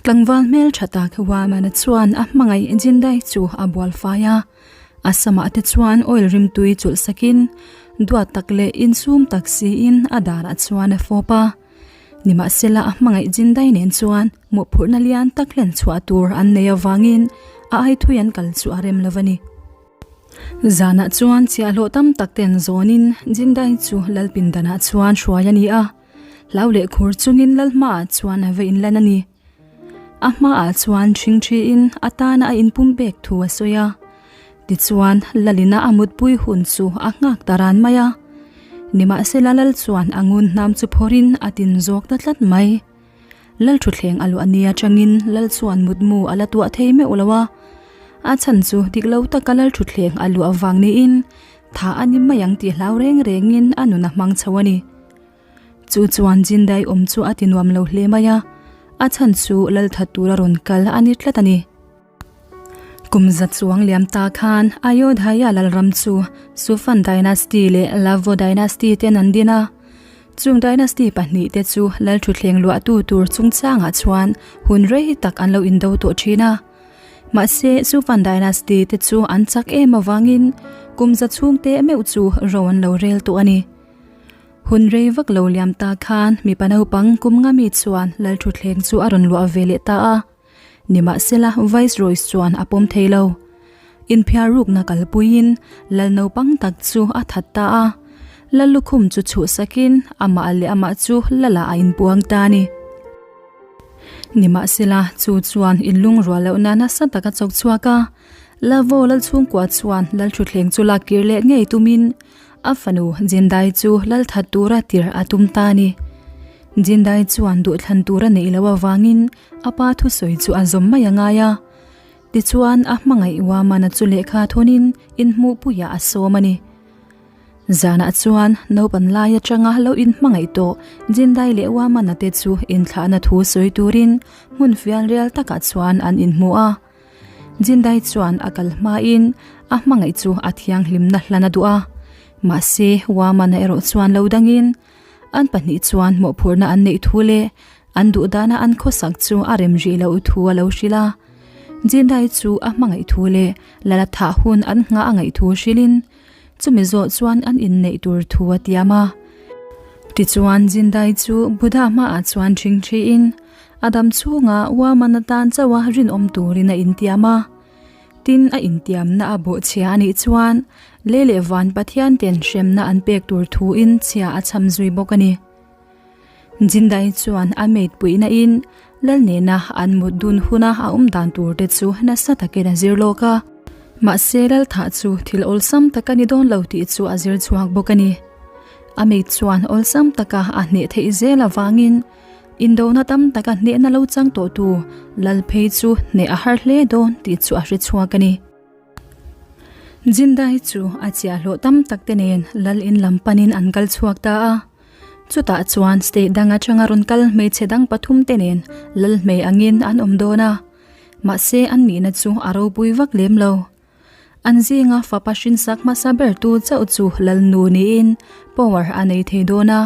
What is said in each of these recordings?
Tlangval hmeltha tak Wamana chuan a hmangaih Jindai chu a bual fai a, a samah te chuan oil rimtui chulh sakin duat tak leh insum tak siin a darah chuan a fawp a. Nimahsela a hmangaih Jindai nen chuan mawhphurhna lian tak hlen chhuah tur an nei avangin a aithui an kal chu a rem lo a ni. Zanah chuan chhiahhlawh tam tak ten zawnin Jindai chu Lalpindanah chuan hruai a ni a. Hlau leh khur chungin lal hmaah chuan a va inlan a ni. A hmaah chuan ṭhingṭhiin a tana a inpum pek thu a sawi a. Tichuan, Lalina a mutpui hun chu a nghak ta ran mai a. Nimahsela Lal chuan a ngun hnam chu phawrhin a tin zawk ta tlat mai. Lal ṭhuthleng a luah nia changin Lal chuan mutmu a la tuah thei meuh lo a. A chhan chu dik lo taka Lal ṭhuthleng a luah vang niin tha a ni mai ang tih hlau reng rengin a nun a hmang chho a ni. Chu chuan Jindai awm chu a ti nuam lo hle mai a, a chhan chu lal that tura rawn kal a ni tlat a ni. Kum za chuang liam ta khan Ayodhya lalram chu Sufan Dynasty leh Lavo Dynasty ten an din a. Chung dynasty pahnihte chu lal thutthleng luahtu tur chungchangah chuan hun rei tak an lo indo tawh thin a. Mahse, Sufan Dynasty te chu an chak em avangin kum za chhungte meuh chu ro an lo rel tawh a ni. Hun rei vak lo liam ta khan mipa naupang kum nga mi chuan Lalthuthleng chu a rawn luah ve leh ta a. Nimahsela Viceroy chuan a pawm thei lo. Inphiar rukna kalpuiin Lal naupang tak chu a that ta a. Lal lukhum chu chhuhsakin amah leh amah chu Lala a inpuang ta a ni. Nimahsela chu chuan inlungrual lohna nasa tak a chawk chhuak a. Lavo Lalchhungkua chuan Lalthuthleng chu lak kir leh ngei tumin A fanu Jindai chu lal that tura tir a tum ta a ni. Jindai chuan duhthlan tur a neih loh avangin a pa thusawi chu a zawm mai a ngai a. Tichuan a hmangaih Wamana chu lehkha thawnin inhmuhpuiah a sawm a ni. Zanah chuan naupan lai atanga lo inhmangaih tawh Jindai leh Wamana te chu inthlahna thu sawi turin hmun fianrial takah chuan an inhmu a. Jindai chuan a kal hmain a hmangaih chu a thianghlimna hlan a duh a, mahse Wamana erawh chuan lo dangin an pahnih chuan mawhphurhna an neih thu leh an duh dana an khawsak chu a rem rih loh thu a lo hrilh a. Jindai chu a hmangaih thu leh lala thah hun an nghah a ngaih thu hrilhin chumi zawh chuan an inneih tur thu a tiam a. Tichuan Jindai chu Buddha hmaah chuan ṭhingṭhiin A dam chhunga Waman atan chauha rinawm turin a intiam a. Tin, a intiamna a bawhchhia a nih chuan lei leh van Pathian ten hremna an pek tur thuin chhia a chham zui bawk a ni. Jindai chuan a mate puihna in Lal nena an mut dun huna a awm dan tur te chu nasa takin a zir lawk a. Mahse Lal thah chu thil awlsam tak a ni dawn lo tih chu a zir chhuak bawk a ni. A mate chuan awlsam taka a hneh theih zel avangin Indona tam taka hnehna lo chang tawhtu Lal phei chu hneh a har hle dawn tih chu a hre chhuak a ni. Jindai chu a chiahhlawh tam tak te nen Lal in lam panin an kal chhuak ta a. Chutah chuan state dang atanga rawn kal hmeichhe dang pathum te nen Lal hmei angin an awm dawn a. Mahse an nihna chu a ropui vak lem lo. An zinga fapa hrinsak hmasa bertu chauh chu Lalnu niin power a nei thei dawn a.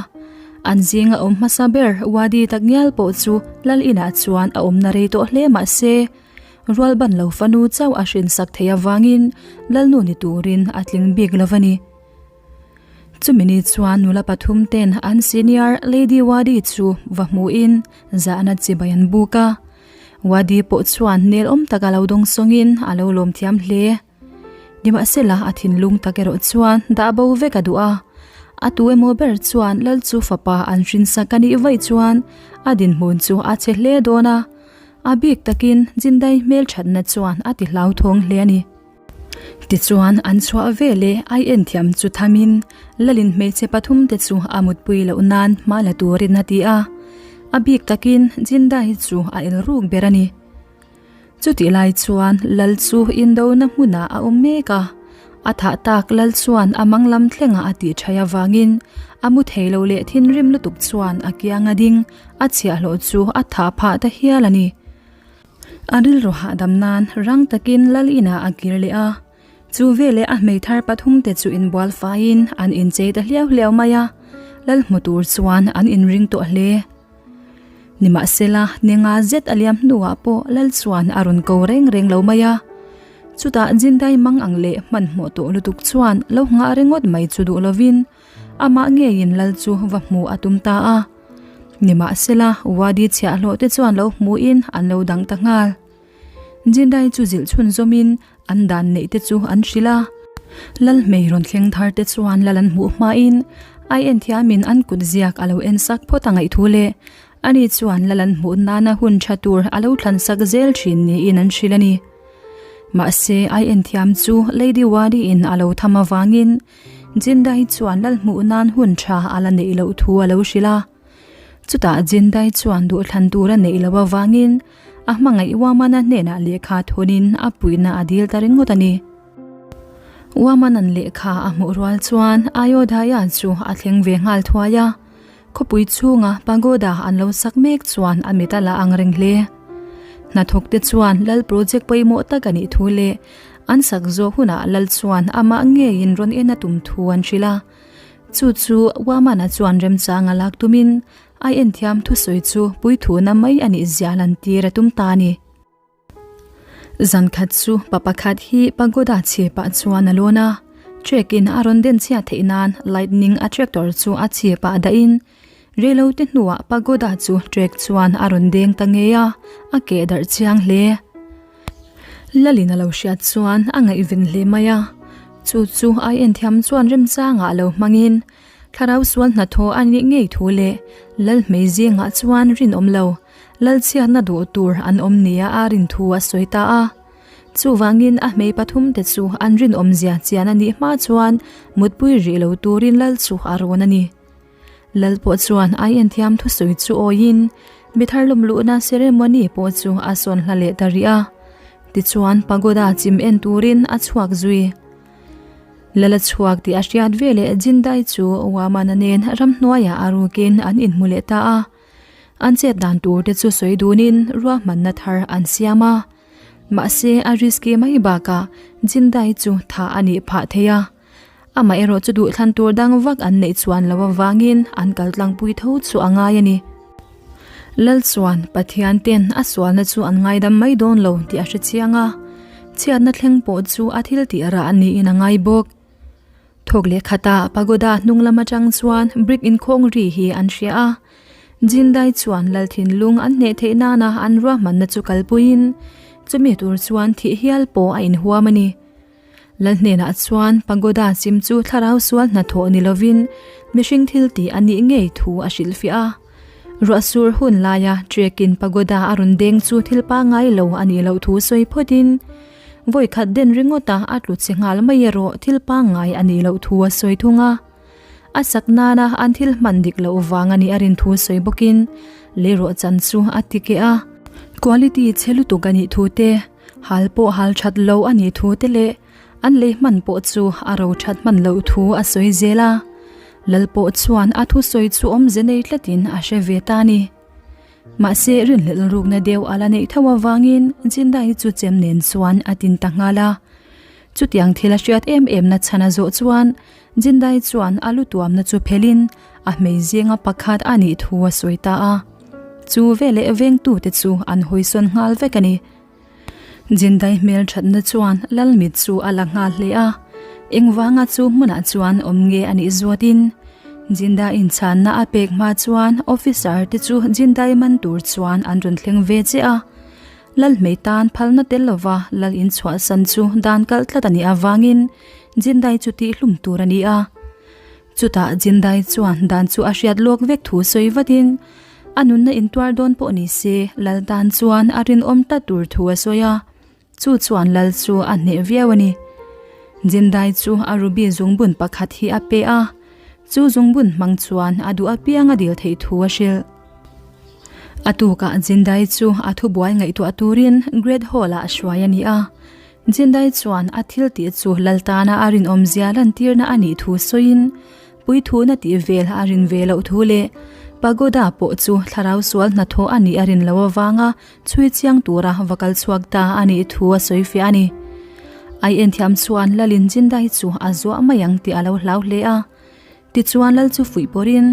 An zinga awm hmasa ber Wadi takngial pawh chu Lal inah chuan a awmna rei tawh hle mah se, rualban lo fanu chauh a hrinsak thei avangin Lalnu ni turin a tling bik lo a ni. Chumi ni chuan nula pathum ten an senior Lady Wadi chu va hmuhin zahna chibai an buk a. Wadi pawh chuan nel awm tak a lo dawng sawngin a lo lawm thiam hle. Nimahsela a thinlung tak erawh chuan dah bo vek a duh a. A tu emaw ber chuan Lal chu fapa an hrinsak a nih vaih chuan a dinhmun chu a che hle dawn a. A bik takin Jindai hmelthatna chuan a ti hlauthawng hle a ni. Tichuan an chhuah veleh ai en thiam chu thamin Lalin hmeichhe pathum te chu a mutpui loh nan hma la turin a ti a, a bik takin Jinda hi chu a el ruk ber a ni. Chutih lai chuan Lal chu indona hmunah a awm mek a, a thah tak Lal chuan a mang lam thlengah a tih thaih avangin a mu thei lo leh thinrim lutuk chuan a kiang a ding a chhiahhlawh chu a thah phah ta hial a ni. A rilru hahdam nan rang takin Lal inah a kir leh a, chu veleh a hmeithar pathum te chu inbual faiin an inchei ta hliau hliau mai a, Lal hmu tur chuan an inring tawh hle. Nimahsela, ni nga zet a liam hnuah pawh Lal chuan a rawn ko reng reng lo mai a. Chutah Jindai mang ang leh hmanhmawh tawh lutuk chuan lo nghah ringawt mai chu duh lovin amah ngeiin Lal chu va hmuh a tum ta a. Nimahsela, Wadi chhiahhlawh te chuan lo hmuhin an lo dang ta nghal. Jindai chu zilh chhunzawmin an dan neih te chu an hrilh a. Lal hmei rawn thleng thar te chuan lal an hmuh hmain ai en thiamin an kut ziak a lo en sak phawt a ngaih thu leh ani chuan lal an hmuh nana hun tha tur a lo thlan sak zel thin niin an hrilh a ni. Mahse ai en thiam chu Lady Wadi in a lo tham avangin Jindai chuan lal hmuh nan hun tha a la neih loh thu a lo hrilh a. Chutah Jindai chuan duhthlan tur a neih loh avangin A hmangaih Uamana hnenah lehkha thawnin a puihna a dil ta ringawt a ni. Uamanan lehkha a hmuh rual chuan Ayodhya chu a thleng ve nghal thuai a. Khawpui chhunga pagoda an lo sak mek chuan a mit a la ang reng hle. Hnathawkte chuan lal project pawimawh tak a nih thu leh an sak zawh hunah lal chuan amah ngeiin rawn en a tum thu an hrilh a. Chu chu Uamana chuan remchang a lak tumin A enthiam thusawi chu puithuna mai a nih zia lantir a tum ta a ni. Zan khat chu pa pakhat hi pagoda chhipah chuan a lawn a, trek in a rawn den chhiat theih nan lightning a tractor chu a chhipah dahin reilo te hnuah pagoda chu trek chuan a rawn deng ta ngei a, a keh darh chiang hle. Lalin a lo hriat chuan a ngaihven hle mai a, chu chu ai enthiam chuan remchangah lo hmangin Thlarau sual hnathawh a nih ngei thu leh Lal hmei zingah chuan rinawm lo, Lal chhiatna duh tur an awm nia a rin thu a sawi ta a. Chuvangin a hmei pathumte chu an rinawmzia chian a nih hma chuan mutpui rih lo turin Lal chu a rawn a ni. Lal pawh chuan ai enthiam thusawi chu awiin mithar lawm luhna ceremony pawh chu a sawn hla leh ta rih a. Tichuan pagoda chim en turin a chhuak zui. Lala chhuak tih a hriat veleh Jindai chu Wamana nen ramhnuaiah a rukin an inhmu leh ta a. An chet dan tur te chu sawi dunin ruahmanna thar an siam a. Mahse a risky mai bakah Jindai chu thah a nih phah thei a. Amaherawh chu duhthlan tur dang vak an neih chuan lo avangin an kal tlangpui tho chu a ngai a ni. Lal chuan Pathian ten a sualna chu an ngaidam mai dawn lo tih a hre chiang a, chhiatna thleng pawh chu a thil tih rah niin a ngai bawk. Thawk leh khatah pagoda hnung lam atang chuan brick inkhawng ri hi an hria a, Jindai chuan Lal thinlung an hneh theih nana an ruahmanna chu kalpuiin chumi tur chuan thih hial pawh a inhuam a ni. Lal hnenah chuan pagoda chim chu thlarau sual hnathawh ni lovin mihring thil tih a nih ngei thu a hrilhfiah a. Ruah sur hun laia trek-in pagoda a rawn deng chu thil pangngai lo a nih loh thu sawi phawtin vawi khat den ringawta a tlu che nghal mai erawh thil pangngai a nih loh thu a sawi thung a. A sak nana an thil hman dik loh vang a nih a rin thu sawi bawkin leirawh chan chu a ti keh a. Quality chhe lutuk a nih thu te. Hal pawh hal that lo a nih thu te leh an lei hman pawh chu a ro that hman loh thu a sawi zel a. Lal pawh chuan a thusawi chu awmze nei tlatin a hre ve ta a ni. Mahse rinhlelh rukna deuh a la neih tho avangin Jindai chu chem nen chuan a tin ta nghal a. Chutiang thil a hriat em em na chhan a zawh chuan Jindai chuan a lu tuamna chu phelhin a hmei zinga pakhat a nih thu a sawi ta a. Chu veleh vengtute chu an hawisawn nghal vek a ni. Jindai hmel thatna chuan lal mit chu a la nghal hle a, engvanga chu hmunah chuan awm nge a nih zawtin Jindai inchhanna a pek hma chuan officer te chu Jindai man tur chuan an rawn thleng ve che a. Lal hmei tan phalna tel lova lal inchhuahsan chu dan kalh tlat a nih avangin Jindai chu tihhlum tur a ni a. Chutah Jindai chuan dan chu a hriat lawk vek thu sawi vatin a nunna intuar dawn pawh ni se lal tan chuan a rinawm tlat tur thu a sawi a, chu chuan lal chu a hneh viau a ni. Jindai chu a ruby zungbun pakhat hi a pe a, chu zungbun hmang chuan a duh apiang a dil theih thu a hrilh. A tukah Jindai chu a thubuai ngaihtuah turin Great Hall-ah hruai a ni a, Jindai chuan a thil tih chu lal tana a rinawmzia lantirna a nih thu sawiin puithuna tih vel a rin ve loh thu leh pagoda pawh chu thlarau sual hnathawh a nih a rin loh avanga chhui chiang tura va kal chhuak ta a nih thu a sawi fiah a ni. Ai enthiam chuan Lalin Jindai chu a zuah mai ang tih a lo hlau hle a. Tichuan Lal chu fuih pawrin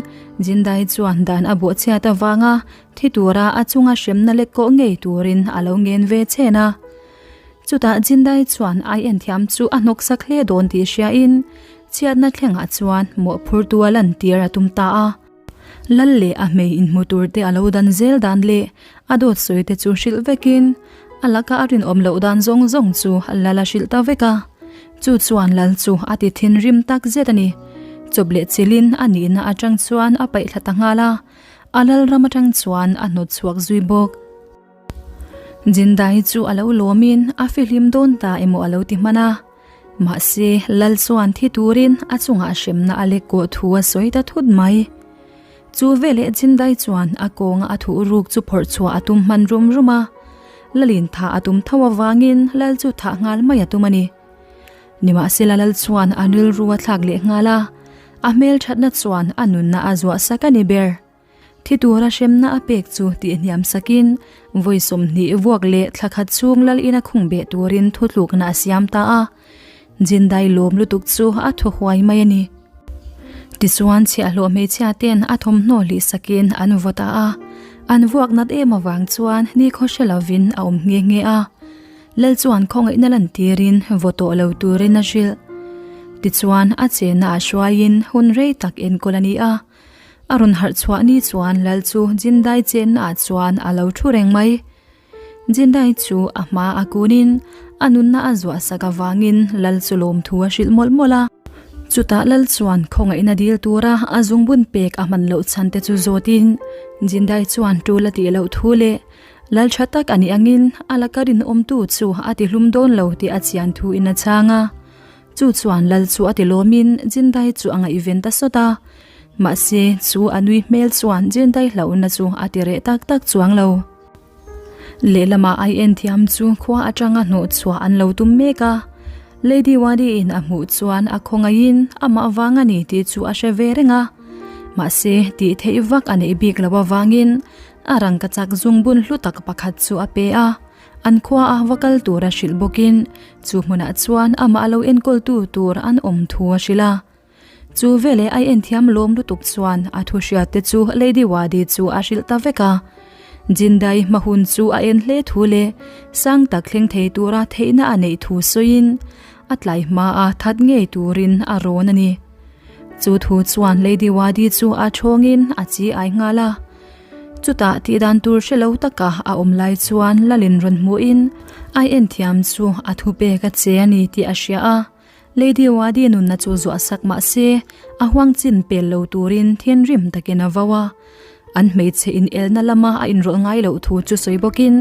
Jindai chuan dan a bawhchhiat avanga. Thi tura a chunga hremna lek kawh ngei turin a lo ngen ve chen a. Chutah Jindai chuan ai enthiam chu a hnawksak hle dawn tih hriain chhiatna thlengah chuan mawhphurtu a lantir a tum ta a. Lal leh a hmei inhmu tur te a lo dan zel dan leh a dawt sawi te chu hrilh vekin a laka a rinawm loh dan zawng zawng chu Lal a hrilh ta vek a. Chu chuan Lal chu a ti thinrim tak zet a ni. Chawp leh chilhin a nihna atang chuan a paih thla ta nghal a, a lal ram atang chuan a hnawt chhuak zui bawk. Jindai chu a lo lawmin a fihlim dawn ta emaw a lo ti hman a. Mahse, Lal chuan thi turin a chungah hremna a lek kawh thu a sawi ta thut mai. Chu veleh Jindai chuan a kawnga a thuh ruk chu phawrh chhuah a tum hman rum rum a. Lalin thah a tum tho avangin Lal chu thah nghal mai a tum a ni. Nimahsela Lal chuan a rilru a thlak leh nghal a, a hmelthatna chuan a nunna a zuah sak a ni ber. Thi tura hremna a pek chu tihhniam sakin vawi 20 vuak leh thla khat chhung lal ina khung beh turin thutlukna a siam ta a. Jindai lawm lutuk chu a thaw huai mai a ni. Tichuan chhiahhlawh hmeichhia ten a thawmhnaw hlih sakin an vaw ta a. An vuak nat em avang chuan nikhaw hre lovin a awm nghe nghe a. Lal chuan khawngaihna lantirin vaw tawh lo turin a hrilh. Tichuan a chenna ah hruaiin hun rei tak enkawl a ni a. A rawn harh chhuah ni chuan Lal chu Jindai chenna ah chuan a lo thu reng mai. Jindai chu a hma a kunin a nunna a zuah sak avangin Lal chu lawmthu a hrilh mawlh mawlh a. Chutah Lal chuan khawngaihna dil tura a zungbun pek a hman loh chhan te chu zawtin Jindai chuan tul a tih loh thu leh Lal tha tak a nih angin a laka rinawmtu chu a ti hlum dawn lo tih a chian thu in a chhang a. Chu chuan Lal chu a ti lawmin Jindai chu a ngaihven ta sawt a. Mahse, chu a nui hmel chuan Jindai hlauhna chu a ti reh tak tak chuang lo. Lehlamah ai en thiam chu khua atanga hnawh chhuah an lo tum mek a. Lady Wadi in a hmuh chuan a khawngaihin amah vang a ni tih chu a hre ve reng a. Mahse, tih theih vak a neih bik loh avangin a rangkachak zungbun hlu tak pakhat chu a pe a. An khua a va kal tur a hrilh bawkin chu hmunah chuan amah lo enkawltu tur an awm thu a hrilh a. Chu veleh a enthiam lawm lutuk chuan a thu hriat te chu Lady Wadi chu a hrilh ta vek a. Jindai hma hun chu a en hle thu leh sang tak thleng thei tura theihna a neih thu sawiin a tlai hma a that ngei turin a rawn a ni. Chu thu chuan Lady Wadi chu a thawngin a chi ai nghal a. Chutah tihdan tur hre lo taka a awm lai chuan Lalin rawn hmuhin ai enthiam chu a thu pek a che a ni tih a hria a. Lady Wadi nunna chu zuah sak mah se a huang chin pel lo turin thinrim takin a vo a. An hmeichhe inelna lama a inrawlh ngai loh thu chu sawi bawkin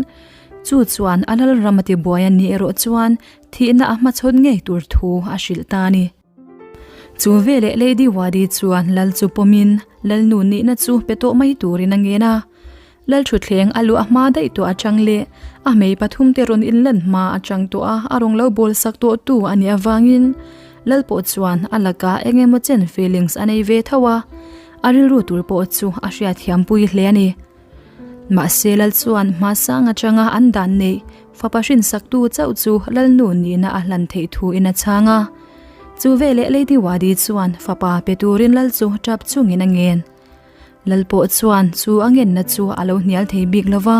chu chuan a lalram a tibuai a nih erawh chuan thihna a hmachhawn ngei tur thu a hrilh ta a ni. Chu veleh Lady Wadi chuan Lal chu pawmin Lalnu nihna chu pe tawh mai turin a ngen a. Lal thutthleng a luah hma daih tawh atang leh a hmei pathumte rawn inlan hma atang tawh a a rawn lo bawl sak tawh tu a nih avangin Lal pawh chuan a lakah eng emaw chen feelings a nei ve tho a, a rilru tur pawh chu a hriatthiampui hle a ni. Mahse Lal chuan hma sang atanga an dan neih fapa hrinsaktu chauh chu Lalnu nihna a hlan theih thu in a chhang a. Chu veleh Lady Wadi chuan fapa pe turin Lal chu tap chungin a ngen. Lal pawh chuan chu a ngenna chu a lo hnial thei bik lo va,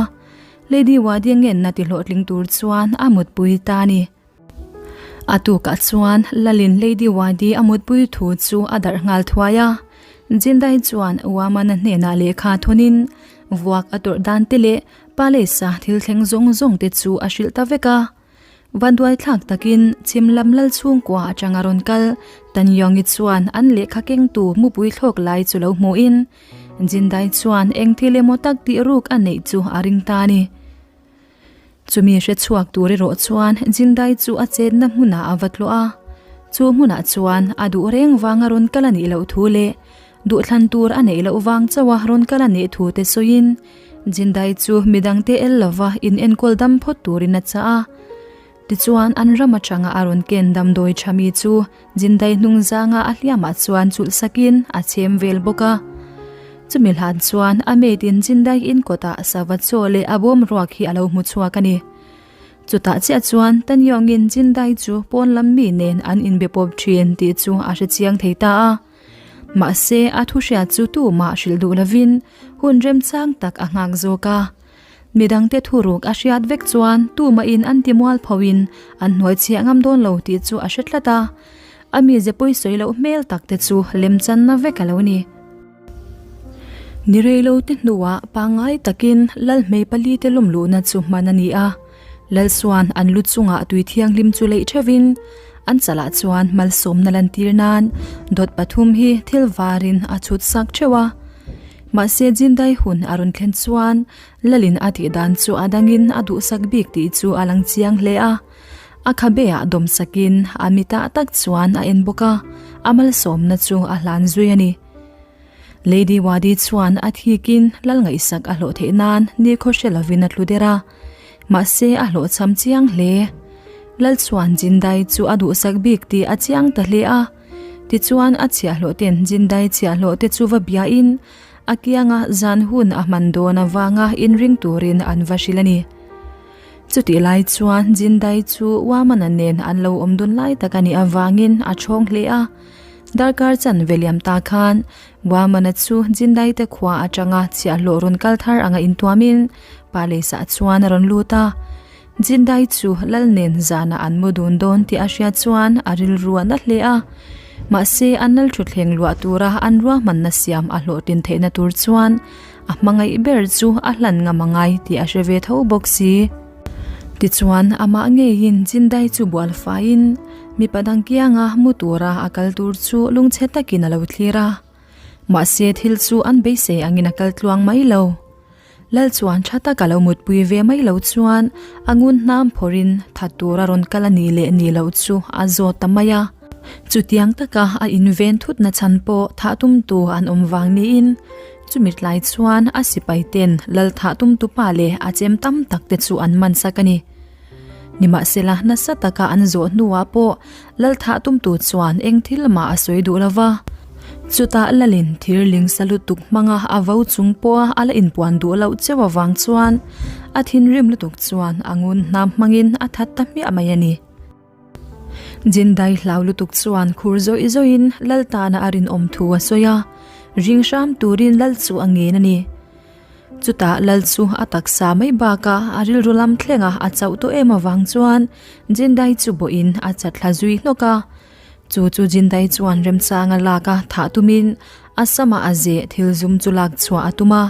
Lady Wadi ngenna ti hlawhtling tur chuan a mutpui ta a ni. A tukah chuan Lalin Lady Wadi a mutpui thu chu a darh nghal thuai a. Jindai chuan Wamana hnenah lehkha thawnin vuak a tawrh dan te leh palace-a thil thleng zawng zawng te chu a hrilh ta vek a. Vanduai thlak takin chhim lam lal chhungkua atanga rawn kal Tanyongi chuan an lehkha kengtu mupui thlawk lai chu lo hmuhin Jindai chuan eng thil emaw tak tih ruk a neih chu a ring ta a ni. Chumi hre chhuak tur erawh chuan Jindai chu a chetna hmunah a va tlawh a. Chu hmunah chuan a duh reng vanga rawn kal a nih loh thu leh duhthlan tur a neih loh vang chauha rawn kal a nih thu te sawiin Jindai chu midangte el lova in enkawl dam phawt turin a chah a. Tichuan an ram atanga a rawn ken damdawi tha mi chu Jindai hnung zanga a hliamah chuan chulh sakin a chhem vel bawk a. Chumi hlan chuan a maid in Jindai in kawtah sava chaw leh a bawm ruak hi a lo hmu chhuak a ni. Chutah chiah chuan Tanyawngin Jindai chu pawn lam mi nen an inbe pawp thin tih chu a hre chiang thei ta a. Mahse, a thu hriat chu tumah hrilh duh lovin hun remchang tak a nghak zawk a. Midangte thuruk a hriat vek chuan tumahin an ti mualphoin an hnuai chhiah ngam dawn lo tih chu a hre tlat a. A mize pawisawi loh hmel tak te chu lemchanna vek a lo ni. Ni reilote hnuah pangngai takin Lalhmei palite lawm luhna chu hman a ni a. Lal chuan an lu chungah tui thianghlim chu leih theuhin an chalah chuan malsawmna lantir nan dawt pathum hi thil varin a chhut sak theuh a. Mahse Jindai hun a rawn thlen chuan Lalin a tih dan chu a dangin a duhsak bik tih chu a lang chiang hle a. A khabeah dawm sakin a mitah tak chuan a en bawk a, a malsawmna chu a hlan zui a ni. Lady Wadi chuan a thikin lal ngaihsak a hlawh theih nan nikhaw hre lovin a tlu der a, mahse a hlawhchham chiang hle. Lal chuan Jindai chu a duhsak bik tih a chiang ta hle a, tichuan a chhiahhlawh ten Jindai chhiahhlawh te chu va biain a kianga zan hun a hman dawn avanga inring turin an va hrilh a ni. Chutih lai chuan Jindai chu Wamana nen an lo awm dun lai tak a nih avangin a chhawng hle a. Darkar chanve liam ta khan Wamana chu Jindai te khua atanga chhiahhlawh rawn kal thar anga intuamin palace ah chuan a rawn lut a. Jindai chu lal nen zanah an mu dun dawn tih a hriat chuan a rilru a na hle a. Mahse an lal thutthleng luah tura an ruahmanna siam a hlawhtlin theihna tur chuan A hmangaih ber chu a hlan ngam a ngai tih a hre ve tho bawk si. Tichuan, amah ngeiin Jindai chu bual faiin mipa dang kianga mu tura a kal tur chu lungchhe takin a lo thlir a. Mahse, thil chu an beisei angin a kal tluang mai lo. Lal chuan tha taka lo mutpui ve mai lo chuan a ngun hnam phawrhin tha tura rawn kal a nih leh nih loh chu a zawt ta mai a. Chutiang taka a inven thutna chhan pawh thah tumtu an awm vang niin Chumi tlai chuan a sipai ten lal thah tumtu pa leh a chem tam tak te chu an man sak a ni. Nimahsela nasa taka an zawh hnuah pawh lal thah tumtu chuan eng thil mah a sawi duh lo va. Chutah lalin thir ling sa lutuk hmanga a vo chung pawha a la inpuan duh loh cheu avang chuan a thinrim lutuk chuan a ngun hnam hmangin a that ta hmiah mai a ni. Jindai hlau lutuk chuan khur zawih zawihin lal tana a rinawm thu a sawi a, ring hram turin lal chu a ngen a ni. Chutah lal chu a taksa mai bakah a rilru lam thlenga a chauh tawh em avang chuan Jindai chu bawhin a chatthla zui hnawk a. Chu chu Jindai chuan remchanga lak a thah tumin a samah a zeh thil zum chu lak chhuah a tum a.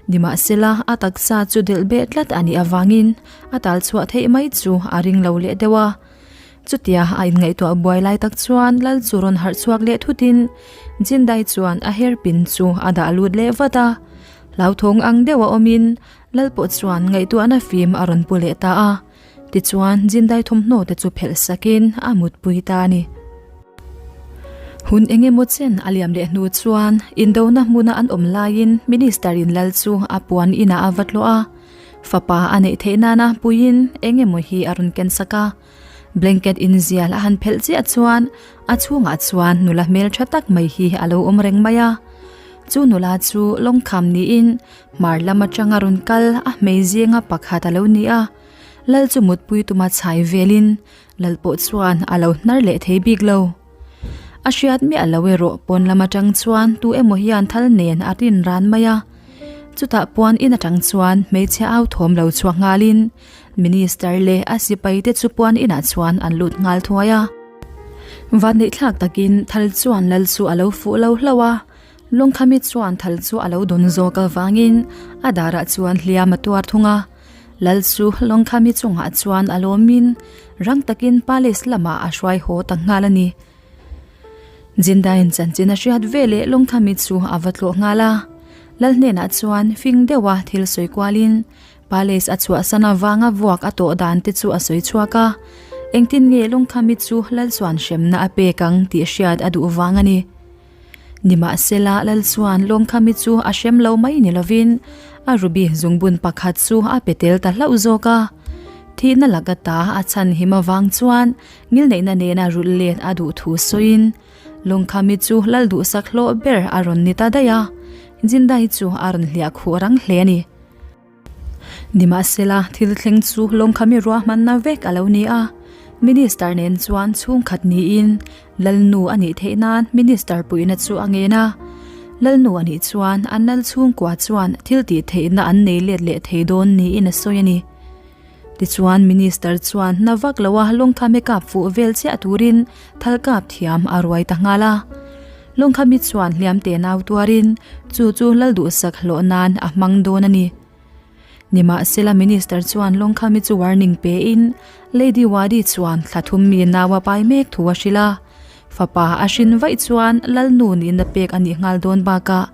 Nimahsela a taksa chu delh beh tlat a nih avangin A tal chhuah theih mai chu a ring lo leh deuh a. Chutia a inngaihtuah buai lai tak chuan lal chu rawn harh chhuak leh thutin Jindai chuan a hairpin chu a dah lut leh vat a. Hlauthawng ang deuh a awmin lal pawh chuan ngaihtuahna fim a rawn pu leh ta a. Tichuan Jindai thawmhnaw te chu phelh sakin a mutpui ta a ni. Hun eng emaw chen a liam leh hnu chuan indona hmuna an awm laiin Minister in lal chu a puan inah a va tlawh a. Fapa a neih theih nana puiin eng emaw hi a rawn ken sak a, blanket inzial a han phelh chiah chuan a chhungah chuan nula hmeltha tak mai hi a lo awm reng mai a. Chu nula chu lawngkham niin hmar lam atanga rawn kal a hmei zinga pakhat a lo ni a, lal chu mutpui tuma chhai velin lal pawh chuan a lo hnar leh thei bik lo. A hriat miah lo erawh pawn lam atang chuan tu emaw hian thal nen a rin ran mai a. Chutah puan in atang chuan hmeichhe au thawm lo chhuak nghalin Minister leh a sipai te chu puan inah chuan an lut nghal thuai a. Vanneihthlak takin thal chuan lal chu a lo fuh lo hlauh a, Lawngkhami chuan thal chu a lo dawn zawk avangin a darah chuan hliam a tuar thung a. Lal chu Lawngkhami chungah chuan a lawmin rang takin palace lamah a hruai haw ta nghal a ni. Jindain chanchin a hriat veleh Lawngkhami chu a va tlawh nghal a. Lal hnenah chuan fing deuha thil sawi kualin palace a chhuahsan avanga vuak a tawh dan te chu a sawi chhuak a. Engtin nge Lawngkhami chu Lal chuan hremna a pek ang tih hriat a duh vang a ni. Nimahsela, Lal chuan Lawngkhami chu a hrem lo mai ni lovin a ruby zungbun pakhat chu a pe tel ta hlauh zawk a. Thihna laka ta a chhan him avang chuan ngilneihna nena rulh let a duh thu sawiin Lawngkhami chu Lal duhsak hlawh ber a rawn ni ta daih a, Jindai chu a rawn hliah khuh rang hle a ni. Nimahsela, thil thleng chu Lawngkhami ruahmanna vek a lo ni a. Minister nen chuan chhungkhat niin Lalnu a nih theih nan Minister puihna chu a ngen a. Lalnu a nih chuan an lal chhungkua chuan thil tih theihna an nei let leh thei dawn niin a sawi a ni. Tichuan Minister chuan na vak loa lawngkhame kap fuh vel chiah turin thal kap thiam a ruai ta nghal a. Lawngkhami chuan hliam te nau tuarin chu chu lal duhsak hlawh nan a hmang dawn a ni. Nimahsela Minister chuan lawngkhami chu warning pe in Lady Wadi chuan thla thum mi nau a pai mek thu a hrilh a. Fapa a hrin vaih chuan Lalnu nihna pek a nih nghal dawn bakah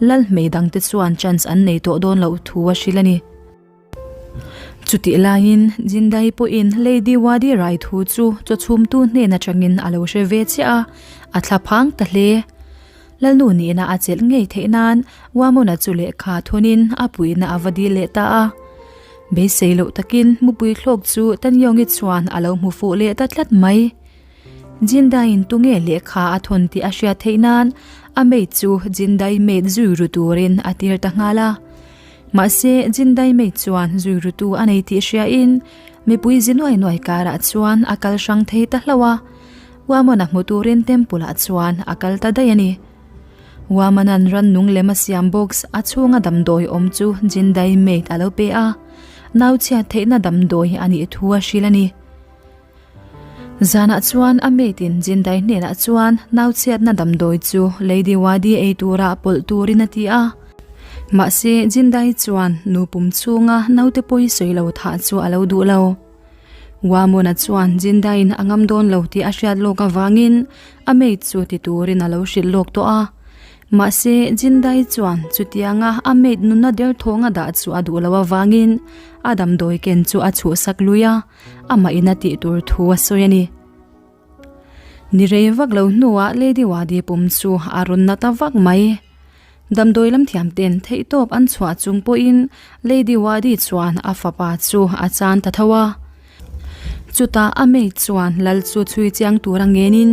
Lal hmei dangte chuan chance an nei tawh dawn loh thu a hrilh a ni. Chutih laiin Jindai pawhin Lady Wadi rai thu chu chawchhumtu hnen atangin a lo hre ve chiah a, a thla phang ta hle. Lalnu nihna a chelh ngei theih nan Wamona chu lehkha thunin a puihna a va dil leh ta a. Beisei loh takin mupui thlawk chu Tanyongi chuan a lo hmu fuh leh ta tlat mai. Jindaiin tunge lehkha a thawn tih a hriat theih nan a maid chu Jindai maid zui ru turin a tir ta nghal a. Mahse, Jindai maid chuan zui rutu a nei tih hriain mipui zi nuai nuai karah chuan a kal hrang thei ta hlauh a. Wamon-a hmu turin temple ah chuan a kal ta daih a ni. Wamon-a'n rannung lem a siam box a chhunga damdawi awm chu Jindai maid a lo pe a, nau chhiat theihna damdawi a nih thu a hrilh a ni. Zanah chuan a maid in Jindai hnenah chuan nau chhiatna damdawi chu Lady Wadi ei tura pawlh turin a ti a. Mahse, Jindai chuan nu pum chhunga naute pawi sawi lo thah chu a lo duh lo. Wamona chuan Jindaiin a ngam dawn lo tih a hriat lawk avangin a maid chu ti turin a lo hrilh lawk tawh a. Mahse, Jindai chuan chutianga a maid nunna derthawnga dah chu a duh lo avangin a damdawi ken chu a chhuhsak lui a, amah in a tih tur thu a sawi a ni. Ni rei vak lo hnuah Lady Wadi pum chu a rawn na ta vak mai. Damdawi lam thiam ten theihtawp an chhuah chung pawhin Lady Wadi chuan a fapa chu a chan ta tho a. Chutah a maid chuan lal chu chhui chiang tur a ngenin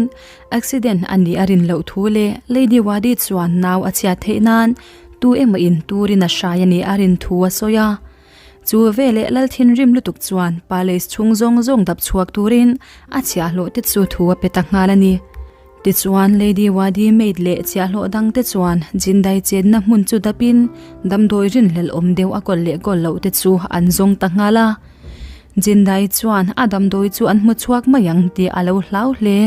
accident a nih a rin loh thu leh Lady Wadi chuan nau a chhiat theih nan tu emaw in turin a hrai a nih a rin thu a sawi a. Chu veleh lal thinrim lutuk chuan palace chhung zawng zawng dap chhuak turin a chhiahhlawh te chu thu a pe ta nghal a ni. Tichuan Lady Wadi maid leh chhiahhlawh dang te chuan Jindai chenna hmun chu dapin damdawi rinhlelh awm deuh a kawl leh kawl loh te chu an zawng ta nghal a. Jindai chuan a damdawi chu an hmu chhuak mai ang tih a lo hlau hle.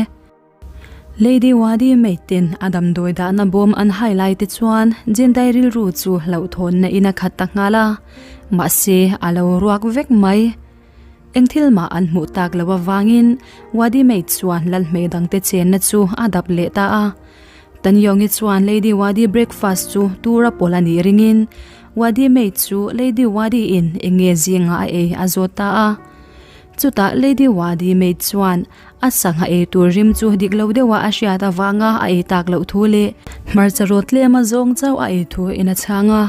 Lady Wadi maid ten a damdawi dahna bawm an hai lai te chuan Jindai rilru chu hlauhthawnna in a khat ta nghal a, mahse a lo ruak vek mai. Eng thil mah an hmuh tak loh avangin Wadi maid chuan Lalhmei dangte chenna chu a dap leh ta a. Tanyongi chuan Lady Wadi breakfast chu tura pawl a nih ringin Wadi maid chu Lady Wadi in eng nge zingah a ei a zawt ta a. Chutah Lady Wadi maid chuan A sangha ei tur rim chu dik lo deuha a hriat avanga a ei tak loh thu leh hmarcha rawt tlem a zawng chauh a ei thu in a chhang a.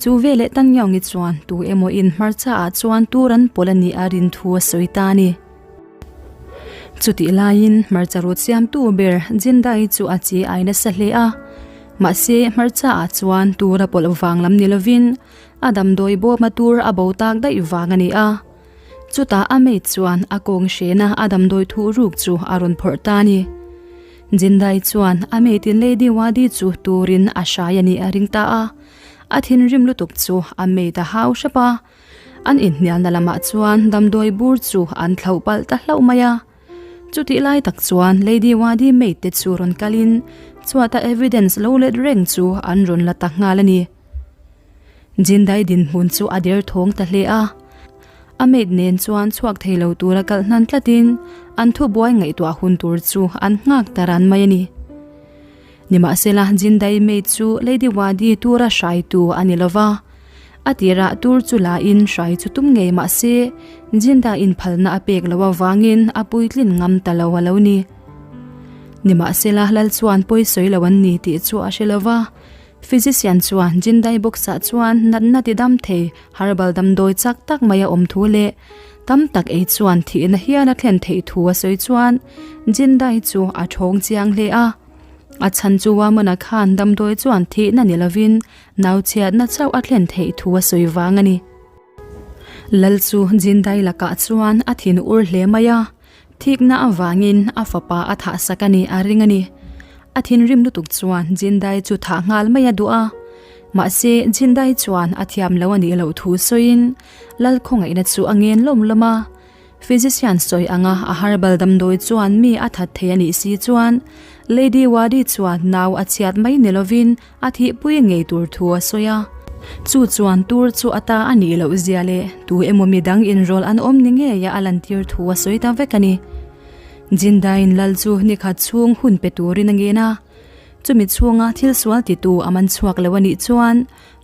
Chu veleh Tangyongi chuan tu emaw in hmarcha ah chuan tur an pawl a nih a rin thu a sawi ta a ni. Chutih laiin hmarcha rawt siamtu ber Jindai chu a chi ai nasa hle a. Mahse hmarcha ah chuan tur a pawlh vang lam ni lovin a damdawi bawma tur a bo tak daih vang a ni a. Chutah a maid chuan a kawng hrena a damdawi thuh ruk chu a rawn phawrh ta a ni. Jindai chuan a maid in Lady Wadi chu turin a hrai a nih a ring ta a. A thinrim lutuk chu a maid a hau hrep a. An inhnialna lamah chuan damdawi bur chu an thlauh palh ta hlauh mai a. Chutih lai tak chuan Lady Wadi maid te chu rawn kalin chhuata evidence lo let reng chu an rawn la ta nghal a ni. Jindai dinhmun chu a der thawng ta hle a. A maid nen chuan chhuak thei lo tura kalh hnan tlatin an thubuai ngaihtuah hun tur chu an nghak ta ran mai a ni. Nimahsela Jindai maid chu Lady Wadi tura hraitu a ni lova. A tirah tur chu lain hrai chu tum ngei mahse Jinda inphalna a pek loh avangin a puitlin ngam ta lo a lo ni. Nimahsela Lal chuan pawi sawi lo an ni tih chu a hre lova. Physician chuan Jindai box-ah chuan natna ti dam thei herbal damdawi chak tak mai a awm thu leh tam tak ei chuan thihna hial a thlen theih thu a sawi chuan Jindai chu a thawng chiang hle a. A chhan chu Wamana khan damdawi chuan thihna ni lovin nauchhiatna chauh a thlen theih thu a sawi vang a ni. Lal chu Jindai lakah chuan a thin ur hle mai a. Thikna avangin a fapa a thah sak a nih a ring a ni. A thinrim lutuk chuan Jindai chu thah nghal mai a duh a. Mahse, Jindai chuan a thiam lo a nih loh thu sawiin Lalkhawngaihna chu a ngen lawm lawm a. Physician sawi anga a herbal damdawi chuan mi a that thei a nih si chuan Lady Wadi chuan nau a chhiat mai ni lovin a thihpui ngei tur thu a sawi a. Chu chuan tur chu a ta a nih loh zia leh tu emaw midang inrawlh an awm ni ngeia a lantir thu a sawi ta vek a ni. Jindaiin lal chu nikhat chhung hun pe turin a ngen a, chumi chhunga thil sual titu a man chhuak lo a nih chuan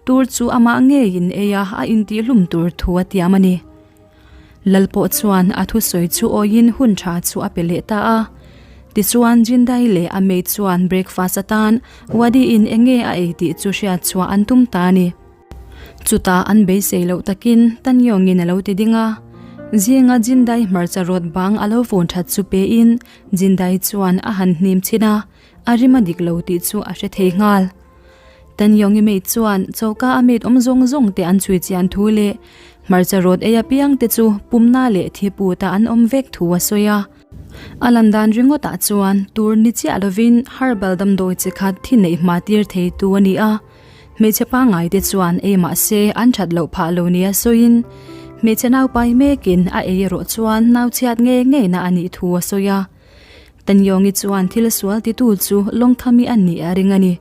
tur chu amah ngeiin ei a a intihhlum tur thu a tiam a ni. Lal pawh chuan a thusawi chu awiin hun tha chu a pe leh ta a. Tichuan Jindai leh a mate chuan breakfast atan Wadi-in eng nge a ei tih chu hriat chhuah an tum ta a ni. Chutah an beisei loh takin Tanyawngin a lo ti ding a. Zinga Jindai hmarcha rawt bang a lo vawn that chu pein Jindai chuan a han hnim chhin a, a rim a dik lo tih chu a hre thei nghal. Tanyongi mate chuan choka a mate awm zawng zawng te an chhui chian thu leh hmarcha rawt ei apiang te chu pumna leh thi put a an awm vek thu a sawi a. A lan dan ringawtah chuan tur ni chiah lovin herbal damdawi chi khat thi neih hma tir thei tu a ni a. Hmeichhe pangngai te chuan ei mah se an that loh phah lo nia sawiin hmeichhe naupai mekin a ei erawh chuan nau chhiat ngei ngeina a nih thu a sawi a. Tanyongi chuan thil sual titu chu lawngthami a nih a ring a ni.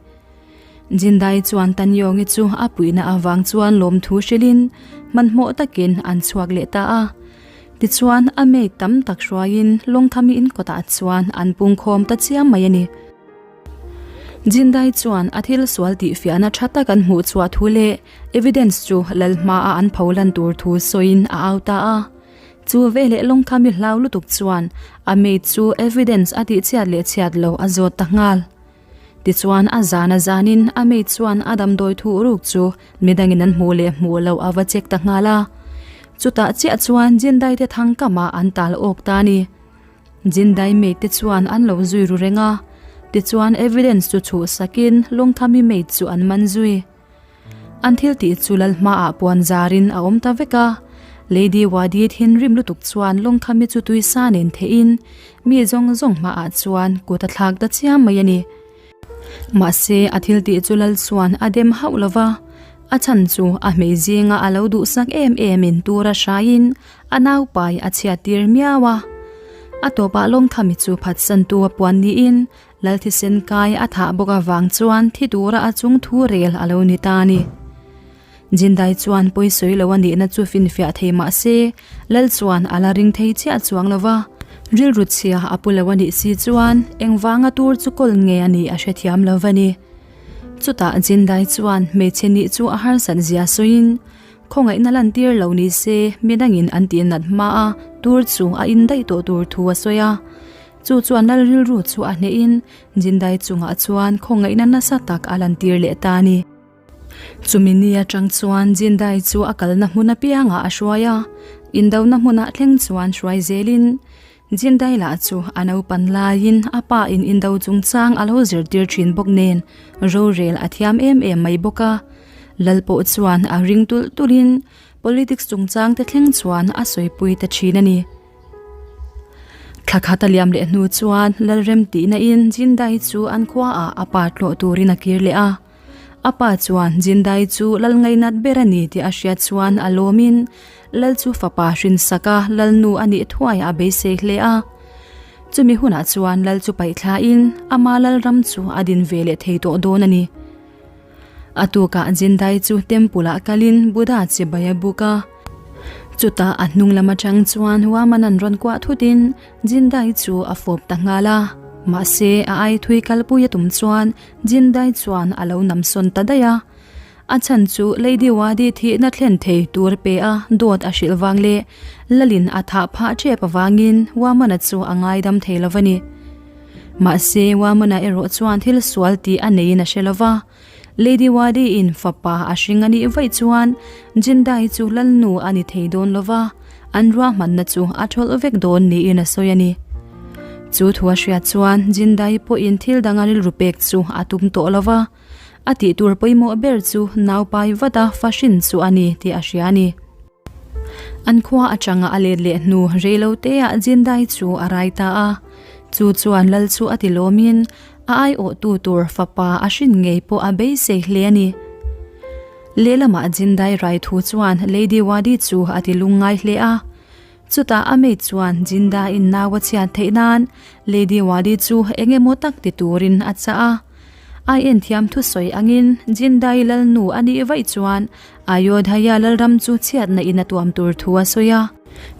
Jindai chuan Tanyongi chu a puihna avang chuan lawmthu hrilhin hmanhmawh takin an chhuak leh ta a. Tichuan a mate tam tak hruaiin lawngthami in kawtah chuan an pungkhawm ta chiam mai a ni. Jindai chuan a thil sual tih fiahna tha tak an hmuh chhuah thu leh evidence chu lal hmaah an pho lan tur thu sawiin a au ta a. Chu veleh lawngthami hlau lutuk chuan a mate chu evidence a tih chhiat leh chhiat lo a zawt ta nghal. Tichuan a zan a zanin a mate chuan a damdawi thuh ruk chu midangin an hmuh leh hmuh loh a va check ta nghal a. Chutah chiah chuan Jindai te thang kamah an tal awk ta a ni. Jindai mate te chuan an lo zui ru reng a, tichuan evidence chu chhuh sakin lawngthami mate chu an man zui. An thil tih chu lal hmaah puan zarin a awm ta vek a, Lady Wadi thinrim lutuk chuan lawngthami chu tui sa nen theihin mi zawng zawng hmaah chuan kut a thlak ta chiam mai a ni. Mahse a thil tih chu lal chuan a dem hauh lo va, a chhan chu a hmei zinga a lo duhsak em emin tur a hraiin A naupai a chhiat tir miau a. A tawpah Lawngthami chu phatsantu a puan niin Lalthisen kai a thah bawk avang chuan thi tura a chung thu rel a lo ni ta a ni. Jindai chuan pawisawi lo a nihna chu finfiah thei mah se Lal chuan a la ring thei chiah chuang lo va. Rilru chhia a pu lo a nih si chuan engvanga tur chu kawl nge a nih a hrethiam lo va ni. Chutah Jindai chuan hmeichhe nih chu a harsat zia sawiin Khawngaihna lantir lo ni se, midangin an tih nat hma a, tur chu a in daih tawh tur thu a sawi a. Chu chuan lal rilru chu a hnehin Jindai chungah chuan khawngaihna nasa tak a lantir leh ta a ni. Chumi ni atang chuan Jindai chu a kalna hmun apiangah a hruai a, indona hmunah thleng chuan hruai zelin Jindai lah chu a naupan laiin a pa in indo chungchang a lo zirtir thin bawk nen rorel a thiam em em mai bawk a. Lal pawh chuan a ring tulh tulhin politics chungchang te thleng chuan a sawipui ta thin a ni. Thla khat a liam leh hnu chuan Lalrem tihna in Jindai chu an khuaah a pa tlawh turin a kir leh a. A pa chuan Jindai chu lal ngainat ber a ni tih a hriat chuan a lawmin lal chu fapa hrinsak a lalnu a nih thuai a beisei hle a. Chumi hunah chuan lal chu paih thlain ama lalram chu a din ve leh thei tawh dawn a ni. A tukah Jindai chu temple ah kalin Buddha chibai a buk a. Chutah a hnung lam atang chuan Wamanan rawn kuah thutin Jindai chu a fawp ta nghal a. Mahse a ai thui kalpui a tum chuan Jindai chuan a lo namsawn ta daih a. A chhan chu Lady Wadi thihna thlen thei tur pe a dawt a hrilh vang leh Lalin a thah phah tep avangin Wamana chu a ngaidam thei lo va ni. Mahse Wamana erawh chuan thil sual tih a neiin a hre lo va. Lady Wadi in fapa a hring a nih vaih chuan Jindai chu Lalnu a ni thei dawn lo va, an ruahmanna chu a thawlh vek dawn niin a sawi a ni. Chu thu a hriat chuan Jindai pawhin thil danga rilru pek chu a tum tawh lo va, a tih tur pawimawh ber chu naupai vata fa hrin chu a ni tih a hria a ni. An khua atanga a let leh hnu reilo teah Jindai chu a rai ta a. Chu chuan lal chu a ti lawmin a aiawhtu tur fapa a hrin ngei pawh a beisei hle a ni. Lehlamah Jindai rai thu chuan Lady Wadi chu a ti lungngai hle a. Chutah a mate chuan Jinda in nau a chhiat theih nan Lady Wadi chu eng emaw tak ti turin a chah a. Ai en thiam thusawi angin Jindai lalnu a nih vaih chuan Ayodhaya lalram chu chhiatna in a tuam tur thu a sawi a.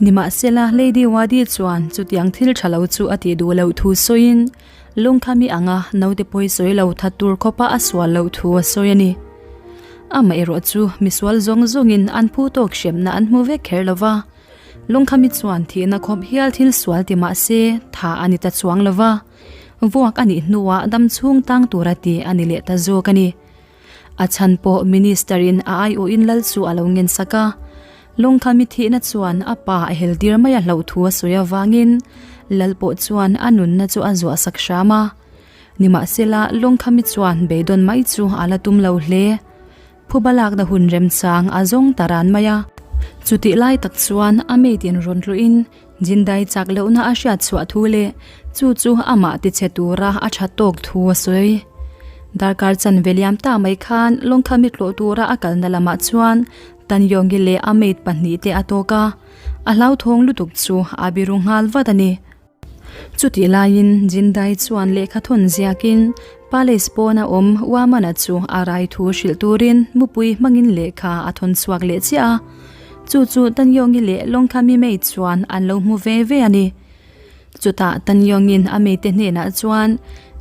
Nimahsela Lady Wadi chuan chutiang thil tha lo chu a tih duh loh thu sawiin Lungkhami anga naute pawi sawi lo that tur khawpa a sual loh thu a sawi a ni. Amaherawh chu misual zawng zawngin an phu tawk hremna an hmu vek kher lo va, Lungkhami chuan thihna khawp hial thil sual ti mah se tha a ni ta chuang lo va, vuak a nih hnuah dam chhung tang tura ti a ni leh ta zawk a ni. A chhan pawh Minister in a aiawhin lal chu a lo ngen sak a, Lungkhami thihna chuan a pa a hel tir mai a hlauh thu a sawi avangin lal pawh chuan a nunna chu a zuah sak hram a. Nimahsela Lungkhami chuan beidawn mai chu a la tum lo hle. Phuba lakna hun remchang a zawng ta ran mai a. Chutih lai tak chuan a mate in rawn tluin Jindai chak lohna a hriat chhuah thu leh chu chu amah tichhe tura a tha tawk thu a sawi. Darkar chanve liam ta mai khan Lawngkhami tlawh tura a kalna lamah chuan Tanyawngi leh a mate pahnihte a tawk a, a hlauthawng lutuk chu a biru nghal vat a ni. Chutih laiin Jindai chuan lehkha thawn ziakin Palace pawna awm Wamana chu a rai thu hrilh turin mupui hmangin lehkha a thawn chhuak leh chiah a. Chu chu Tanyawngi leh Lawngkhami mei chuan an lo hmu ve ve a ni. Chutah Tanyawngin a meite hnenah chuan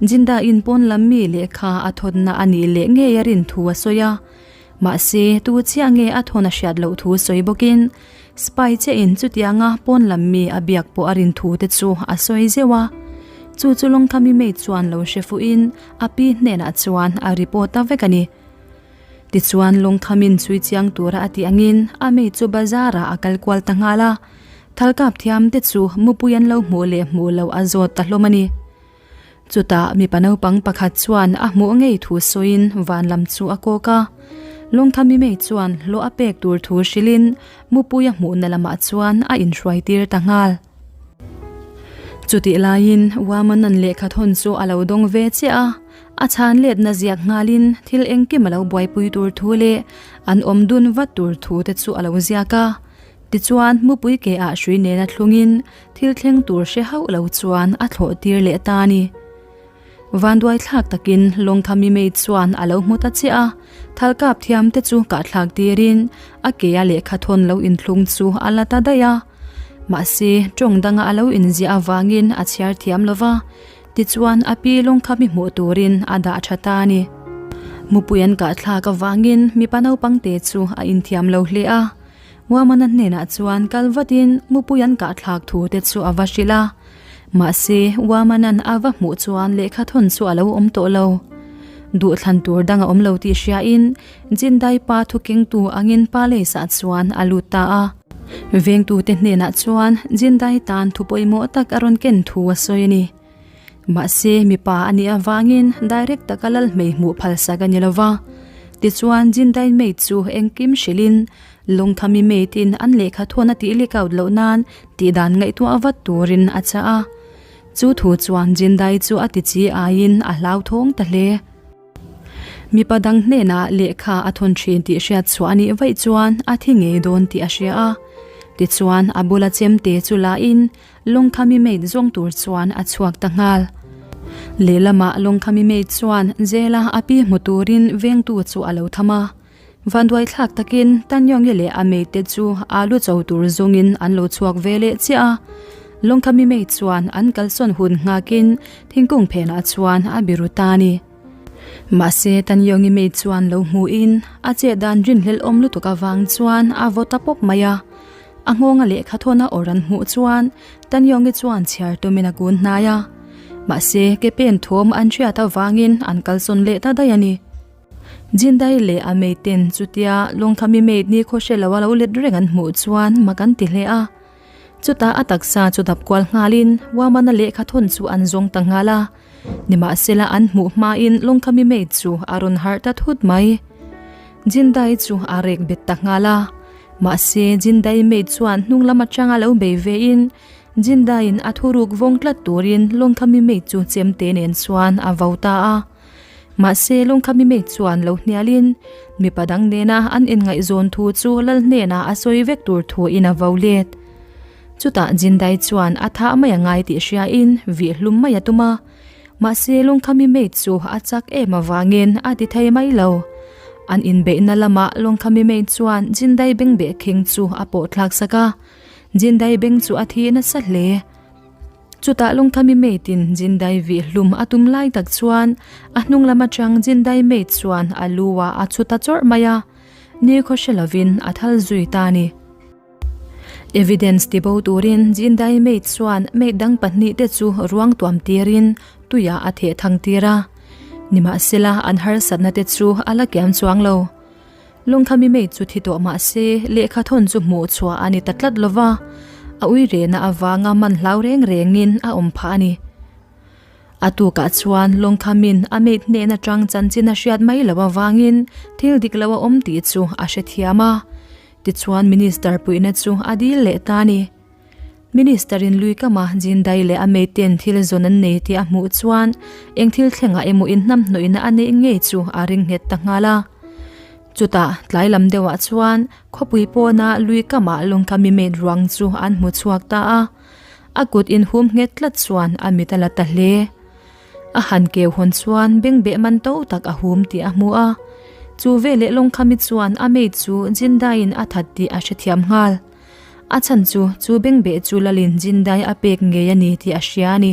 Jindaiin pawn lam mi lehkha a thawnna a nih leh ngei a rin thu a sawi a. Mahse, tu chiah nge a thawn a hriat loh thu sawi bawkin Spy chiahin chutianga pawn lam mi a biak pawh a rin thu te chu a sawi zeuh a. Chu chu Lawngkhami mei chuan lo hre fuhin a pi hnenah chuan a report ta vek a ni. Tichuan Lawngkhamin chhui chiang tura a tih angin a mei chu bazar ah a kal kual ta nghal a. Thalkap thiam te chu mupui an lo hmuh leh hmuh loh a zawt ta hlawm a ni. Chutah mipa naupang pakhat chuan a hmuh ngei thu sawiin van lam chu a kawk a. Lawngthami mei chuan hlawh a pek tur thu hrilhin mupui a hmuhna lamah chuan a inhruai tir ta nghal. Chutih laiin Wamanan lehkha thawn chu a lo dawng ve chiah a, a chhan letna ziak nghalin thil engkim a lo buaipui tur thu leh an awm dun vat tur thu te chu a lo ziak a. Tichuan mupui ke ah hrui nena thlungin Thil thleng tur hre hauh lo chuan a thlawh tir leh ta a ni. Vanduai thlak takin Lawngthami mei chuan a lo hmu ta chiah a, thalkap thiam te chu kah thlak tirin a ke a lehkha thawn lo inthlung chu a la ta daih a. Mahse, tawng danga a lo inziah avangin a chhiar thiam lo va, tichuan a pi Lawngthami hmuh turin a dah tha ta a ni. Mupui an kah thlak avangin mipa naupang te chu a inthiam lo hle a. Muamana hnenah chuan kal vatin mupui an kah thlak thu te chu a va hrilh a. Mahse, Uamana'n a va hmuh chuan lehkha thawn chu a lo awm tawh lo. Duhthlan tur dang a awm lo tih hriain Jindai pa thukengtu angin palace-ah chuan a lut ta a. Vengtute hnenah chuan Jindai tan thu pawimawh tak a rawn ken thu a sawi a ni. Mahse, mipa a nih avangin direct taka lal hmei hmuh phalsak a ni lo va. Tichuan, Jindai maid chu engkim hrilhin Lungthami maid in an lehkha thawn a tih leak out loh nan tih dan ngaihtuah vat turin a chah a. Chu thu chuan Jindai chu a ti chi aiin a hlauthawng ta hle. Mipa dang hnenah lehkha a thawn thin tih hriat chhuah a nih vaih chuan a thi ngei dawn tih a hria a. Tichuan a bula chemte chu la in Lungkhami maid zawng tur chuan a chhuak ta nghal. Lehlamah Lungkhami maid chuan jail-a a pi hmu turin vengtu chu a lo tham a. Vanduai thlak takin Tanyongi leh a maid te chu alu cho tur zawngin an lo chhuak ve leh chiah a. Lungkhami maid chuan an kalsawn hun nghakin thingkung phenah chuan a biru ta a ni. Mahse Tanyongi maid chuan lo hmuhin a chet dan rinhlelh awm lutuk avang chuan a vaw ta pawp mai a. A nghawnga lehkha thawn a awr an hmuh chuan Tanyongi chuan chhiar tumin a kun hnai a. Mahse ke pen thawm an hriat avangin an kalsawn leh ta daih a ni. Jindai leh a maid-ten chutia Lawngthami maid ni khaw hre lo a lo let reng an hmuh chuan mak an ti hle a. Chutah a taksa chu dap kual nghalin Wamana lehkha thawn chu an zawng ta nghal a. Nimahsela an hmuh hmain Lawngthami maid chu a rawn harh ta thut mai. Jindai chu a rek bet ta nghal a. Mahse, Jindai maid chuan hnung lam atanga lo bei vein Jindaiin a thuruk vawng tlat turin Lawngkhami maid chu chemte nen chuan a vo ta a. Mahse, Lawngkhami maid chuan lo hnialin mipa dang nena an inngaihzawn thu chu lal hnenah a sawi vek tur thuin a vo let. Chutah Jindai chuan a thah mai a ngai tih hriain vih hlum mai a tum a. Mahse Lawngkhami maid chu a chak em avangin a ti thei mai lo. An inbeihna lamah Lawngkhami maid chuan Jindai bengbeh khing chu a pawh thlak sak a. Jindai beng chu a thi nasa hle. Chutah Lawngkhami maid in Jindai vih hlum a tum lai tak chuan a hnung lam atang Jindai maid chuan a lu ah a chhu ta chawrh mai a. Nikhaw hre lovin a thal zui ta a ni. Evidence ti bo turin Jindai maid chuan maid dang pahnihte chu ruang tuam tirin tuiah a theh thang tir a. Nimahsela an harsatna te chu a la kiam chuang lo. Lungkhami maid chu thi tawh mahse lehkha thawn chu hmuh chhuah a ni ta tlat lova, a ui rehna avanga man hlau reng rengin a awm phah a ni. A tukah chuan Lawngkhamin a maid hnen atang chanchin a hriat mai loh avangin thil dik lo a awm tih chu a hrethiam a. Tichuan Minister puihna chu a dil leh ta a ni. Minister in lui kama Jindai leh a maid ten thil zawn an nei tih a hmuh chuan eng thil thlengah emaw inhnamhnawihna a neih ngei chu a ring nghet ta nghal a. Chutah tlai lam deuhah chuan khawpui pawna lui kama Lawngkhami maid ruang chu an hmu chhuak ta a. A kut inhum nghet tlat chuan a mit a la ta hle. A han keu hawn chuan bengbeh man to tak a hum tih a hmu a. Chu veleh Lawngkhami chuan a maid chu Jindaiin a that tih a hrethiam nghal. A chhan chu chu bengbeh chu lalin Jindai a pek ngei a ni tih a hria a ni.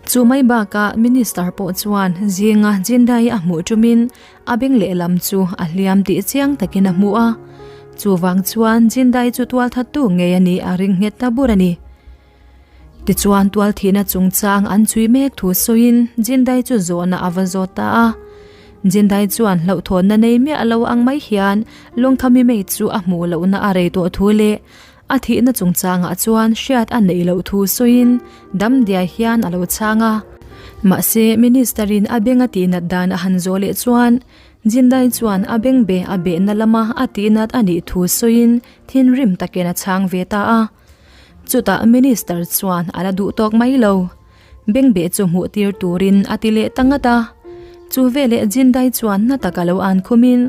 Chu mai bakah Minister pawh chuan zinga Jindai a hmuh tumin a beng lehlam chu a hliam tih chiang takin a hmu a. Chuvang chuan Jindai chu tualthattu ngei a nih a ring nghet ta bur a ni. Tichuan tualthihna chungchang an chhui mek thu sawiin Jindai chu zawhna a va zawt ta a. Jindai chuan hlauhthawnna nei miah lo ang mai hian Lawngkhami mei chu a hmuh lohna a rei tawh thu leh a thihna chungchangah chuan hriat a neih loh thu sawiin dam diai hian a lo chhang a. Mahse Minister-in a beng a tihnat dan a han zawh leh chuan Jindai chuan a beng be a behna lama a tihnat a nih thu sawiin thinrim takin a chhang ve ta a. Chutah Minister chuan a la duh tawk mai lo. Bengbeh chu hmuh tir turin a ti leh ta ngat a. Chu veleh Jindai chuan na taka lo an khumin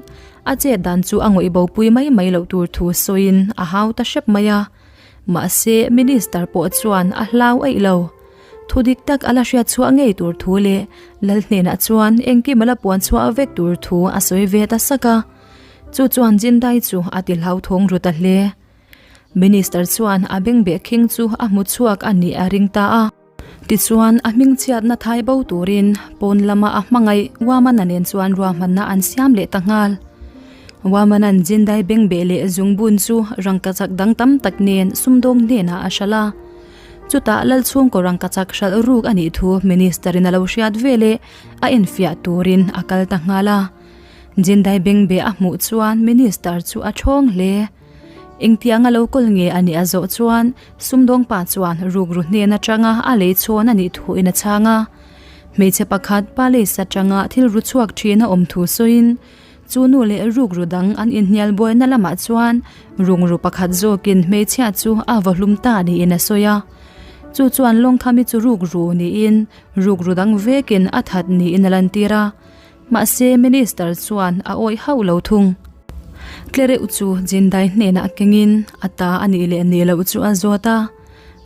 a chet dan chu a ngawih bopui mai mai loh tur thu sawiin a hau ta hrep mai a. Mahse Minister pawh chuan a hlau eih lo. Thu dik tak a la hriat chhuah ngei tur thu leh Lal hnenah chuan engkim a la puan chhuah vek tur thu a sawi ve ta sak a. Chu chuan Jindai chu a ti hlauthawng ru ta hle. Minister chuan a bengbeh khing chu a hmu chhuak a nih a ring ta a. Tichuan, a hmingchhiatna thai bo turin pawn lama a hmangaih Wamana nen chuan ruahmanna an siam leh ta nghal. Wamana'n Jindai bengbeh leh zungbun chu rangkachak dang tam tak nen sumdawng hnenah a hralh a. Chutah Lalchhungkaw rangkachak hralh ruk a nih thu Minister-in a lo hriat veleh a enfiah turin a kal ta nghal a. Jindai bengbeh a hmuh chuan Minister chu a thawng hle. Engtiang a lo kawl nge a nih a zawh chuan sumdawng pa chuan rukru hnen atanga a lei chhawn a nih thuin a chhang a. Hmeichhe pakhat palace atanga thil ru chhuak thin a awm thu sawiin chu nu leh rukru dang an inhnial buaina lamah chuan rungru pakhat zawkin hmeichhia chu a vaw hlum ta niin a sawi a. Chu chuan Lawngkhami chu rukru niin rukru dang vekin a that niin a lantir a. Mahse Minister chuan a awih hauh lo thung. Tlereuh chu Jindai hnenah kengin a ta a nih leh nih loh chu a zawt a.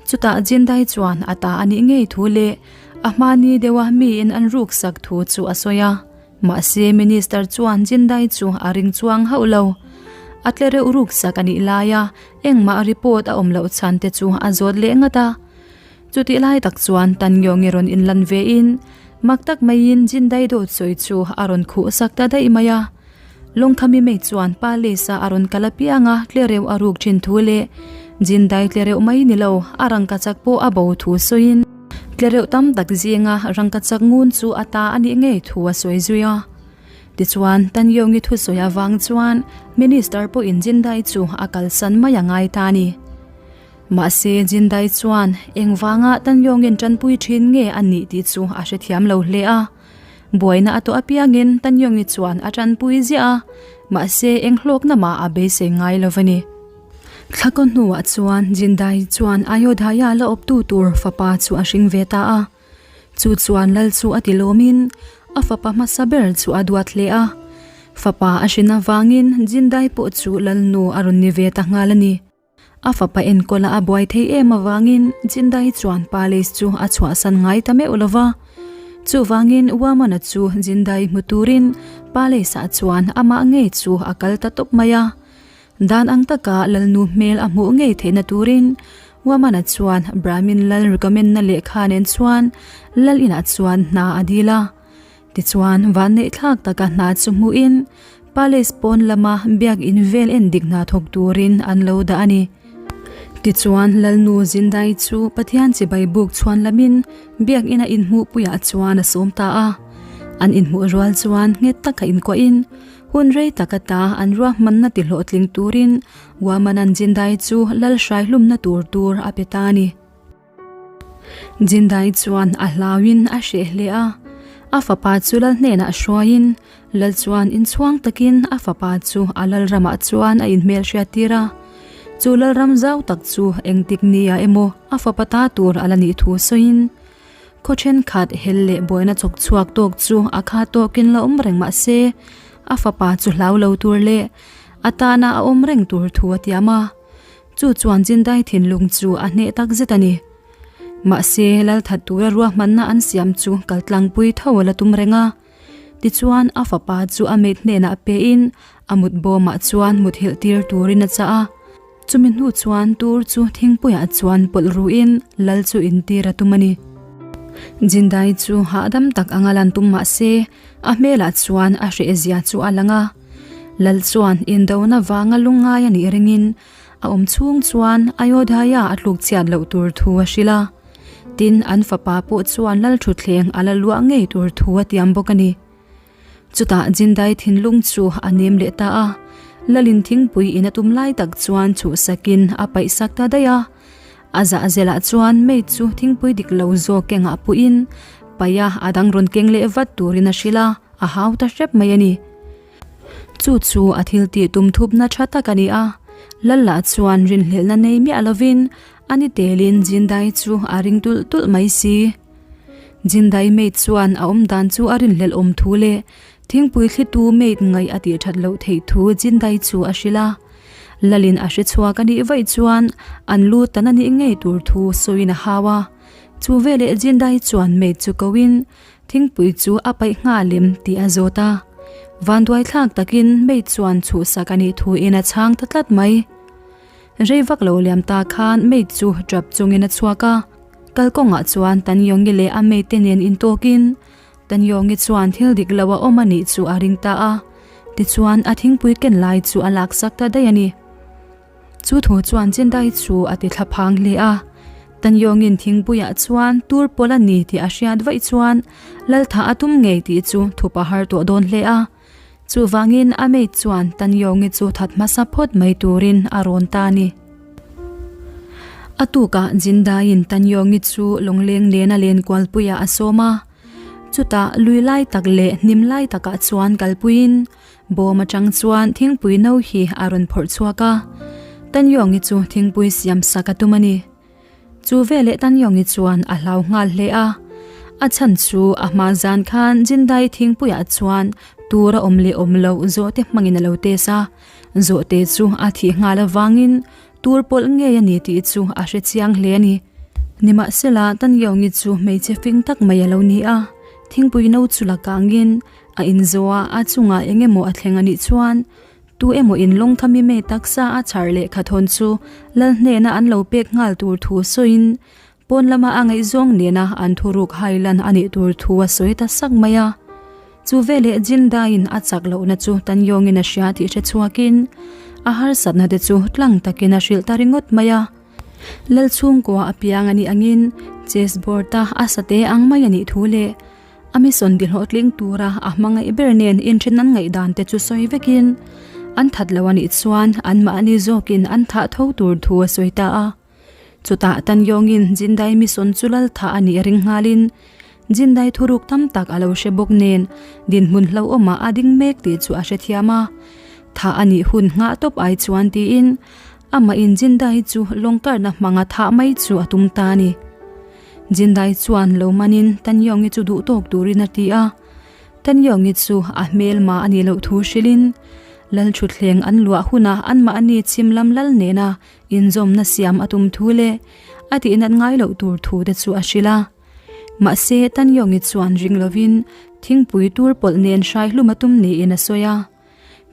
Chutah Jindai chuan a ta a nih ngei thu leh a hmani deuha miin an ruksak thu chu a sawi a. Mahse Minister chuan Jindai chu a ring chuang hauh lo. A tlereuh ruksak a nih laia engmah report a awm loh chhan te chu a zawt leh ngat a. Chutih lai tak chuan Tangyongi rawn inlan vein mak tak maiin Jindai dawt sawi chu a rawn khuh sak ta daih mai a. Lawngkhami mai chuan Palace-a a rawn kal apiang a tlereuh a ruk thin thu leh Jindai tlereuh mai ni lo a rangkachak pawh a bo thu sawiin tlereuh tam tak zinga rangkachak ngun chu a ta a nih ngei thu a sawi zui a. Tichuan Tangyongi thusawi avang chuan Minister pawhin Jindai chu a kalsan mai a ngai ta a ni. Mahse, Jindai chuan engvanga Tanyongin tanpui thin nge a nih tih chu a hrethiam lo hle a. Buaina a tawh apiangin Tanyongi chuan a tanpui ziah a. Mahse, eng hlawkna mah a beisei ngai lo va ni. Thlakaw hnuah chuan Jindai chuan Ayodhaya la awptu tur fapa chu a hring ve ta a. Chu chuan lal chu a ti lawmin a fapa hmasa ber chu a duat hle a. Fapa a hrin avangin Jindai pawh chu lalnu a rawn ni ve ta nghal a ni. A fapa enkawla a buai thei em avangin Jindai chuan palace chu a chhuahsan ngai ta meuh lo va. Chuvangin Wamana chu Jindai hmu turin palace ah chuan amah ngei chu a kal ta tawp mai a. Dan ang taka lalnu hmel a hmuh ngei theihna turin Wamana chuan Brahmin lal recommend na lehkha nen chuan lal inah chuan hna a dil a. Tichuan vanneih thlak taka hna chu hmuhin Palace pawn lama biak in vel en dik hna thawk turin an lo dah a ni. Tichuan lalnu Zindai chu Pathian chibai buk chhuan lamin biak ina inhmuhpuiah chuan a sawm ta a. An inhmuh rual chuan nghet taka inkuahin Hun rei tak ata an ruahmanna ti hlawhtling turin Wamanan Jindai chu lal hraihlumna tur tur a pe ta a ni. Jindai chuan a hlauin a hreh hle a, a fapa chu lal hnenah hruaiin lal chuan inchhuang takin a fapa chu a lal ramah chuan a inhmelhriat tir a. Chu lal ram zau tak chu engtik nia emaw a fapa ta tur a la nih thu sawiin Khaw thenkhat hel leh buaina chawk chhuak tawk chu a kha tawkin la awm reng mah se, a fapa chu hlau lo tur leh a tana a awm reng tur thu a tiam a. Chu chuan Jindai thinlung chu a hneh tak zet a ni. Mahse, Lalthat tura ruahmanna an siam chu kaltlangpui tho a la tum reng a. Tichuan, a fapa chu a mate hnenah pein a mut bawmah chuan muthilh tir turin a chah a. Chumi hnu chuan tur chu thingpuiah chuan pawlh ruin lal chu intir a tum a ni. Jindai chu hahdam tak anga lan tum mah se, a hmelah chuan a hrehzia chu a lang a. Lal chuan indona vanga lungngai a nih ringin a awm chhung chuan Ayodhaya a tluk chhiat loh tur thu a hrilh a. Tin, an fapa pawh chuan lal thutthleng a la luah ngei tur thu a tiam bawk a ni. Chutah Jindai thinlung chu a nem leh ta a, Lalin thingpui in a tum lai tak chuan chhuhsakin a paihsak ta daih a. A zahzelah chuan maid chu thingpui dik lo zawk kengah puhin paih a, a dang rawn keng leh vat turin a hrilh a, a hau ta hrep mai a ni. Chu chu a thil tih tum thupna tha tak a ni a, Lalla chuan rinhlelhna nei miah lovin a ni telin Jindai chu a ring tulh tulh mai si. Jindai maid chuan a awm dan chu a rinhlelh awm thu leh thingpui thlitu maid ngaih a tih that loh theih thu Jindai chu a hrilh a. Lalin a hre chhuak a nih vaih chuan an lu tan a nih ngei tur thu sawiin a hau a. Chu veleh Jindai chuan maid chu koin Thingpui chu a paih nghal em tih a zawt a. Vanduai thlak takin maid chuan chhuhsak a nih thuin a chhang ta tlat mai. Rei vak lo liam ta khan maid chu tap chungin a chhuak a. Kalkawngah chuan Tanyongi leh a maid te nen intawkin Tanyongi chuan thil dik lo a awm a nih chu a ring ta a. Tichuan a thingpui ken lai chu a laksak ta daih a ni. Chu thu chuan Jindai chu a ti thla phang hle a. Tanyongin thingpuiah chuan tur pawl a ni tih a hriat vaih chuan Laltha a tum ngei tih chu thup a har tawh dawn hle a. Chuvangin a maid chuan Tanyongi chu that hmasa phawt mai turin a rawn ta a ni. A tukah Jindaiin Tanyongi chu lawngleng nena lenkualpuiah a sawm a. Chutah lui lai tak leh hnim lai takah chuan kalpuiin Bawm atang chuan thingpui no hi a rawn phawrh chhuak a, Tanyongi chu thingpui siam sak a tum a ni. Chu veleh Tanyongi chuan a hlau nghal hle a, a chhan chu a hma zan khan Jindai thingpuiah chuan tur a awm leh awm loh zawhte hmangin a lo test a, zawhte chu a thih nghal avangin tur pawlh ngei a ni tih chu a hre chiang hle a ni. Nimahsela Tanyongi chu hmeichhe fing tak mai a lo ni a, thingpui no chu la kangin A inzawh a, a chungah eng emaw a thleng a nih chuan tu emaw in lawng kha mi mei taksa a chhar lehkha thawn chu lal hnena an lo pek nghal tur thu sawiin pawn lama a ngaihzawng nena an thuruk hailan a nih tur thu a sawi ta sak mai a. Chu veleh Jindaiin a chak lohna chu Tanyawngin a hria tih hre chhuakin a harsatna te chu tlang takin a hrilh ta ringawt mai a. Lal chhungkua a piang a nih angin chess board a a sate ang mai a nih thu leh A mission ti hlawhtling tura a hmangaih ber nen inthen an ngaihdan te chu sawi vekin an that lo a nih chuan anmahni zawkin an thah tho tur thu a sawi ta a. Chutah Tanyawngin Jindai mission chu lal thah a nih ring nghalin Jindai thuruk tam tak a lo hre bawk nen dinhmun hlauhawmah a ding mek tih chu a hrethiam a. Thah a nih hun nghah tawp ai chuan tiin amah in Jindai chu lawng karna hmanga thah mai chu a tum ta a ni. Jindai chuan lo manin Tanyongi chu duh tawk turin a ti a. Tanyongi chu a hmelma a nih loh thu hrilhin Lal thutthleng an luah hunah anmahni chhim lam lal nena inzawmna siam a tum thu leh a tihnat ngai loh tur thu te chu a hrilh a. Mahse, Tanyongi chuan ring lovin thingpui tur pawlh nen hrai hlum a tum niin a sawi a.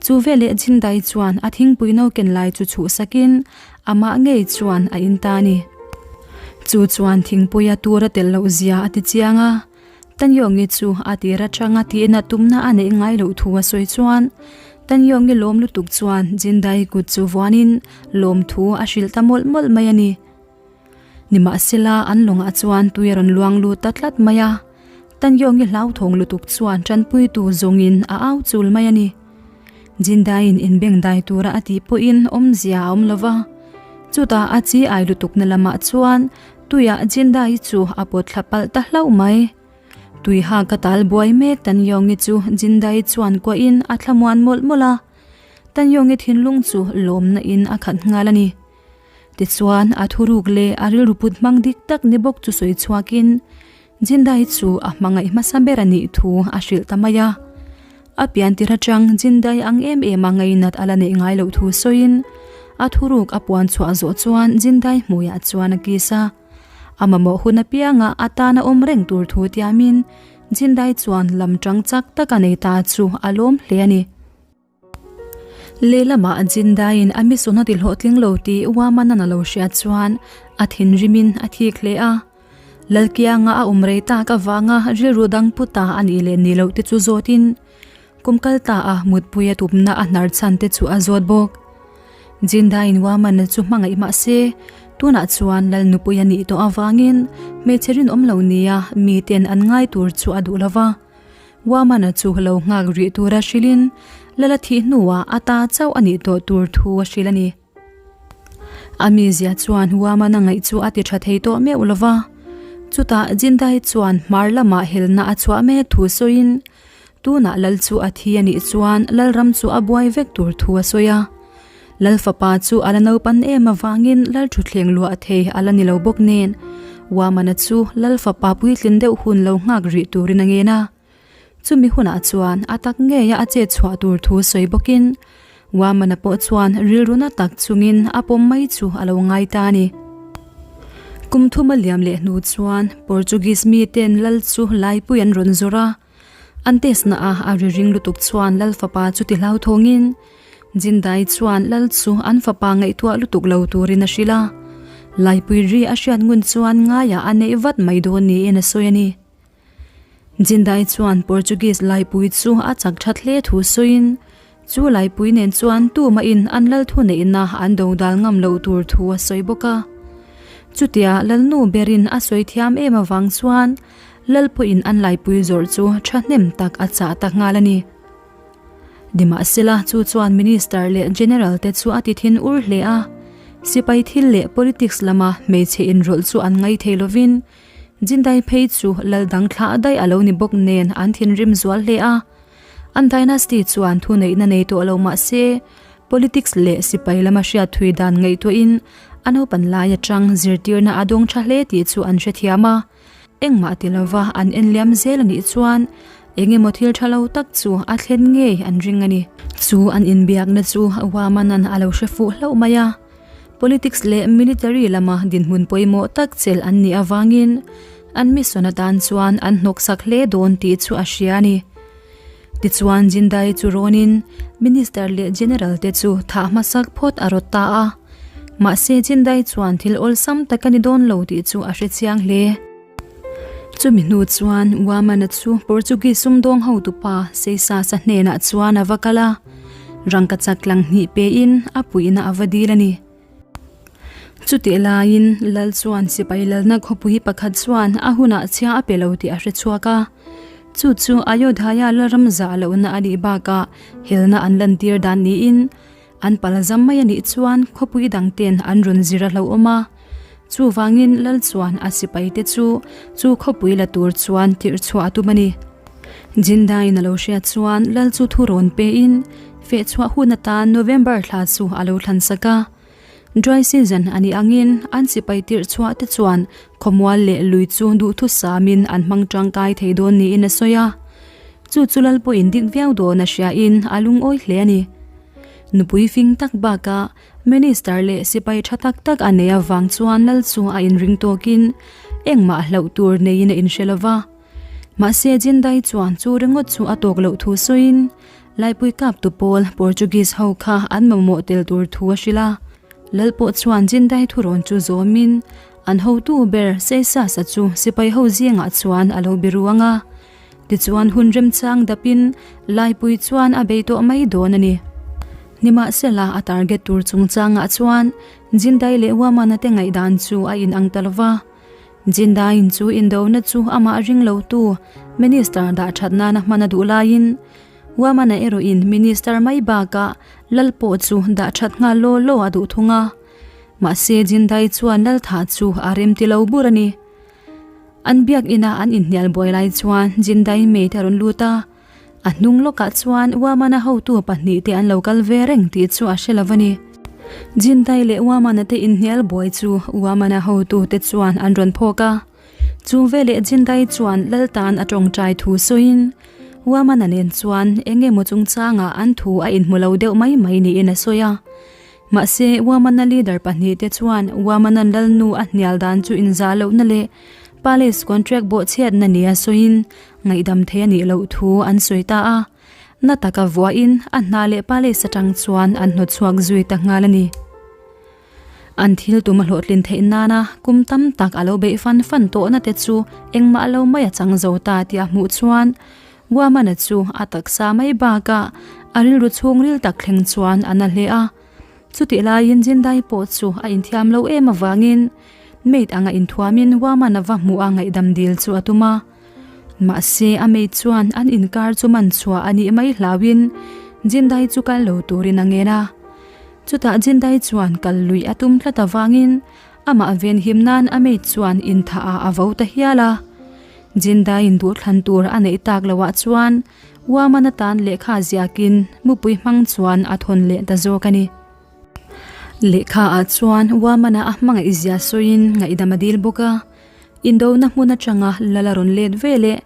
Chu veleh Jindai chuan a thingpui no ken lai chu chhuhsakin amah ngei chuan a in ta a ni. Chu chuan thingpuia tur a tel loh zia a ti chiang a. Tanyongi chu a tir atanga tihna tumna a neih ngai loh thu a sawi chuan Tanyongi lawm lutuk chuan Jindai kut chu vuanin lawmthu a hrilh ta mawlh mawlh mai a ni. Nimahsela an lawngah chuan tui a rawn luang lut ta tlat mai a, Tanyongi hlauthawng lutuk chuan tanpuitu zawngin a au chul mai a ni. Jindaiin inbengdai tura a tih pawhin awmzia a awm lova, chutah a chi ai lutukna lamah chuan tuiah Jindai chu a pawt thla palh ta hlauh mai. Tui ha ka tal buai mek Tanyongi chu Jindai chuan kuahin a thlamuan mawlh mawlh a, Tanyongi thinlung chu lawmna in a khat nghal a ni. Tichuan, a thuruk leh a rilru put hmang dik tak ni bawk chu sawi chhuakin Jindai chu a hmangaih hmasa ber a nih thu a hrilh ta mai a. A pian tir atang Jindai ang em em a ngainat a la neih ngai loh thu sawiin a thuruk a puan chhuah zawh chuan Jindai hmuiah chuan a kiss a. A mamawh hun apianga a tan a awm reng tur thu tiamin Jindai chuan lam tang chak tak a nei ta chu a lawm hle a ni. Lehlamah Jindaiin a mission a ti hlawhtling lo tih Wamanan a lo hriat chuan a thinrimin a thik hle a. Lalkianga a awm rei tak avanga rilru dang pu ta a nih leh nih loh te chu zawtin kum kal ta a mutpui a tupna a hnar chhan te chu a zawt bawk. Jindaiin Wamana chu hmangaih mah se tunah chuan Lal nupui a nih tawh avangin hmeichhe rinawm lo nia miten an ngai tur chu a duh lova. Wamana chu lo nghak rih tura hrilhin Lala thih hnuah a ta chauh a nih tawh tur thu a hrilh a ni. A mizia chuan Wamana ngaih chu a ti tha thei tawh meuh lo va. Chutah Jindai chuan hmar lamah helna a chhuah mek thu sawiin tunah Lal chu a thi a nih chuan Lalram chu a buai vek tur thu a sawi a. Lal fapa chu a la naupan em avangin Lal thutthleng luah thei a la ni lo bawk nen, Wamana chu Lal fapa puitlin deuh hun lo nghak rih turin a ngen a. Chumi hunah chuan a tak ngeia a chet chhuah tur thu sawi bawkin Wamana pawh chuan rilru na tak chungin a pawm mai chu a lo ngai ta a ni. Kum thum a liam leh hnu chuan Portuguese miten Lal chu laipui an rawn zawrh a. An test na a a ri ring lutuk chuan Lal fapa chu ti hlauthawngin Jindai chuan Lal chu an fapa ngaihtuah lutuk lo turin a hrilh a. Laipui ri a hriat ngun chuan ngaiah a neih vat mai dawn niin a sawi a ni. Jindai chuan Portuguese laipui chu a chak that hle thu sawiin chu laipui nen chuan tumahin an lal thu neihna an dodal ngam loh tur thu a sawi bawk a. Chutia Lalnu berin a sawi thiam em avang chuan Lal pawhin an laipui zawrh chu thahnem tak a chah ta nghal a ni. Nimahsela, chu chuan Minister leh General te chu a ti thin ur hle a. Sipai thil leh politics lama hmeichhe inrawlh chu an ngai thei lovin, Jindai phei chu lal dang thlah daih a lo ni bawk nen an thinrim zual hle a. An dynasty chuan thuneihna nei tawh lo mah se, politics leh sipai lama hriat thui dan ngaihtuahin a naupan lai atang zirtirna a dawng tha hle tih chu an hrethiam a. Engmah ti lova an enliam zel a nih chuan eng emaw thil tha lo tak chu a thlen ngei an ring a ni. Chu an inbiakna chu Wamanan a lo hre fuh hlauh mai a. Politics leh military lama dinhmun pawimawh tak chelh an nih avangin an mission atan chuan an hnawksak hle dawn tih chu a hria a ni. Tichuan Jindai chu rawnin Minister leh General te chu thah hmasak phawt a rawt ta a. Mahse Jindai chuan thil awlsam tak a ni dawn lo tih chu a hre chiang hle. Chumi hnu chuan Wamana chu Portuguese sumdawng hotupa Seisasa hnenah chuan a va kal a, rangkachak tlang hnih pein a puihna a va dil a ni. Chutih laiin Lal chuan sipai lalna khawpui pakhat chuan a hunah chhia a pe lo tih a hre chhuak a. Chu chu Ayodhaya Lalram zah lohna a nih bakah helna an lantir dan niin an pal zam mai a nih chuan khawpui dang ten an rawn zir a hlauhawm a. Chuvangin Lal chuan a sipaite chu chu khawpui la tur chuan tirh chhuah a tum a ni. Jindaiin a lo hriat chuan Lal chu thu rawn pein. Feh chhuah hun atan November thla chu a lo thlan sak a. Dry season a nih angin an sipai tirh chhuah te chuan khawmual leh lui chu duhthusamin an hmang tangkai thei dawn niin a sawi a. Chu chu lal pawhin dik viau dawn a hriain a lungawi hle a ni. Nupui fing tak bakah Minister leh sipai tha tak tak a nei avang chuan lal chu a inring tawkin engmah hlauh tur neiin a inhre lova. Mahse Jindai chuan chu ringawt chu a tawk loh thu sawiin Laipui kaptu pawl Portuguese ho kha an mamawh tel tur thu a hrilh a. Lal pawh chuan Jindai thurawn chu zawmin an hotu ber Seisasa chu sipai ho zingah chuan a lo biru ang a. Tichuan hun remchang dapin Laipui chuan a bei tawh mai dawn a ni. Nimahsela a target tur chungchangah chuan Jindai leh Wamana te ngaihdan chu a inang ta lova. Jindaiin chu indona chu amah ring lotu Minister dah that nana hman a duh laiin Wamana erawhin Minister mai bakah lal pawh chu dah that nghal law law a duh thung a. Mahse Jindai chuan Laltha chu a remti lo bur a ni. An biak ina an inhnial buai lai chuan Jindai mate a rawn lut a, a hnung lawkah chuan Wamana hotu pahnihte an lo kal ve reng tih chu a hre lo a ni. Jindai leh Wamana te inhnial buai chu Wamana hotute chuan an rawn phawk a, chu veleh Jindai chuan Laltan a tawngtai thu sawiin Wamana nen chuan eng emaw chungchangah an thu a inhmu lo deuh mai mai niin a sawi a. Mahse, Wamana leader pahnihte chuan Wamana'n Lalnu a hnial dan chu inzah lohna leh Palace contract bawhchhiatna nia sawiin ngaihdam thei a nih loh thu an sawi ta a. Na taka vuahin a hna leh Palace atang chuan an hnawtchhuak zui ta nghal a ni. An thil tum a hlawhtlin theih nana kum tam tak a lo beih fan fan tawhna te chu engmah lo mai a chang zo ta tih a hmuh chuan Wamana chu a taksa mai bakah a rilru chhungril tak thleng chuan a na hle a. Chutih laiin Jindai pawh chu a inthiam lo em avangin maid anga inthuamin Wamana va hmuh a ngaihdam dil chu a tum a. Mahse a maid chuan an inkar chu man chhuah a nih mai hlauhin Jindai chu kal lo turin a ngen a. Chutah Jindai chuan kal luih a tum tlat avangin amah venhim nan a maid chuan inthah ah a vo ta hial a. Jindaiin duhthlan tur a neih tak loah chuan Waman atan lehkha ziakin mupui hmang chuan a thawn leh ta zawk a ni. Lehkha ah chuan Wamana a hmangaih zia sawiin ngaihdam a dil bawk a. Indona hmun atanga lal a rawn let ve leh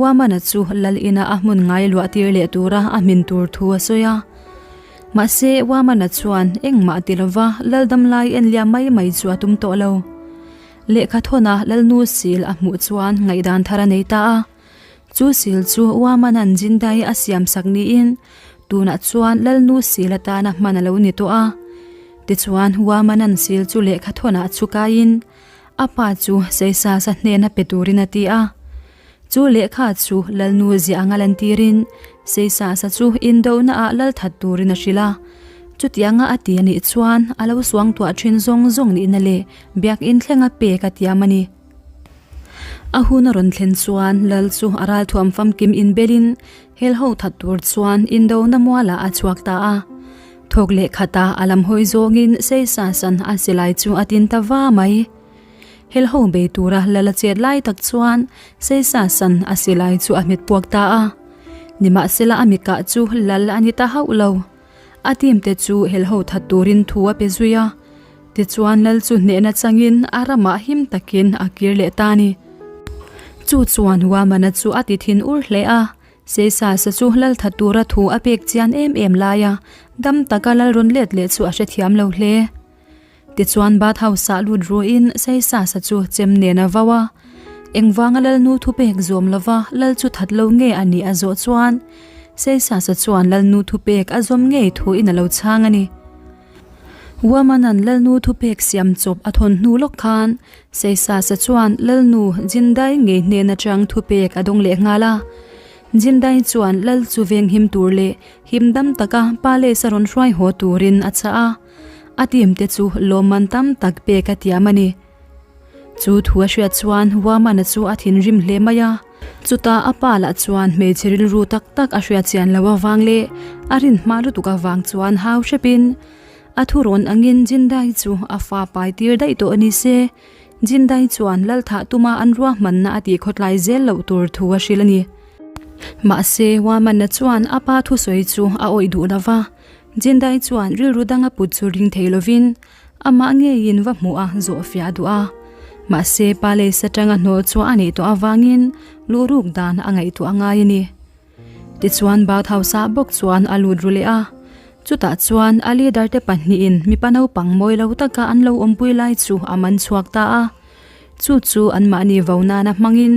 Wamana chu lal ina a hmun ngai luah tir leh tura a hmin tur thu a sawi a. Mahse Wamana chuan engmah ti lova lal damlai en liam mai mai chu a tum tawh lo. Lehkha thawna Lalnu sil a hmuh chuan ngaihdan thar a nei ta a. Chu sil chu Wamana'n Jindai a siam sak niin tunah chuan Lalnu sil atana hman a lo ni tawh a. Tichuan Wamana'n sil chu lehkha thawnah chu kaiin a pa chu Seisasa hnena pe turin a ti a. Chu lehkha chu Lalnu ziah anga lantirin Seisasa chu indonaah lal that turin a hrilh a. Chutianga a ti a nih chuan a lo suangtuah thin zawng zawng nihna leh biakinn thlenga pek a tiam a ni. A hun a rawn thlen chuan Lal chu a ralthuam famkim inbelin helho that tur chuan indona mualah a chhuak ta a. Thawk leh khatah a lam hawi zawngin Seisasan a silai chu a tin ta va mai. Helho bei tura lal a chet lai tak chuan Seisasan a silai chu a hmet puak ta a. Nimahsela a mikah chu lal a ni ta hauh lo. A team te chu helho that turin thu a pe zui a. Tichuan lal chu hnehna changin a ramah him takin a kir leh ta a ni. Chu chuan Wamana chu a ti thin ur hle a. Seisasa chu lal that tura thu a pek chian em em laia dam taka lal rawn let leh chu a hrethiam lo hle. Tichuan bathhouse ah lut ruiin Seisasa chu chem nen a vau a. Engvanga Lalnu thupek zawm lova Lal chu that lo nge a nih a zawh chuan Seisasa chuan Lalnu thupek a zawm ngei thuin a lo chhang a ni. Wamanan Lalnu thupek siam chawp a thawn hnu lawk khan Seisasa chuan Lalnu Jindai ngei hnen atang thupek a dawng leh nghal a. Jindai chuan Lal chu venghim tur leh himdam taka palace a rawn hruai haw turin a chah a. A team te chu lawmman tam tak pek a tiam a ni. Chu thu a hriat chuan Wamana chu a thinrim hle mai a. Chutah a pa lah chuan hmeichhe rilru tak tak a hriat chian loh avang leh a rin hma lutuk avang chuan hau hrepin a thurawn angin Jindai chu a fa pai tir daih tawh a ni se. Jindai chuan Lalthah tuma an ruahmanna a tih khawtlai zel loh tur thu a hrilh a ni. Mahse, Waman-a chuan a pa thusawi chu a awih duh lo va, Jindai chuan rilru danga put chu ring thei lovin amah ngeiin va hmuh a zawh fiah duh a. Mahse, palace atanga hnawh chhuah a nih tawh avangin luhruk dan a ngaihtuah a ngai a ni. Tichuan bathhouse ah bawk chuan a lut ru leh a, chutah chuan a leader te pahnihin mipa naupang mawi lo taka an lo awmpui lai chu a man chhuak ta a. Chu chu anmahni vo nana hmangin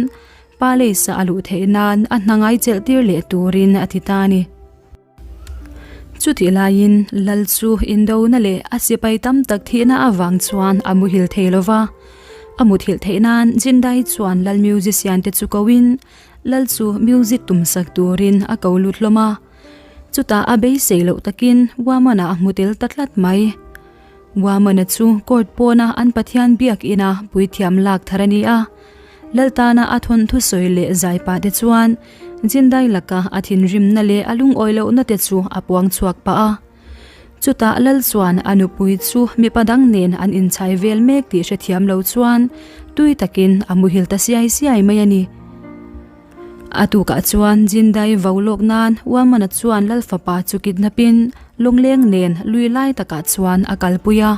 palace ah a luh theih nan a hna ngai chelh tir leh turin a ti ta a ni. Chutih laiin Lal chu indona leh a sipai tam tak thihna avang chuan a muhil thei lo va, a muthilh theih nan Jindai chuan Lal musician te chu koin Lal chu music tum sak turin a ko lut hlawm a, chutah a beisei loh takin Waman-a a hmu tel ta tlat mai. Waman-a chu court pawna an Pathian biak ina puithiam lak thar a ni a, Lal tana a thawnthu sawi leh zai pah te chuan Jindai laka a thinrimna leh a lungawi lohna te chu a puang chhuak pah a. Chutah Lal chuan a nupui chu mipa dang nen an inchhai vel mek tih hrethiam lo chuan tui takin a muhil ta siai siai mai a ni. A tukah chuan Jindai vo lawk nan Wamana chuan Lal fapa chu kidnapin lawngleng nen lui lai takah chuan a kalpui a.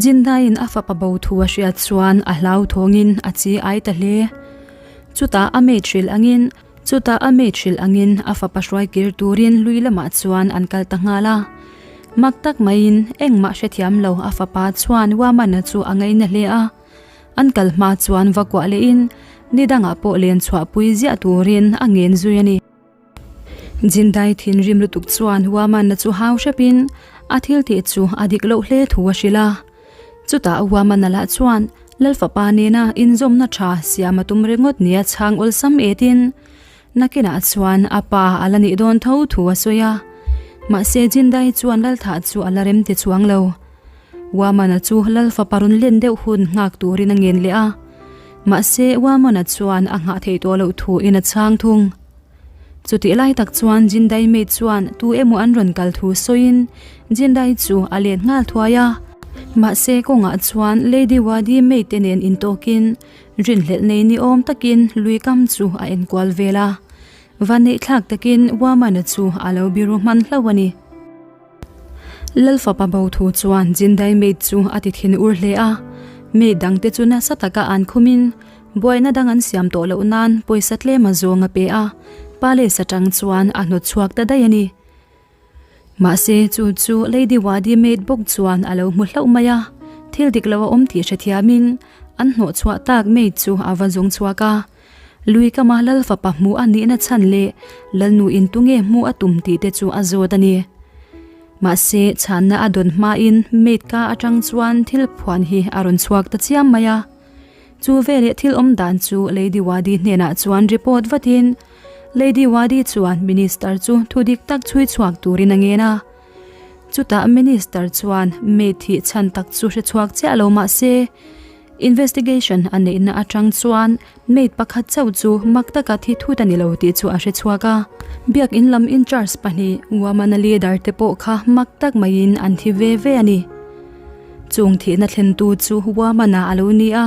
Jindaiin a fapa bo thu a hriat chuan a hlauthawngin a chi ai ta hle. Chutah a mate hrilh angin Chutah a mate hrilh angin a fapa hruai kir turin lui lamah chuan an kal ta nghal a. Mak tak maiin engmah hrethiam lo a fapa chuan Wamana chu a ngaina hle a. An kal hma chuan va kuah lehin ni dangah pawh len chhuahpui ziah turin a ngen zui a ni. Jindai thinrim lutuk chuan Waman-a chu hau hrepin a thil tih chu a dik loh hle thu a hrilh a. Chutah Waman-a lah chuan Lalfapa nena inzawmna tha siam a tum ringawt nia chhang awlsam etin nakinah chuan a pa a la nih dawn tho thu a sawi a. Mahse Jindai chuan Lalthah chu a la rem ti chuang lo. Waman-a chu Lalfapa rawn len deuh hun nghak turin a ngen leh a. Mahse Waman-a chuan a nghah theih tawh loh thu in a chhang thung. Chutih lai tak chuan Jindai maid chuan tu emaw an rawn kal thu sawiin Jindai chu a let nghal thuai a. Mahse kawngah chuan Lady Wadi maid te nen intawkin rinhlelh nei ni awm takin lui kam chu a enkual vel a. Vaneihthlak takin Waman-a chu a lo biru hman hlauh a ni. Lalfapa bo thu chuan Jindai maid chu a ti thin ur hle a, maid dangte chu nasa taka an khumin buaina dang an siam tawh loh nan pawisa tlem a zawng a pe a, palace atang chuan a hnawt chhuak ta daih a ni. Mahse chu chu Lady Wadi maid bawk chuan a lo hmu hlauh mai a, thil dik lo a awm tih hrethiamin an hnawh chhuah tak maid chu a va zawng chhuak a. Lui kama Lal fapa hmuh a nihna chhan leh Lalnu in tunge hmuh a tum tih te chu a zawt a ni. Mahse, chhanna a dawn hmain maid ka atang chuan thil phuan hi a rawn chhuak ta chiam mai a. Chu veleh thil awm dan chu Lady Wadi hnenah chuan report vatin Lady Wadi chuan Minister chu thu dik tak chhui chhuak turin a ngen a. Chutah Minister chuan maid thih chhan tak chu hre chhuak chiah lo mahse, Investigation a neihna atang chuan maid pakhat chauh chu mak taka thi thut a ni lo tih chu a hre chhuak a. Biakin lam in charge pahnih Wamana leader te pawh kha mak tak maiin an thi ve ve a ni. Chung thihna thlentu chu Wamana a lo ni a,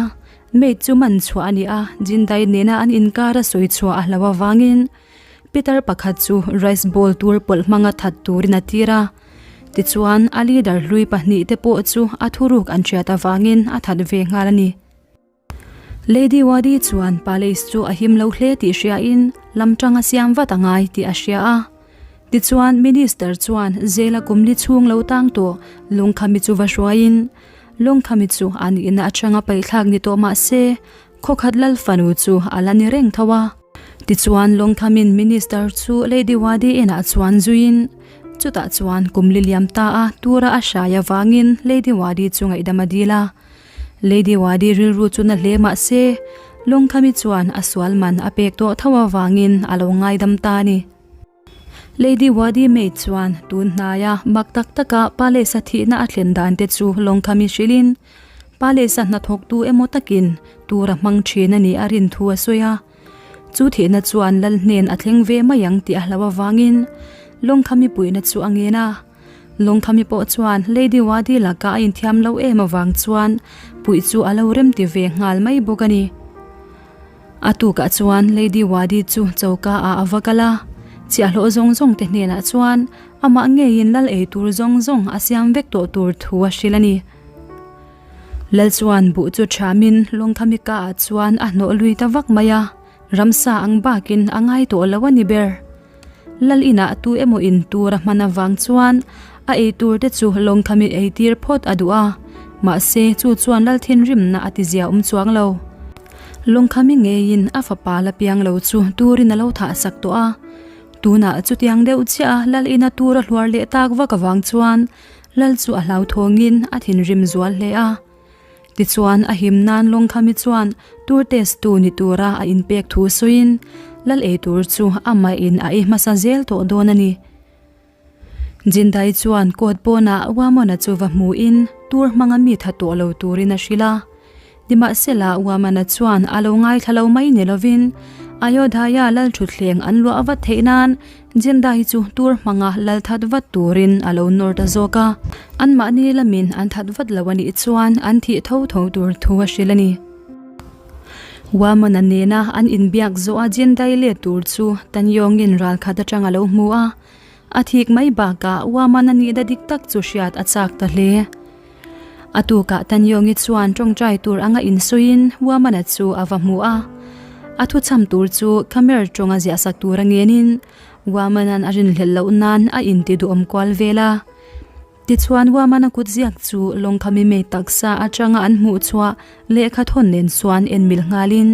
maid chu man chhuah a ni a, Jindai nena an inkar a sawi chhuah a hlo avangin Pitar pakhat chu rice bowl tur pawlh hmanga that turin a tir a. Tichuan, a leader hlui pahnihte pawh chu a thuruk an hriat avangin a that ve nghal a ni. Lady Wadi chuan palace chu a him lo hle tih hriain lam tang a siam vat a ngai tih a hria a. Tichuan, minister chuan zela kumli chhung lo tang tawh Lungkhami chu va hruaiin, Lungkhami chu a nihna atanga paihthlak ni tawh mah se, Khawkhat lal fanu chu a la ni reng tho a. Tichuan Lawngthamin Minister chu Lady Wadi inah chuan zuiin chutah chuan kum li liam ta a tura a hrai avangin Lady Wadi chu ngaihdam a dil a. Lady Wadi rilru chu na hle mah se Lawngthami chuan a sual man a pek tawh tho avangin a lo ngaidam ta a ni. Lady Wadi maid chuan tun hnaia mak tak taka Palace-a thihna a thlen dan te chu lawngkhami hrilhin Palace-a hnathawktu emaw takin tur a hmang thin a nih a rin thu a sawi a. Chu thihna chuan lal hnen a thleng ve mai ang tih a hlau avangin lawngkhami puihna chu a ngen a. Lawngkhami pawh chuan Lady Wadi laka a inthiam lo em avang chuan puih chu a lo remti ve nghal mai bawk a ni. A tukah chuan Lady Wadi chu choka ah a va kal a, chhiahhlawh zawng zawng te hnenah chuan amah ngeiin lal ei tur zawng zawng a siam vek tawh tur thu a hrilh a ni. Lal chuan buh chu ṭhiamin Lawngkhamika ah chuan a hnawh lui ta vak mai a, ramsa ang bakin a ngai tawh lo a ni ber. Lal inah tu emaw in tur a hman avang chuan a ei tur te chu Lawngkhami ei tir phawt a duh a, mahse chu chuan Lal thinrimna a ti zia awm chuang lo. Lawngkhami ngeiin a fapa la piang lo chu turin a lo thah sak tawh a, tunah chutiang deuh chiah a Lal ina tur a hluar leh tak vak avang chuan Lal chu a hlauthawngin a thinrim zual hle a. Tichuan, a him nan Lawngkhami chuan tur test tu ni tura a inpek thu sawiin lal ei tur chu amah in a ei hmasa zel tawh dawn a ni. Jindai chuan court pawnah Wamona chu va hmuin tur hmanga mi tha tawh lo turin a hrilh a. Nimahsela, Wamana chuan a lo ngaithla lo mai ni lovin Ayodhaya lal thutthleng an luah vat theih nan Jenda hi chu tur hmanga lal that vat turin a lo nawr ta zawk a, anmahni lamin an that vat lo a nih chuan an thih tho tho tur thu a hrilh a ni. Wamana nena an inbiak zawh a Jendai let tur chu Tanyawngin ral khat atang a lo hmu a, a thik mai bakah Wamana nihna dik tak chu hriat a chak ta hle. A tukah Tanyawngi chuan tawngtai tur anga insawiin Wamana chu a va hmu a. A thuchham tur chu Khmer tawnga ziahsak tur a ngenin Wamana'n a rinhlelh loh nan a inti duhawm kual vel a. Tichuan Wamana kut ziak chu Lawngkhami mei taksa atanga an hmuh chhuah lehkha thawn nen chuan en mil nghalin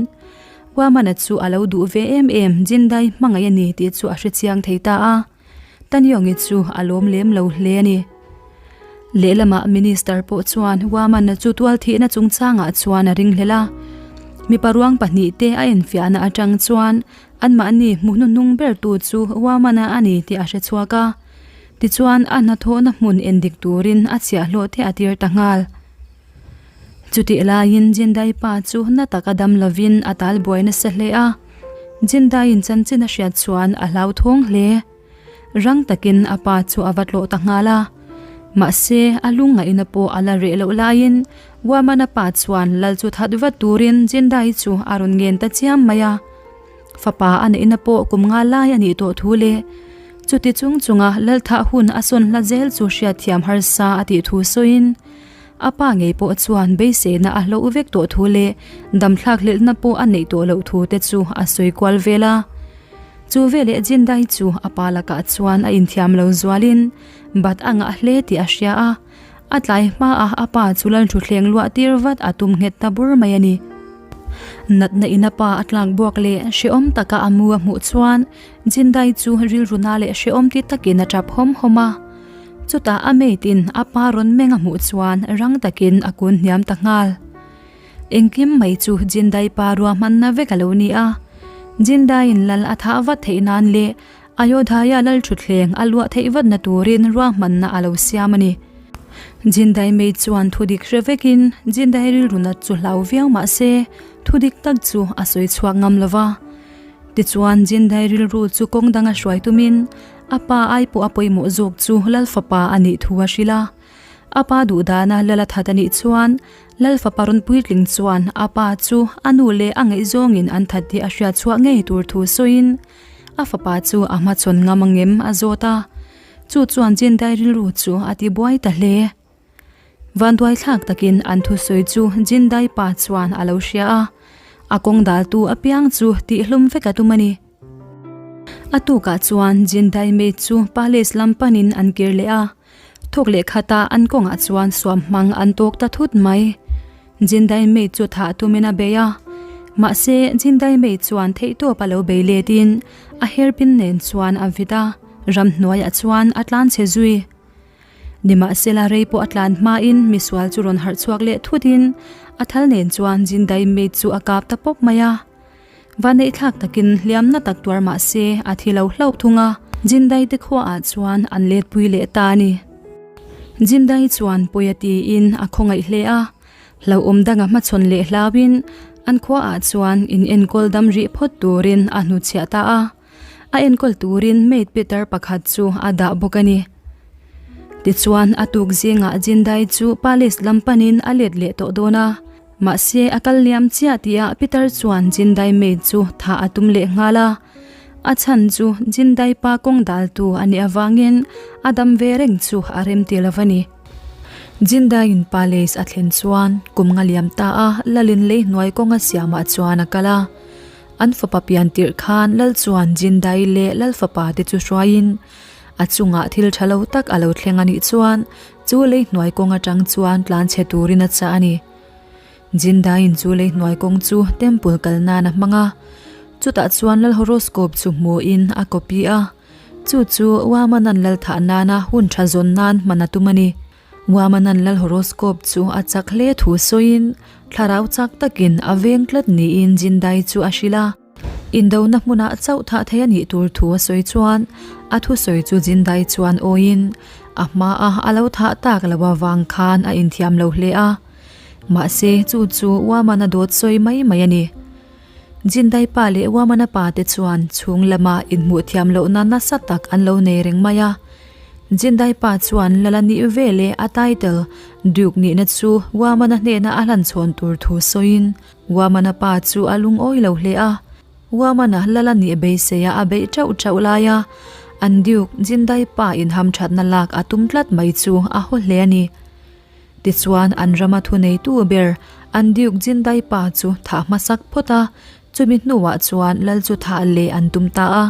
Wamana chu a lo duh ve em em Jindai hmangaih a ni tih chu a hrechiang thei ta a. Tanyawngi chu a lawm lem lo hle a ni. Lehlamah Minister pawh chuan Waman-a chu tualthihna chungchangah chuan a ringhlel a. Mipa ruang pahnihte a enfiahna atang chuan anmahni hmu hnuhnung bertu chu Waman-a a ni tih a hre chhuak a. Tichuan a hnathawhna hmun endik turin a chhiahhlawh te a tir ta nghal. Chutih laiin Jindai pa chu na taka dam lovin a tal buai nasa hle a. Jindaiin chanchin a hriat chuan a hlauthawng hle. Rang takin a pa chu a va tlawh ta nghal a. Mahse, a lungngaihna pawh a la reh loh laiin Wamana pa chuan lal chu that vat turin Jindai chu a rawn ngen ta chiam mai a. Fapa a neihna pawh kum nga lai a nih tawh thu leh chuti chung chunga lal thah hun a sawn hla zel chu hriatthiam harsa a tih thu sawiin A pa ngei pawh chuan beiseina a hloh vek tawh thu leh damthlak hlelhna pawh a neih tawh loh thu te chu a sawi kual vel a. Chu veleh Jindai chu a pa lakah chuan a inthiam lo zualin bat a ngah hle tih a hria a, a tlai hmaah a pa chu lalthutthleng luah tir vat a tum nghet ta bur mai a ni. Natna in a pa a tlak buak leh hrehawm taka a mu a hmuh chuan Jindai chu rilru na leh hrehawm ti takin a tap hawm hawm a. Chutah a mate in a pa rawn meng a hmuh chuan rang takin a kun hniam ta nghal. Engkim mai chu Jindai pa ruahmanna vek a lo ni a. Jindai in lal a thah vat theih nan leh Ayodhaya lal thutthleng a luah theih vatna turin ruahmanna a lo siam a ni. Jindai mate chuan thudik hre vekin Jindai rilru nat chu hlau viau mah se thudik tak chu a sawi chhuak ngam lo va. Tichuan Jindai rilru chu kawng danga hruai tumin A pa ai pawh a pawimawh zawk chu Lal fapa a nih thu a hrilh a. A pa duh dana Lal a that a nih chuan Lal fapa rawn puitling chuan a pa chu a nu leh a ngaihzawngin an that tih a hriat chhuah ngei tur thu sawiin a fapa chu a hmachhawn ngam angem a zawt a. Chu chuan Jindai rilru chu a ti buai ta hle. Vanduaithlak takin an thusawi chu Jindai pa chuan a lo hria a, a kawng daltu apiang chu tihhlum vek a tum a ni. A tukah chuan Jindai mate chu palace lam panin an kir leh a, thawk leh khatah an kawngah chuan suam hmang an tawk ta thut mai. Jindai mate chu thah tumin a bei a, mahse Jindai mate chuan theihtawp a lo bei letin a hairpin nen chuan a vit a, ramhnuaiah chuan a tlanchhe zui. Nimahsela rei pawh a tlan hmain misual chu rawn harh chhuak leh thutin a thal nen chuan Jindai mate chu a kap ta pawp mai a. Vaneihthlak takin hliamna tak tuar mah se a thi lo hlauh thung a, Jindai te khuaah chuan an letpui leh ta a ni. Jindai chuan pawi a tiin a khawngaih hle a, hlauhawm danga hmachhawn leh hlauin an khuaah chuan in enkawl dam rih phawt turin a hnuchhiah ta a. A enkawl turin maid Peter pakhat chu a dah bawk a ni. Tichuan a tuk zingah Jindai chu palace lam panin a let leh tawh dawn a. Mahse a kal liam chiah tihah Peter chuan Jindai maid chu thah a tum leh nghal a. A chhan chu Jindai pa kawng daltu a nih avangin a dam ve reng chu a rem ti lo a ni. Jindaiin palace a thlen chuan kum nga liam ta a Lalin lei hnuai kawnga siamah chuan a kal a. An fapa pian tirh khan Lal chuan Jindai leh Lal fapa te chu hruaiin a chungah thil tha lo tak a lo thleng a nih chuan chu lei hnuai kawng atang chuan tlan chhe turin a chah a ni. Jindaiin chu lei hnuai kawng chu temple kal nan a hmang a, chutah chuan Lal horoscope chu hmuhin a copy a. Chu chu Wamanan lal thah nana hun tha zawn nan hman a tum a ni. Wamanan lal horoscope chu a chak hle thu sawiin thlarau chak takin a veng tlat niin Jindai chu a hrilh a. Indona hmunah chauh thah thei a nih tur thu a sawi chuan a thusawi chu Jindai chuan awiin a hmaa a lo thah tak lo avang khan a inthiam lo hle a. Mahse chu chu Wamana dawt sawi mai mai a ni. Jindai pa leh Wamana pa te chuan chhung lama inhmuh thiam lohna nasa tak an lo nei reng mai a. Jindai pa chuan Lala nih ve leh a title Duke nihna chu Wamana hnena a hlan chhawn tur thu sawiin Wamana pa chu a lungawi lo hle a. Wamana Lala nih beiseia a beih teuh teuh lai a, an Duke Jindai pa inhamthatna lak a tum tlat mai chu a haw hle a ni. Tichuan an rama thuneitu ber an Duke Jindai pa chu thah hmasak phawt a, chumi hnuah chuan lal chu thah leh an tum ta a.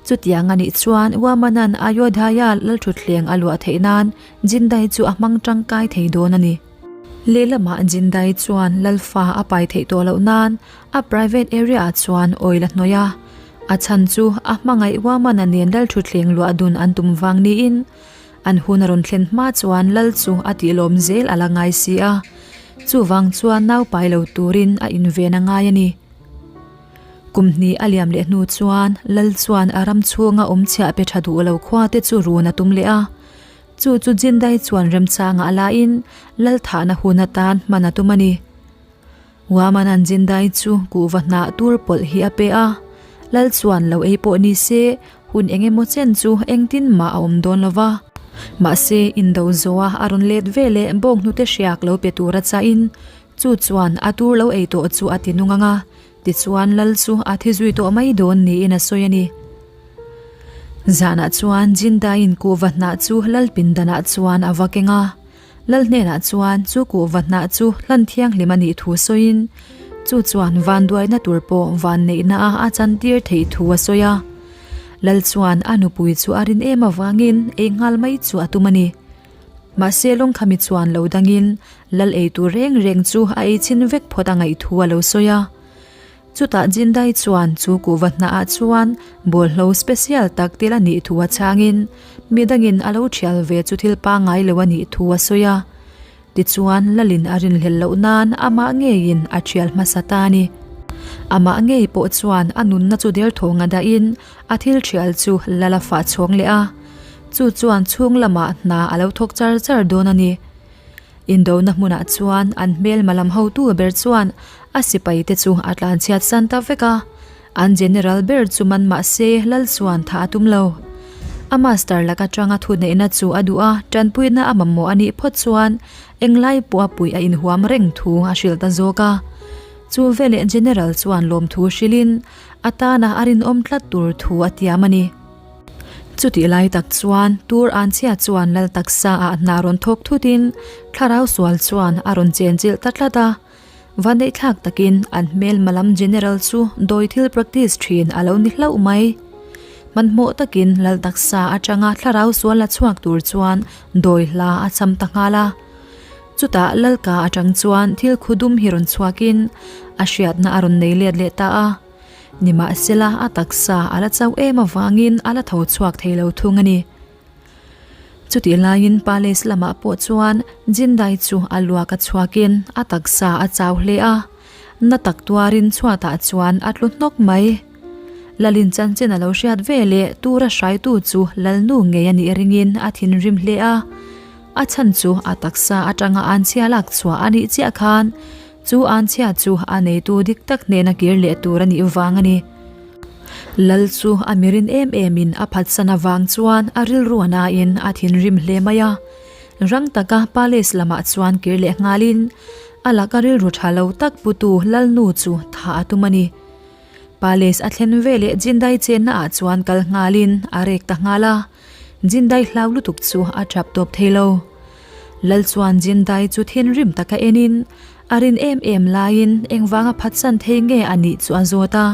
Chutiang a nih chuan Wamanan Ayodhaya lalthutthleng a luah theih nan Jindai chu a hmang tangkai thei dawn a ni. Lehlamah Jindai chuan lalfa a pai theih tawh loh nan a private area ah chuan oil a hnawih a, a chhan chu a hmangaih Wamana nen lalthutthleng luah dun an tum vang niin An hun a rawn thlen hma chuan lal chu a tihlawm zel a la ngai si a, chuvang chuan nau pai lo turin a inven a ngai a ni. Kum hnih a liam leh hnu chuan lal chuan a ram chhunga awm chhiah pe tha duh lo khua te chu run a tum leh a, chu chu Jindai chuan remchangah a lain lal thahna hun atan hman a tum a ni. Wamanan Jindai chu kuhva hnah tur pawlh hi a pe a, lal chuan lo ei pawh ni se Hun eng emaw chen chu engtin mah a awm dawn lo va. Mahse, indo zoa a rawn let ve leh bawng hnute hriak lo pe tura chahin chu chuan a tur lo ei tawh chu a ti nung ang a, tichuan lal chu a thi zui tawh mai dawn niin a sawi a ni. Zanah chuan Jindaiin kuhva hnah chu lal pindanah chuan a va keng a. Lal hnenah chuan chu kuhva hnah chu hlan thianghlim a nih thu sawiin, chu chuan vanduaina tur pawh vanneihna a a chantir theih thu a sawi a. Lal chuan a nupui chu a rin em avangin ei nghal mai chu a tum a ni. Mahse Lawngkhami chuan lo dangin Lal ei tur reng reng chu a ei chhin vek phawt a ngaih thu a lo sawi a. Chutah Jindai chuan chu kuhva hnahah chuan bawlhlo special tak tel a nih thu a chhangin midangin a lo thial ve chu thil pangngai lo a nih thu a sawi a. Tichuan Lalin a rinhlelh loh nan amah ngeiin a thial hmasa ta a ni. Amah ngei pawh chuan a nunna chu derthawng a dahin a thil thial chu Lal a fah chhawng leh a. Chu chuan chhung lamah hna a lo thawk char char dawn a ni. Indona hmunah chuan an hmelma lam hotu ber chuan a sipai te chu a tlanchhiat san ta vek a, an general ber chu man mah se lal chuan thah a tum lo. A master lak atanga thuneihna chu a duh a, tanpuina a mamawh a nih phawt chuan englai pawh a puih a inhuam reng thu a hrilh ta zawk a. Chu veleh general chuan lawmthu hrilhin a tana a rinawm tlat tur thu a tiam a ni. Chutih lai tak chuan tur anchhia chuan lal taksa ah hna rawn thawk thut in thlarau sual chuan a rawn chen chilh ta tlat a. Vaneihthlak takin an hmelma lam general chu dawi thil practice thin a lo ni hlauh mai. Hmanhmawh takin lal taksa atanga thlarau sual la chhuak tur chuan dawi hla a cham ta nghal a. Chutah lalka atang chuan thil khu dum hi rawn chhuakin a hriatna a rawn nei let leh ta a. Nimahsela a taksa a la chauh em avangin a la tho chhuak thei lo thung a ni. Chutih laiin palace lamah pawh chuan Jindai chu a luak a chhuakin a taksa a chau hle a, na tak tuarin chhuatah chuan a tlu hnawk mai. Lalin chanchin a lo hriat ve leh tura hraitu chu Lalnu ngei a nih ringin a thinrim hle a, a chhan chu a taksa atanga anchhia lak chhuah a nih chiah khan Chu anchhia chu a neitu dik tak hnena kir leh tur a nih vang a ni. Lal chu a mirin em emin a phatsan avang chuan a rilru a nain a thinrim hle mai a. Rang taka palace lamah chuan kir leh nghalin. A laka rilru tha lo tak putu Lalnu chu thah a tum a ni. Palace a thlen veleh Jindai chenna ah chuan kal nghalin a rek ta nghal a, Jindai hlau lutuk chu a tap tawp thei lo. Lal chuan Jindai chu thinrim taka enin a rin em em laiin engvanga phatsan thei nge a nih chu a zawt a.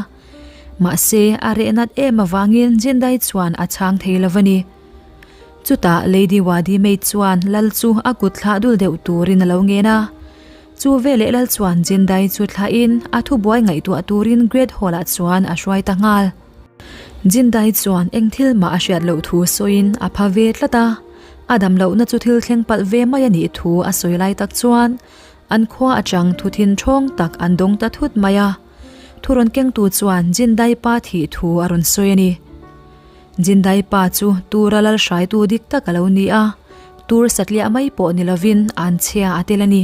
Mahse a reh nat em avangin Jindai chuan a chhang thei lo a ni. Chutah Lady Wadi Maid chuan Lal chu a kut thlah dul deuh turin a lo ngen a. Chu veleh Lal chuan Jindai chu thlahin a thubuai ngaihtuah turin Great Hall-ah chuan a hruai ta nghal. Jindai chuan eng thil mah a hriat loh thu sawiin a pha ve tlat a, a dam lohna chu thil thleng palh ve mai a nih thu a sawi lai tak chuan an khua atang thu thin ṭhawng tak an dawng ta thut mai a. Thu rawn kengtu chuan Jindai pa thih thu a rawn sawi a ni. Jindai pa chu tura lal hraitu dik tak a lo ni a, tur satliah mai pawh ni lovin anchhia a tel a ni.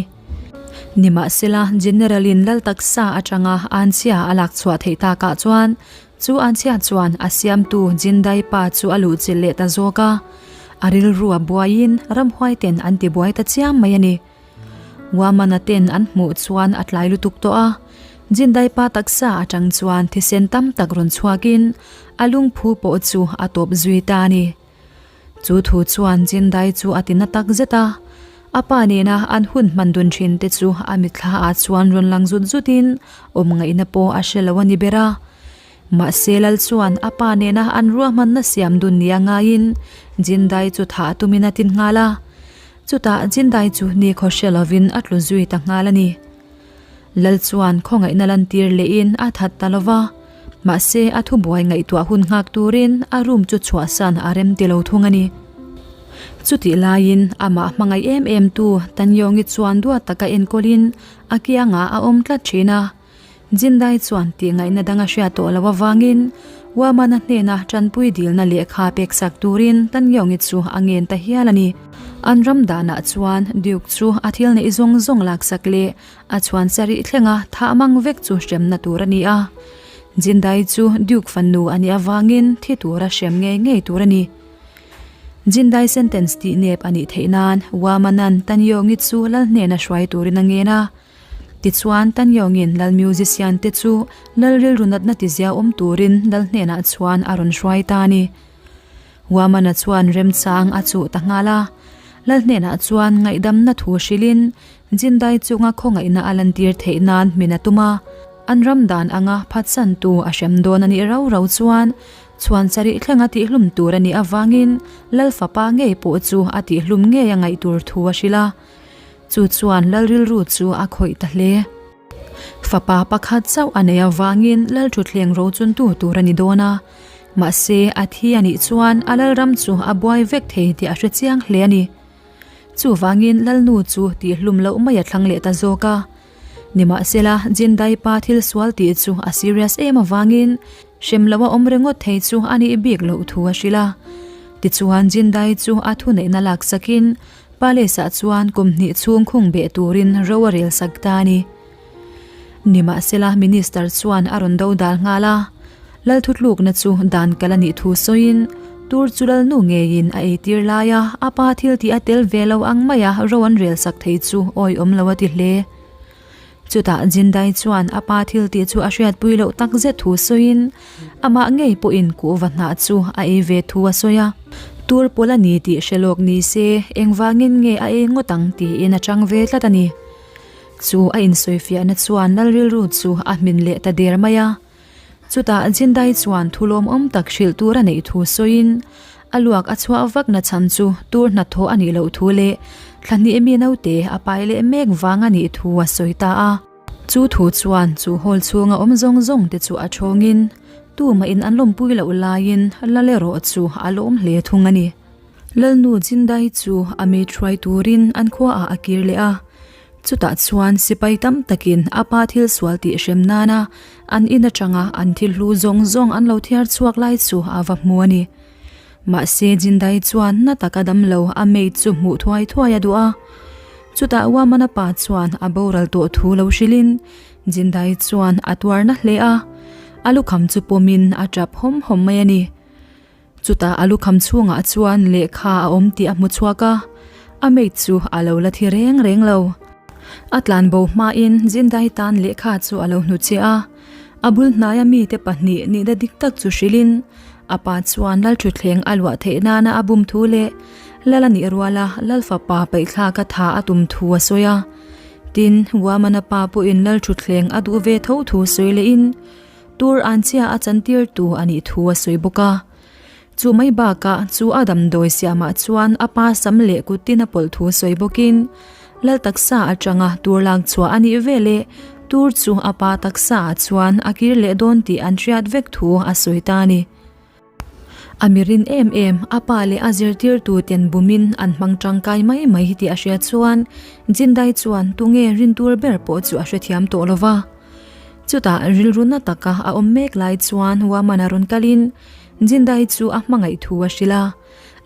Nimahsela, General-in lal taksa atanga anchhia a lak chhuah theih takah chuan chu anchhia chuan a siamtu Jindai pa chu a luhchilh leh ta zawk a, a rilru a buaiin ramhuai ten an tibuai ta chiam mai a ni. Wamana ten an hmuh chuan a tlai lutuk tawh a, Jindai pa taksa atang chuan thisen tam tak rawn chhuakin a lungphu pawh chu a tawp zui ta a ni. Chu thu chuan Jindai chu a ti na tak zet a, a pa nena an hun hman dun thin te chu a mitthla ah chuan rawn lang zut zutin awm ngaihna pawh a hre lo a ni ber a. Mahse Lal chuan a pa nena an ruahmanna siam dun nia ngaiin Jindai chu thah tumin a tin nghal a. Chutah Jindai chu nikhaw hre lovin a tlu zui ta nghal a ni. Lal chuan khawngaihna lantir lehin a that ta lova, mahse a thubuai ngaihtuah hun nghak turin a room chu chhuahsan a rem ti lo thung a ni. Chutih laiin amah hmangaih em em tu Tanyawngi chuan duat taka enkawlin a kiangah a awm tlat thin a. Jindai chuan tihngaihna dang a hriat tawh loh avangin Wamana hnena tanpui dilna lehkha peksak turin Tangyongi chu a ngen ta hial a ni. An ram danah chuan Duke chu a thil neih zawng zawng laksak leh a chhuan sarih thlenga thah mang vek chu hremna tur a ni a. Jindai chu Duke fanu a nih avangin thi tura hrem ngei ngei tur a ni. Jindai sentence tih nep a nih theih nan Wamanan Tangyongi chu lal hnena hruai turin a ngen a. Tichuan, Tanyawngin lal musician te chu lal rilru natna tizia awm turin lal hnenah chuan a rawn hruai ta a ni. Wamana chuan remchang a chuh ta nghal a. Lal hnenah chuan ngaihdamna thu hrilhin Jindai chunga khawngaihna a lantir theih nan hmin a tum a. An ram dan anga phatsantu a hrem dawn a nih rau rau chuan chhuan sarih thlenga tihhlum tur a nih avangin lal fapa ngei pawh chu a tihhlum ngei a ngaih tur thu a hrilh a. Chu chuan lal rilru chu a khawih ta hle. Fapa pakhat chauh a nei avangin lal thutthleng rochuntu tur a ni dawn a, mahse a thi a nih chuan a lalram chu a buai vek thei tih a hre chiang hle a ni. Chuvangin lalnu chu tihhlum loh mai a thlang leh ta zawk a. Nimahsela, Jindai pa thil sual tih chu a serious em avangin hrem loh a awm ringawt thei chu a nih bik loh thu a hrilh a. Tichuan Jindai chu a thuneihna laksakin Palace-ah chuan kum hnih chhung khung beh turin ro a rel sak ta a ni. Nimahsela Minister chuan a rawn do dal nghal a, Lal thutlukna chu dan kal a nih thu sawiin tur chu Lalnu ngeiin a eitir laia a pa thil tih a tel ve lo ang maia ro an rel sak thei chu awihawm lo a ti hle. Chutah Jindai chuan a pa thil tih chu a hriatpui loh tak zet thu sawiin amah ngei pawhin kuhva hnah chu a ei ve thu a sawi a. Tur pawl a ni tih hre lawk ni se engvangin nge a ei ngawt ang tiin a chang ve tlat a ni. Chu a insawifiahna chuan Lal rilru chu a hmin leh ta der mai a. Chutah Jindai chuan thu lawmawm tak hrilh tur a neih thu sawiin a luak a chhuah vak na chhan chu tur hnathawh a nih loh thu leh thla hnih mi naute a pai leh mek vang a nih thu a sawi ta a. Chu thu chuan chu hall chhunga awm zawng zawng te chu a thawngin tumahin an lawmpui loh laiin Lal erawh chu a lawm hle thung a ni. Lalnu Jindai chu a mi hruai turin an khuaah a kir leh a. Chutah chuan sipai tam takin a pa thil sual tih hrem nana an in atanga an thil hlu zawng zawng an lo thiar chhuak lai chu a va hmu a ni. Mahse Jindai chuan na taka dam lo a maid chu hmuh thuai thuai a duh a. Chutah Wamana pa chuan a boral tawh thu lo hrilhin Jindai chuan a tuar na hle a, a lukham chu pawmin a tap hawm hawm mai a ni. Chutah a lukham chhungah chuan lehkha a awm tih a hmu chhuak a, a maid chu a lo la thi reng reng lo. A tlanbo hmain Jindai tan lehkha chu a lo hnuchhiah a, a bul hnaia mite pahnih nihna dik tak chu hrilhin a pa chuan Lalṭhutthleng a luah theih nana a bum thu leh Lal a nih ruala Lalfapa paihthlak a tha a tum thu a sawi a. Tin, Wamana pa pawhin Lalṭhutthleng a duh ve tho thu sawi lehin Tur Anchia a chantirtu a nih thu a sawi bawk a. Chu mai bakah chu a damdawi siamah chuan a pa sam leh kuttin a pawlh thu sawi bawkin Lal taksa atanga tur lak chhuah a nih veleh tur chu a pa taksa ah chuan a kir leh dawn tih an hriat vek thu a sawi ta a ni. A mirin em em, a pa leh a zirtirtu ten bumin an hmang tangkai mai mai tih a hriat chuan Jindai chuan tunge rin tur ber pawh chu a hrethiam tawh lova. Chutah rilru na taka a awm mek lai chuan Waman a rawn kalin Jindai chu a hmangaih thu a hrilh a.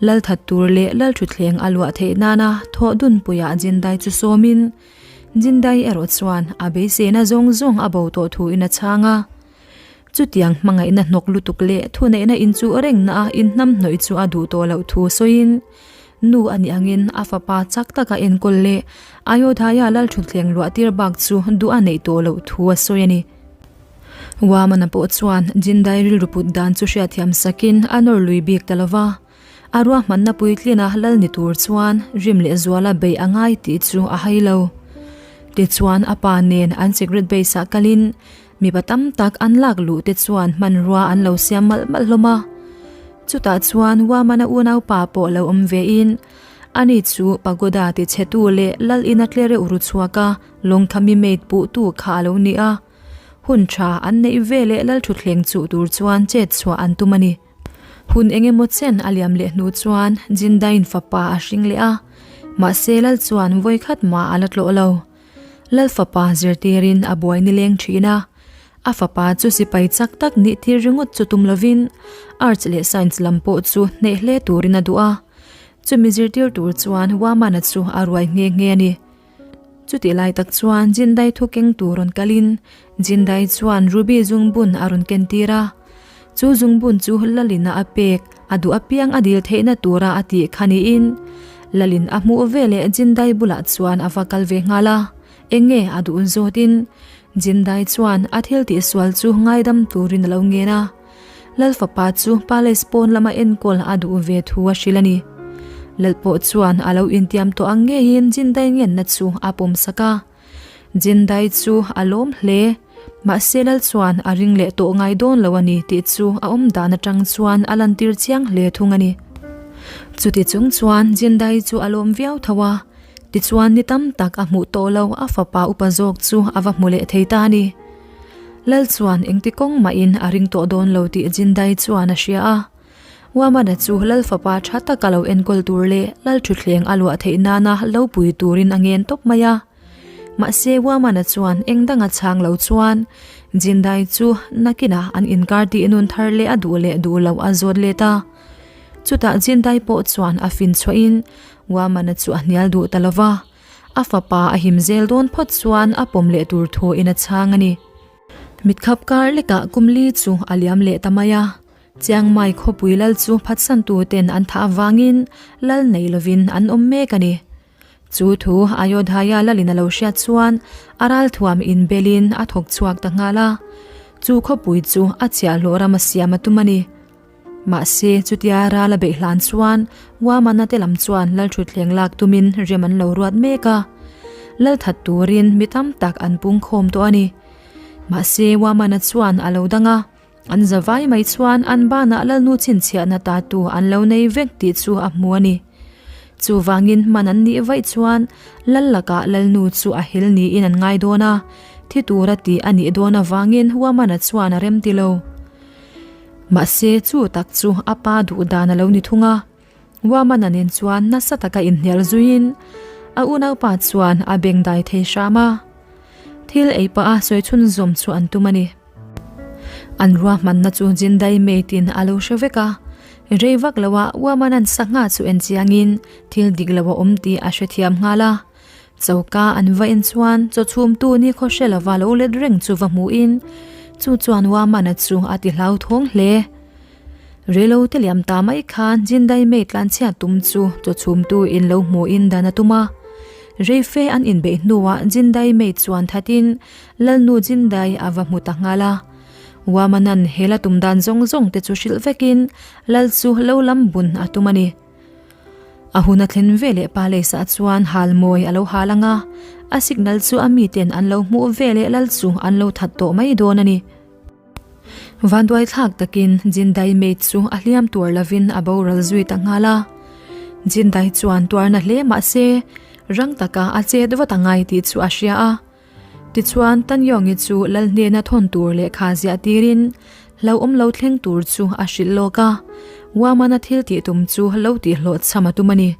Lal that tur leh Lal thutthleng a luah theih nana thawh dunpuiah Jindai chu sawmin Jindai erawh chuan a beiseina zawng zawng a bo tawh thuin a chhang a. Chutiang hmangaihna hnawk lutuk leh thuneihna inchuh rengna a inhnamhnawih chu a duh tawh loh thu sawiin nu a nih angin a fapa chak taka enkawl leh Ayodhaya lal thutthleng luah tir bak chu duh a neih tawh loh thu a sawi a ni. Wamana pawh chuan Jindai rilru put dan chu hriatthiam sakin a nawr lui bik ta lo va, a ruahmanna puitlina lal ni tur chuan rim leh zuala beih a ngai tih chu a hai lo. Tichuan a pa nen an secret base ah kalin Mipa tam tak an lak luh te chuan hmanrua an lo siam malh malh hlawm a. Chutah chuan Wamana unaupa pawh lo awm ve in, ani chu pagoda ti chhetu leh lal ina tle reuh ru chhuak a lawngthami maid puhtu kha a lo ni a. Hun tha an neih ve leh lal thutthleng chuh tur chuan chet chhuah an tum a ni. Hun eng emaw chen a liam leh hnu chuan Jindain fapa a hring leh a, mahse lal chuan vawikhat mah a la tlawh lo. Lal fapa zirtirin a buai nileng thin a, a fapa chu sipai chak tak nih tir ringawt chu tum lovin Arts leh Science lam pawh chu hneh hle turin a duh a, chumi zirtir tur chuan Wamana chu a ruai nghe nghe a ni. Chutih lai tak chuan Jindai thu keng tur rawn kalin Jindai chuan Ruby zungbun a rawn ken tir a, chu zungbun chu Lalina a pek a duh apiang a dil theihna tura a tih kha niin Lalin a hmuh veleh Jindai bulah chuan a va kal ve nghal a, eng nge a duh zawtin Jindai chuan a thil tihsual chu ngaidam turin a lo ngen a, Lal fapa chu palace pawn lama enkawl a duh ve thu a hrilh a ni. Lal pawh chuan a lo intiam tawh ang ngeiin Jindai ngenna chu a pawmsak a. Jindai chu a lawm hle. Mahse Lal chuan a ring leh tawh ngai dawn lo a ni tih chu a awm dan atang chuan a lantir chiang hle thung a ni. Chuti chung chuan Jindai chu a lawm viau tho a, tichuan ni tam tak a hmuh tawh lo a fapa upa zawk chu a va hmu leh thei ta a ni. Lal chuan engti kawng mahin a ring tawh dawn lo tih Jindai chuan a hria a. Wamana chu Lal fapa tha taka lo enkawl tur leh Lal thutthleng a luah theih nana lo pui turin a ngen tawp mai a. Mahse Wamana chuan eng danga chhang lo chuan Jindai chu nakinah an inkar tih nun thar leh a duh leh duh loh a zawt let a. Chutah Jindai pawh chuan a fin chhuahin Wamana chu a hnial duh ta lova, a fapa a him zel dawn phawt chuan a pawm leh tur thuin a chhang a ni. Mitkhap kar lekah kum li chu a liam leh ta mai a. Chiang Mai khawpui lal chu phatsantu ten an thah avangin lal nei lovin an awm mek a ni. Chu thu Ayodhaya lalin a lo hriat chuan a ralthuam inbelin a thawk chhuak ta nghal a, chu khawpui chu a chiahhlawh ram a siam a tum a ni. Mahse, chutia ral a beih hlan chuan Wamana te lam chuan Lalthutthleng lak tumin rem an lo ruat mek a, lal that turin mi tam tak an pungkhawm tawh a ni. Mahse, Wamana chuan a lo dang a. An zavai mai chuan an banah Lalnu chhinchhiahna tatu an lo nei vek tih chu a hmu a ni. Chuvangin hman an nih vaih chuan Lal lakah Lalnu chu a hel niin an ngai dawn a, thi tura tih a nih dawn avangin Huamana chuan a rem ti lo. Mahse chu tak chu a pa duh dan a lo ni thung a. Huamana nen chuan nasa taka inhnial zuiin a unaupa chuan a bengdai thei hram a. Thil ei pah a sawi chhunzawm chu an tum a ni. An ruahmanna chu Jindai mate in a lo hre vek a, rei vak lo ah Wamanan sangha chu en chiangin thil dik lo a awm tih a hrethiam nghal a. Choka an va en chuan chaw chhumtu ni khaw hre lova lo let reng chu va hmuhin chu chuan Wamana chu a ti hlauthawng hle. Rei lo te liam ta mai khan Jindai mate tlanchhiat tum chu chaw chhumtu in lo hmuhin dan a tum a. Reife an inbeih hnuah Jindai mate chuan thatin Lalnu Jindai a va hmu ta nghal a. Wamanan he la tum dan zawng zawng te chu hrilh vekin Lal chu lo lam bun a tum a ni. A hun a thlen ve leh Palace ah chuan hal mawi a lo hal ang a, a signal chu a miten an lo hmuh ve leh Lal chu an lo that tawh mai dawn a ni. Vanduai thlak takin Jindai mate chu a hliam tuar lovin a boral zui ta nghal a. Jindai chuan tuarna hle mah se, rang taka a chet vat a ngai tih chu a hria a. Tichuan, Tanyongi chu Lal hnena thawn tur lehkha ziah tirin hlauhawm lo thleng tur chu a hrilh lawk a, Wamana thil tih tum chu lo tih hlawhchham a tum a ni.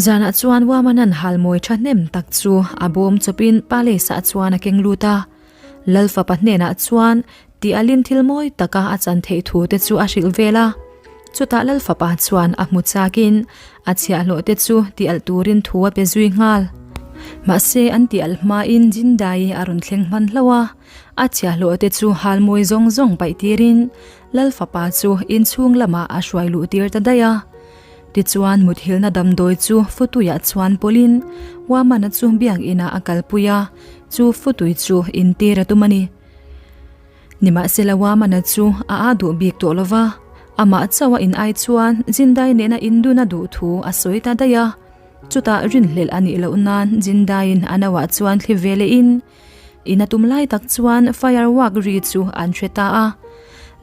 Zanah chuan Wamana'n halmawi thahnem tak chu a bawm chawpin Palace-ah chuan a keng lut a. Lal fapa hnenah chuan tih alin thil mawi taka a chan theih thu te chu a hrilh vel a. Chutah Lal fapa chuan a hmu chakin a chhiahhlawh te chu tih alh turin thu a pe zui nghal. Mahse an tih alh hmain Jindai a rawn thleng hman hlauh a, a chhiahhlawh te chu halmawi zawng zawng paih tirin Lal fapa chu inchhung lamah a hruai luh tir ta daih a. Tichuan muthilhna damdawi chu Futuiah chuan pawlhin Wamana chu biakinah a kalpui a, chu Futui chu intir a tum a ni. Nimahsela Wamana chu a a duh bik tawh lo va, amah chauh a in ai chuan Jindai nena indun a duh thu a sawi ta daih a. Chutah rinhlelh a nih loh nan Jindaiin a nauah chuan thli ve lehin In a tum lai tak chuan firework ri chu an hre ta a.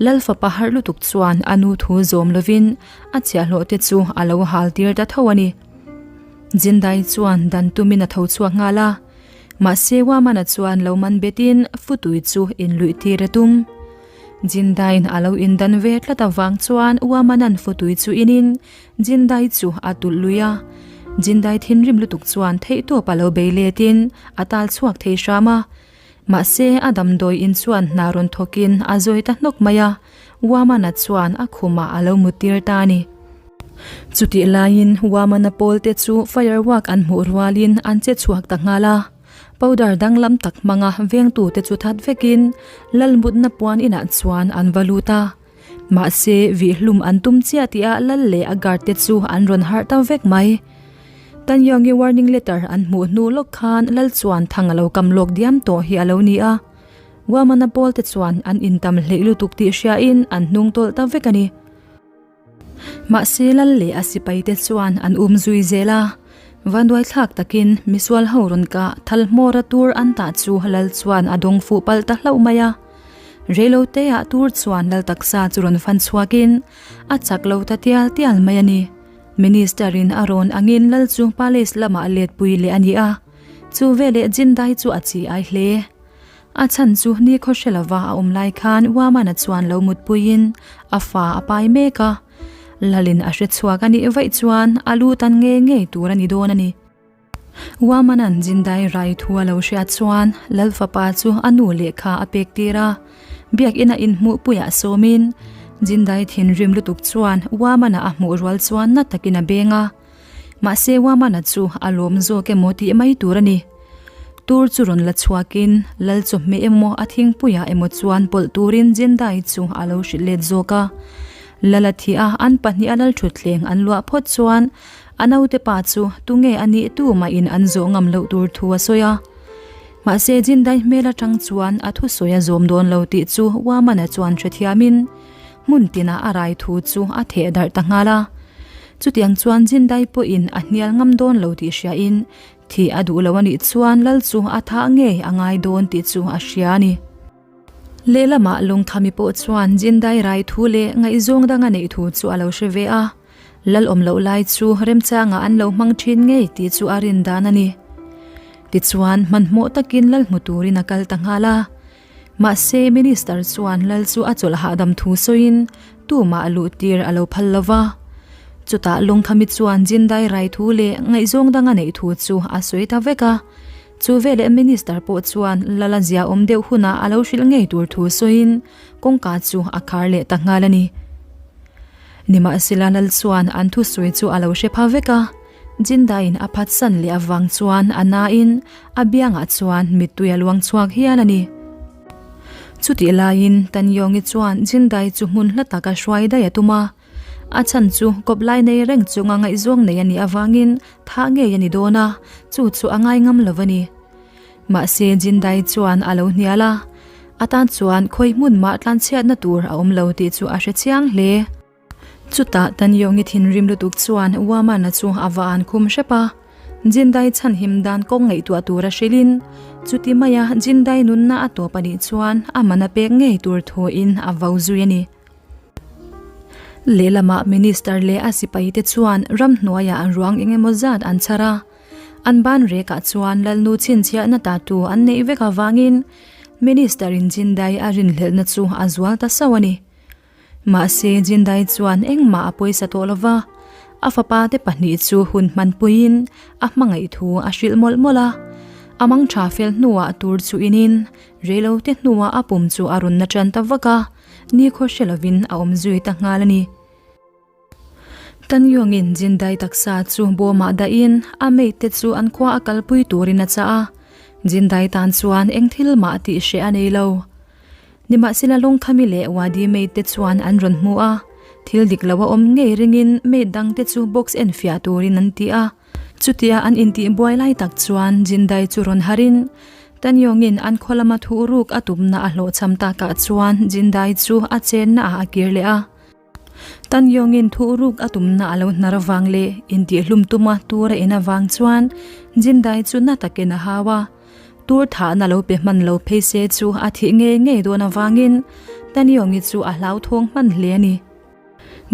Lal fapa harh lutuk chuan a nu thu zawm lovin a chhiahhlawh te chu a lo hal tir ta tho a ni. Jindai chuan dan tumin a tho chhuak nghal a. Mahse Wamana chuan lo man betin Futui chu inluih tir a tum. Jindaiin a lo indan ve tlat avang chuan Wamana'n Futui chu inin Jindai chu a tulh lui a, Jindai thinrim lutuk chuan theihtawp a lo bei letin a tal chhuak thei hram a. Mahse, a damdawi in chuan hna rawn thawkin a zawi ta hnawk mai a, Wamana chuan a khumah a lo muttir ta a ni. Chutih laiin Wamana pawlte chu firework an hmuh rualin an che chhuak ta nghal a, powder danglam tak hmanga vengtute chu that vekin Lalmutna puan inah chuan an va lut a. Mahse, vihhlum an tum chiah tih ah Lal leh a guard te chu an rawn harh ta vek mai. Tanyongi warning letter an hmuh hnu lawk khan Lal chuan thang a lo kam lawk diam tawh hi a lo ni a. Wamana pawl te chuan an intam hleih lutuk tih hriain an hnung tawlh ta vek a ni. Mahse, Lal leh a sipai te chuan an um zui zel a. Vanduai thlak takin misual ho rawn kah thal hmawra tur an tah chu Lal chuan a dawng fuh palh ta hlauh mai a. Reiloteah tur chuan Lal taksa chu rawn fan chhuakin a chak lo ta tial tial mai a ni. Minister in a rawn angin Lal chu palace lamah letpui leh a ni a, chu veleh Jindai chu a chi ai hle. A chhan chu nikhaw hre lova a awm lai khan Wamana chuan lo mutpuiin a fa a pai mek a. Lalin a hre chhuak a nih vaih chuan a lu tan ngei ngei tur a ni dawn a ni. Wamana'n Jindai rai thu a lo hriat chuan Lal fapa chu a nu lehkha a pek tir a, biakina inhmuhpuiah sawmin Jindai thinrim lutuk chuan Wamana a hmuh rual chuan na takin a beng a. Mahse Wamana chu a lawm zawk emaw tih mai tur a ni. Tur chu rawn la chhuakin Lal chawhmeh emaw a thingpuiah emaw chuan pawlh turin Jindai chu a lo hrilh let zawk a. Lal a thih a, an pahniha Lal thutthleng an luah phawt chuan A naute pa chu tunge a nih tu mahin an zawh ngam loh tur thu a sawi a. Mahse Jindai hmel atang chuan a thusawi a zawm dawn lo tih chu Wamana chuan hrethiamin hmun tinah a rai thu chu a theh darh ta nghal a. Chutiang chuan Jindai pawhin a hnial ngam dawn lo tih hriain thih a duh lo a nih chuan Lal chu a thah ngei a ngai dawn tih chu a hria a ni. Lehlamah Lungthami pawh chuan Jindai rai thu leh ngaihzawng dang a neih thu chu a lo hre ve a. Lal awm loh lai chu remchangah an lo hmang thin ngei tih chu a rin dan a ni. Tichuan, hmanhmawh takin lal hmu turin a kal ta nghal a. Mahse, Minister chuan lal chu a chawlh hahdam thu sawiin tumah a luh tir a lo phal lo va. Chutah Lungthami chuan Jindai rai thu leh ngaihzawng dang a neih thu chu a sawi ta vek a. Chu veleh Minister pawh chuan lal a zia awm deuh hunah a lo hrilh ngei tur thu sawiin kawngka chu a khar leh ta nghal a ni. Nimahsela Lal chuan an thusawi chu a lo hre pha vek a, Jindaiin a phatsan leh avang chuan a nain a biangah chuan mittui a luang chhuak hial a ni. Chutih laiin Tanyongi chuan Jindai chu hmun hla taka hruai daih a tum a. A chhan chu kawp lai nei reng chunga ngaihzawng nei a nih avangin thah ngei a ni dawn a, chu chu a ngai ngam lo a ni. Mahse Jindai chuan a lo hnial a, a tan chuan khawi hmun mah tlanchhiatna tur a awm lo tih chu a hre chiang hle. Chutah Tanyongi thinrim lutuk chuan Wamana chu a va an khum hrep a, Jindai chhanhim dan kawng ngaihtuah tur a hrilhin chuti maia Jindai nunna a tawp a nih chuan a man a pek ngei tur thuin a vo zui a ni. Lehlamah Minister leh a sipaite chuan ramhnuaiah an ruang eng emaw zat an chhar a, an ban rekah chuan Lalnu chhinchhiahna tatu an neih vek avangin Minister-in Jindai a rinhlelhna chu a zual ta sauh a ni. Mahse, Jindai chuan engmah a pawisa tawh lo va, a fapa te pahnih chu hun hmanpuiin a hmangaih thu a hrilh mawlh mawlh a. A mang tha fel hnuah tur chu inin reilote hnuah a pum chu a rawn na tan ta vak a, nikhaw hre lovin a awm zui ta nghal a ni. Tanyuangin Jindai taksa chu bawmah dahin a mate te chu an khua a kalpui turin a chah a, Jindai tan chuan eng thil mah tih hreh a nei lo. Nimahsela Lawngkhami leh Wadi maid te chuan an rawn hmu a, thil dik lo a awm ngei ringin maid dang te chu box en fiah turin an ti a. Chutia an intih buai lai tak chuan Jindai chu rawn harin Tanyongin an khaw lama thu ruk a tumna a hlawhchham takah chuan Jindai chu a chenna ah a kir leh a. Tanyongin thu ruk a tumna a lo hnar avang leh intihhlum tuma tur a en avang chuan Jindai chu na takin a hau a. Tur thahna lo pe hman lo phei se chu a thih ngei ngei dawn avangin Tanyongi chu a hlauthawng hman hle a ni.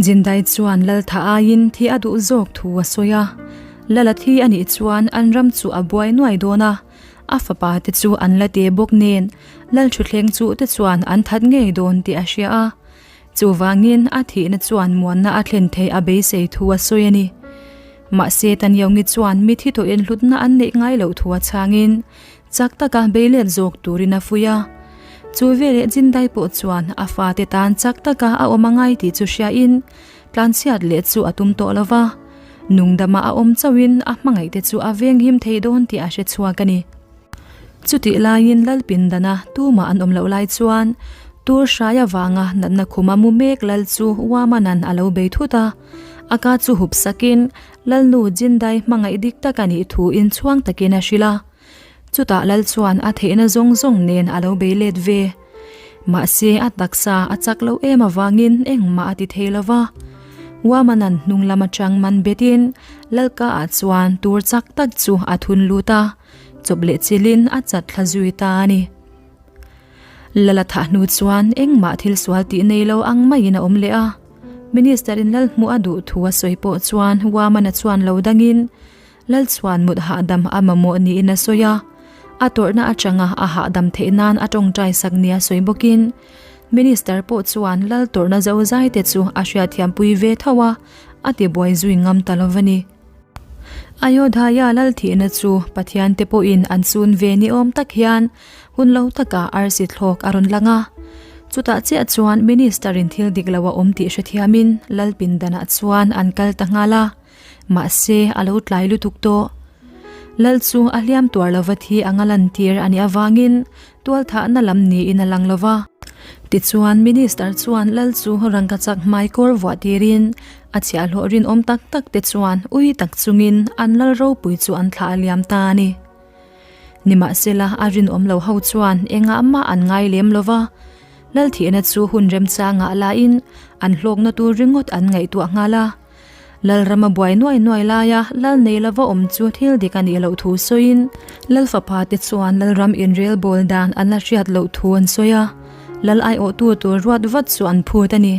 Jindai chuan lal tha aiin thi a duh zawk thu a sawi a. Lal a thi a nih chuan an ram chu a buai nuai dawn a, a fapa te chu an la te bawk nen lal thutthleng chu te chuan an that ngei dawn tih a hria a. Chuvangin a thihna chuan muanna a thlen theih a beisei thu a sawi a ni. Mahse Tanyawngi chuan mithi tawhin hlutna an neih ngai loh thu a chhangin chak taka beilet zawk turin a fuih a. Chu veleh Jindai pawh chuan a fate tan chak taka a awm a ngai tih chu hriain tlanchhiat leh chu a tum tawh lo va, nungdama a awm chauhin a hmangaihte chu a venghim thei dawn tih a hre chhuak a ni. Chutih laiin Lalpindana tumah an awm loh lai chuan tur hrai avanga natna khuma mu mek lal chu Wamanan a lo bei thut a, a ka chu hup sakin Lalnu Jindai hmangaih dik tak a nih thu inchhuang takin a hrilh a. Chutah lal chuan a theihna zawng zawng nen a lo bei let ve. Mahse a taksa a chak loh em avangin engmah a ti thei lo va. Wamanan hnung lam atang man betin Lalka ah chuan tur chak tak chu a thun lut a. Chawp leh chilin a chat thla zui ta a ni. Lala thah hnu chuan engmah thil sual tih nei lo ang maiin a awm leh a. Minister in lal hmuh a duh thu a sawi pawh chuan Wamana chuan lo dangin Lal chuan mut hahdam a mamawh niin a sawi a. A tawrhna atanga a hahdam theih nan a tawngtai sak nia sawi bawkin Minister pawh chuan lal tawrhna zozai te chu a hriatthiampui ve tho a, a tibuai zui ngam ta lo a ni. Ayodhaya lal thihna chu Pathian te pawhin an chun ve ni awm tak hian hun lo takah arsi thlawk a rawn lang a. Chutah chiah chuan Minister in thil dik lo a awm tih hrethiamin lal pindanah chuan an kal ta nghal a, mahse a lo tlai lutuk tawh. Lal chu a hliam tuar lova thi anga lantir a nih avangin Tualthahna lam niin a lang lo va. Tichuan, Minister chuan lal chu rangkachak hmaikawr vuah tirin a chhiahhlawh rinawm tak tak te chuan ui tak chungin an lal ropui chu an thlah a liam ta a ni. Nimahsela, a rinawm lo ho chuan engah mah an ngai lem lo va, lal thihna chu hun remchangah lain an hlawkna tur ringawt an ngaihtuah nghal a. Lalrama buai nuai nuai laia lal nei lova awm chu thil dik a nih loh thu sawiin Lal fapa te chuan Lalram inrel bawl dan an la hriat loh thu an sawi a, Lal aiawhtu tur ruat vat chu an phut a ni.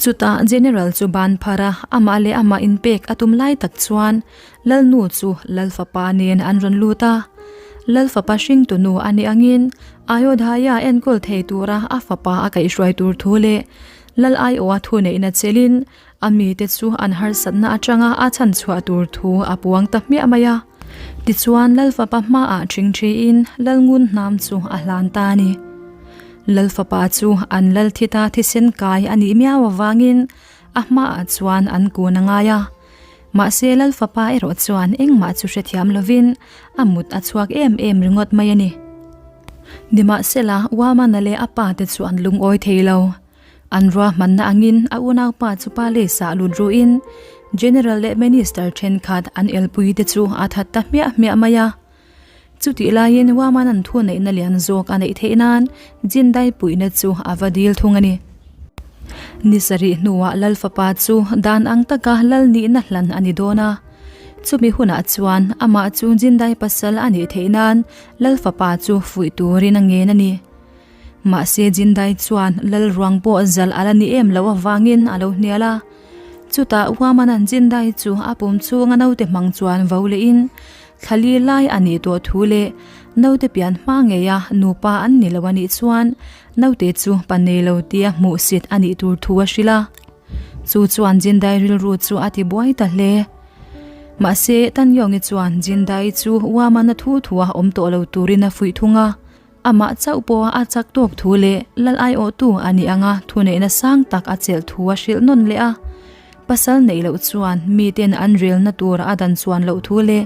Chutah General chu ban phar a, amah leh amah inpek a tum lai tak chuan Lalnu chu Lal fapa nen an rawn lut a. Lal fapa hringtu nu a nih angin Ayodhaya enkawl thei tura a fapa a kaihhruai tur thu leh Lal aiawha thuneihna chelin a mite chu an harsatna atanga a chhan chhuah tur thu a puang ta hmiah mai a. Tichuan Lal fapa hmaah ṭhingṭhiin Lal ngun hnam chu a hlan ta a ni. Lal fapa chu an lal thita thisen kai a nih miau avangin a hmaah chuan an kun a ngai a. Mahse Lal fapa erawh chuan engmah chu hrethiam lovin a mut a chhuak em em ringawt mai a ni. Nimahsela, Wamana leh a pa te chu an lungawi thei lo. An ruahmanna angin a unaupa chu palace ah lut ruhin General leh Minister thenkhat an elpui te chu a that ta hmiah hmiah mai a. Chutih laiin Wamanan thu neihna lian zawk a neih theih nan Jindai puihna chu a va dil thung a ni. Ni sarih hnuah Lal fapa chu dan ang taka Lal nihna hlan a ni dawn a. Chumi hunah chuan amah chu Jindai pasal a nih theih nan Lal fapa chu fuih turin a ngen a ni. Mahse Jindai chuan Lal ruang pawh zalh a la ni em loh avangin a lo hnial a. Chutah Wamanan Jindai chu a pum chhunga naute hmang chuan vo lehin Thla li lai a nih tawh thu leh naute pian hma ngeia nupa an ni lo a nih chuan naute chu pa nei lo tia hmuhsit a nih tur thu a hrilh a. Chu chuan Jindai rilru chu a ti buai ta hle. Mahse, Tanyongi chuan Jindai chu Uamana thu thua awm tawh lo turin a fuih thung a. Amah chauh pawha a chak tawk thu leh lal aiawhtu a nih anga thuneihna sang tak a chelh thu a hrilh nawn leh a. Pasal neih loh chuan miten an relna tur a dan chuan loh thu leh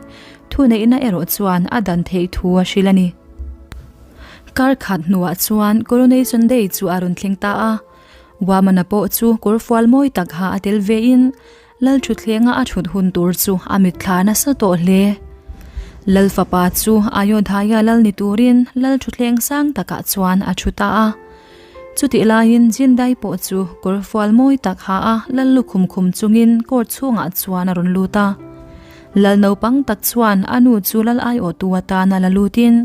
thuneihna erawh chuan a dan theih thu a hrilh a ni. Kar khat hnuah chuan Coronation Day chu a rawn thleng ta a. Wamana pawh chu kawrfual mawi tak ha a tel vein Lal thutthlenga a thut hun tur chu a mitthla nasa tawh hle. Lal fapa chu Ayodhaya lal ni turin lal thutthleng sang takah chuan a thu ta a. Chutih laiin Jindai pawh chu kawrfual mawi tak ha a lal lukhum khum chungin court chhungah chuan a rawn lut a. Lal naupang tak chuan a nu chu lal aiawhtu atana la lutin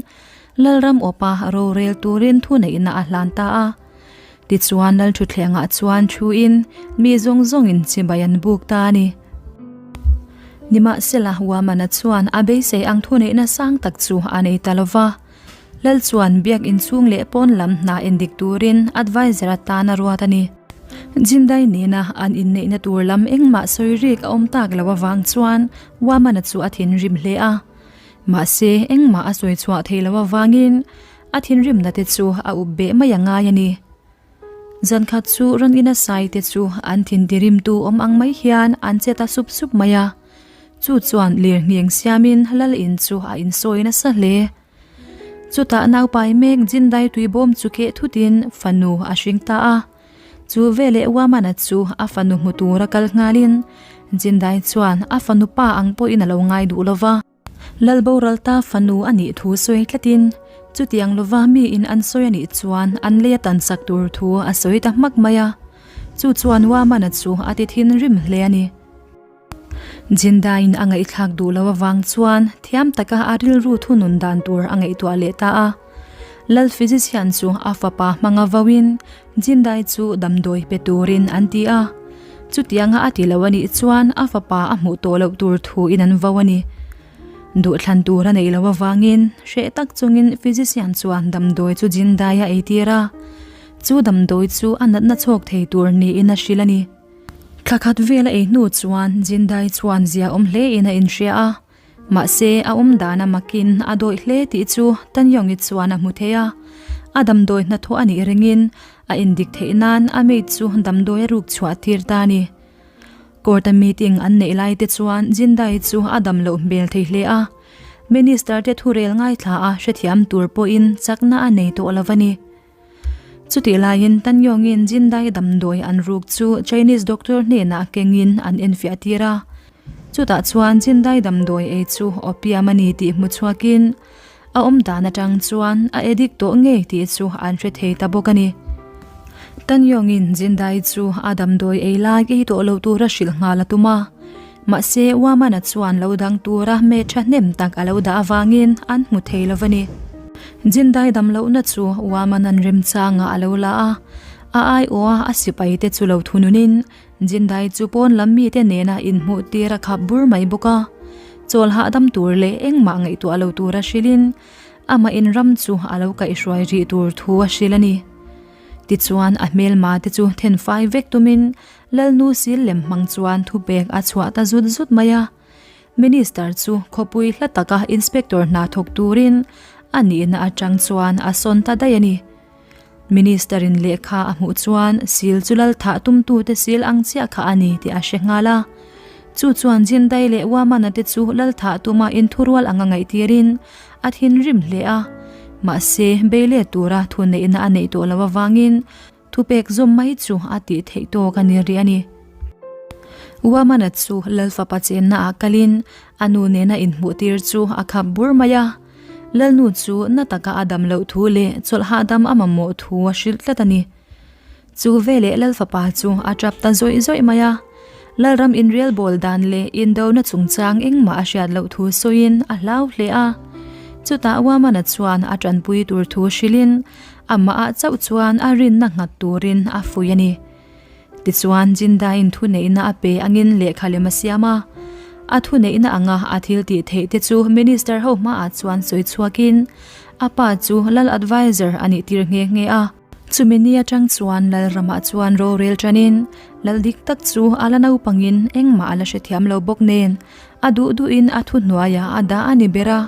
Lalram awpa rorel turin thuneihna a hlan ta a. Tichuan Lalthuthlengah chuan thuin mi zawng zawngin chibai an buk ta a ni. Nimahsela Wamana chuan a beisei ang thuneihna sang tak chu a nei ta lo va. Lal chuan biak inchhung leh pawn lam hna endik turin adviser atan a ruat a ni. Jindai nena an inneihna tur lam engmah sawi rik a awm tak lo avang chuan Wamana chu a thinrim hle a. Mahse engmah a sawi chhuah theih loh avangin A thinrimna te chu a up beh mai a ngai a ni. Zan khat chu rawn ina sai te chu an thintirimtu awm ang mai hian an che ta sup sup mai a. Chu chuan lir ngheng siamin lal in chu a insawi nasa hle. Chutah naupai mek Jindai tuibawm chu keh thutin fanu a hring ta a. Chu veleh Wamana chu a fanu hmu tura kal nghalin Jindai chuan a fanu pa ang pawhin a lo ngai duh lova. Lal boral ta fanu a nih thu sawi tlatin, chutiang lova miin an sawi a nih chuan an lei a tansak tur thu a sawi ta hmak mai a. Chu chuan Wamana chu a ti thinrim hle a ni. Jindaiin a ngaihthlak duh lo avang chuan thiam taka a rilru thunun dan tur a ngaihtuah leh ta a. Lal physician chu a fapa hmanga vauin Jindai chu damdawi pe turin an ti a. Chutianga a ti lo a nih chuan a fapa a hmuh tawh loh tur thuin an vo a ni. Duhthlan tur a neih loh avangin hreh tak chungin physician chuan damdawi chu Jindai a eitir a. Chu damdawi chu a natna chhawk thei tur niin a hrilh a ni. Thla khat vel a ei hnu chuan Jindai chuan zia awm hlein a inhria a. Mahse, a awm dan a makin a dawih hle tih chu Tanyongi chuan a hmu thei a. A damdawi hnathawh a nih ringin a indik theih nan a maid chu damdawi a ruk chhuah tir ta a ni. Court-a meeting an neih lai te chuan Jindai chu a dam loh hmel thei hle a. Minister te thurel ngaithla a hrethiam tur pawhin chakna a nei tawh lo a ni. Chutih laiin Tanyongin Jindai damdawi an ruk chu Chinese doctor hnenah kengin an enfiah tir a. Chutah chuan Jindai damdawi ei chu opium a ni tih hmu chhuakin a awm dan atang chuan a addict tawh ngei tih chu an hre thei ta bawk a ni. Tanyongin Jindai chu a damdawi ei lai ei tawh lo tura hrilh nghal a tum a. Mahse Wamana chuan lo dang tura me thahnem tak a lo dah avangin an hmu thei lo va ni. Jindai dam lohna chu Wamanan remchangah a lo la a, a aiawha a sipai te chu lo thununin Jindai chu pawn lam mite nena inhmuh tir a khap bur mai bawk a. Chawl hahdam tur leh engmah ngaihtuah lo tura hrilhin amah inram chu a lo kaihhruai rih tur thu a hrilh a ni. Tichuan a hmelma te chu thenfai vek tumin Lalnu sil lem hmang chuan thupek a chhuah ta zut zut mai a. Minister chu khawpui hla taka inspector hna thawk turin a nihna atang chuan a sawn ta daih a ni. Minister in lehkha a hmuh chuan sil chu lal thah tumtute sil ang chiah kha a ni tih a hre nghal a. Chu chuan Jindai leh Wamana te chu lal thah tuma inthurual anga ngaihtirin a thinrim hle a. Mahse, bei let tura thuneihna a neih tawh loh avangin. Thupek zawm mai chu a tih theih tawk a ni rih a ni. Uamana chu Lal fapa chenna ah kalin a nu nena inhmuhtir chu a khap bur mai a. Lalnu chu na taka a dam loh thu leh chawlh hahdam a mamawh thu a hrilh tlat a ni. Chu veleh Lal fapa chu a tap ta zawih zawih mai a. Lalram inrial bawl dan leh indona chungchang engmah a hriat loh thu sawiin a hlau hle a. Chutah Uamana chuan a tanpui tur thu hrilhin amahah chauh chuan a rinna nghat turin a fuih a ni. Tichuan Jindaiin thuneihna a pe angin lehkha lem a siam a. A thuneihna anga a thil tih theih te chu Minister ho hmaah chuan sawi chhuakin a pa chu Lal Adviser a nih tir nghe nghe a. Chumi ni atang chuan Lalramah chuan rorel tanin Lal dik tak chu a la naupangin engmah a la hrethiam lo bawk nen a duh duhin a thuhnuaiah a dah a ni ber a.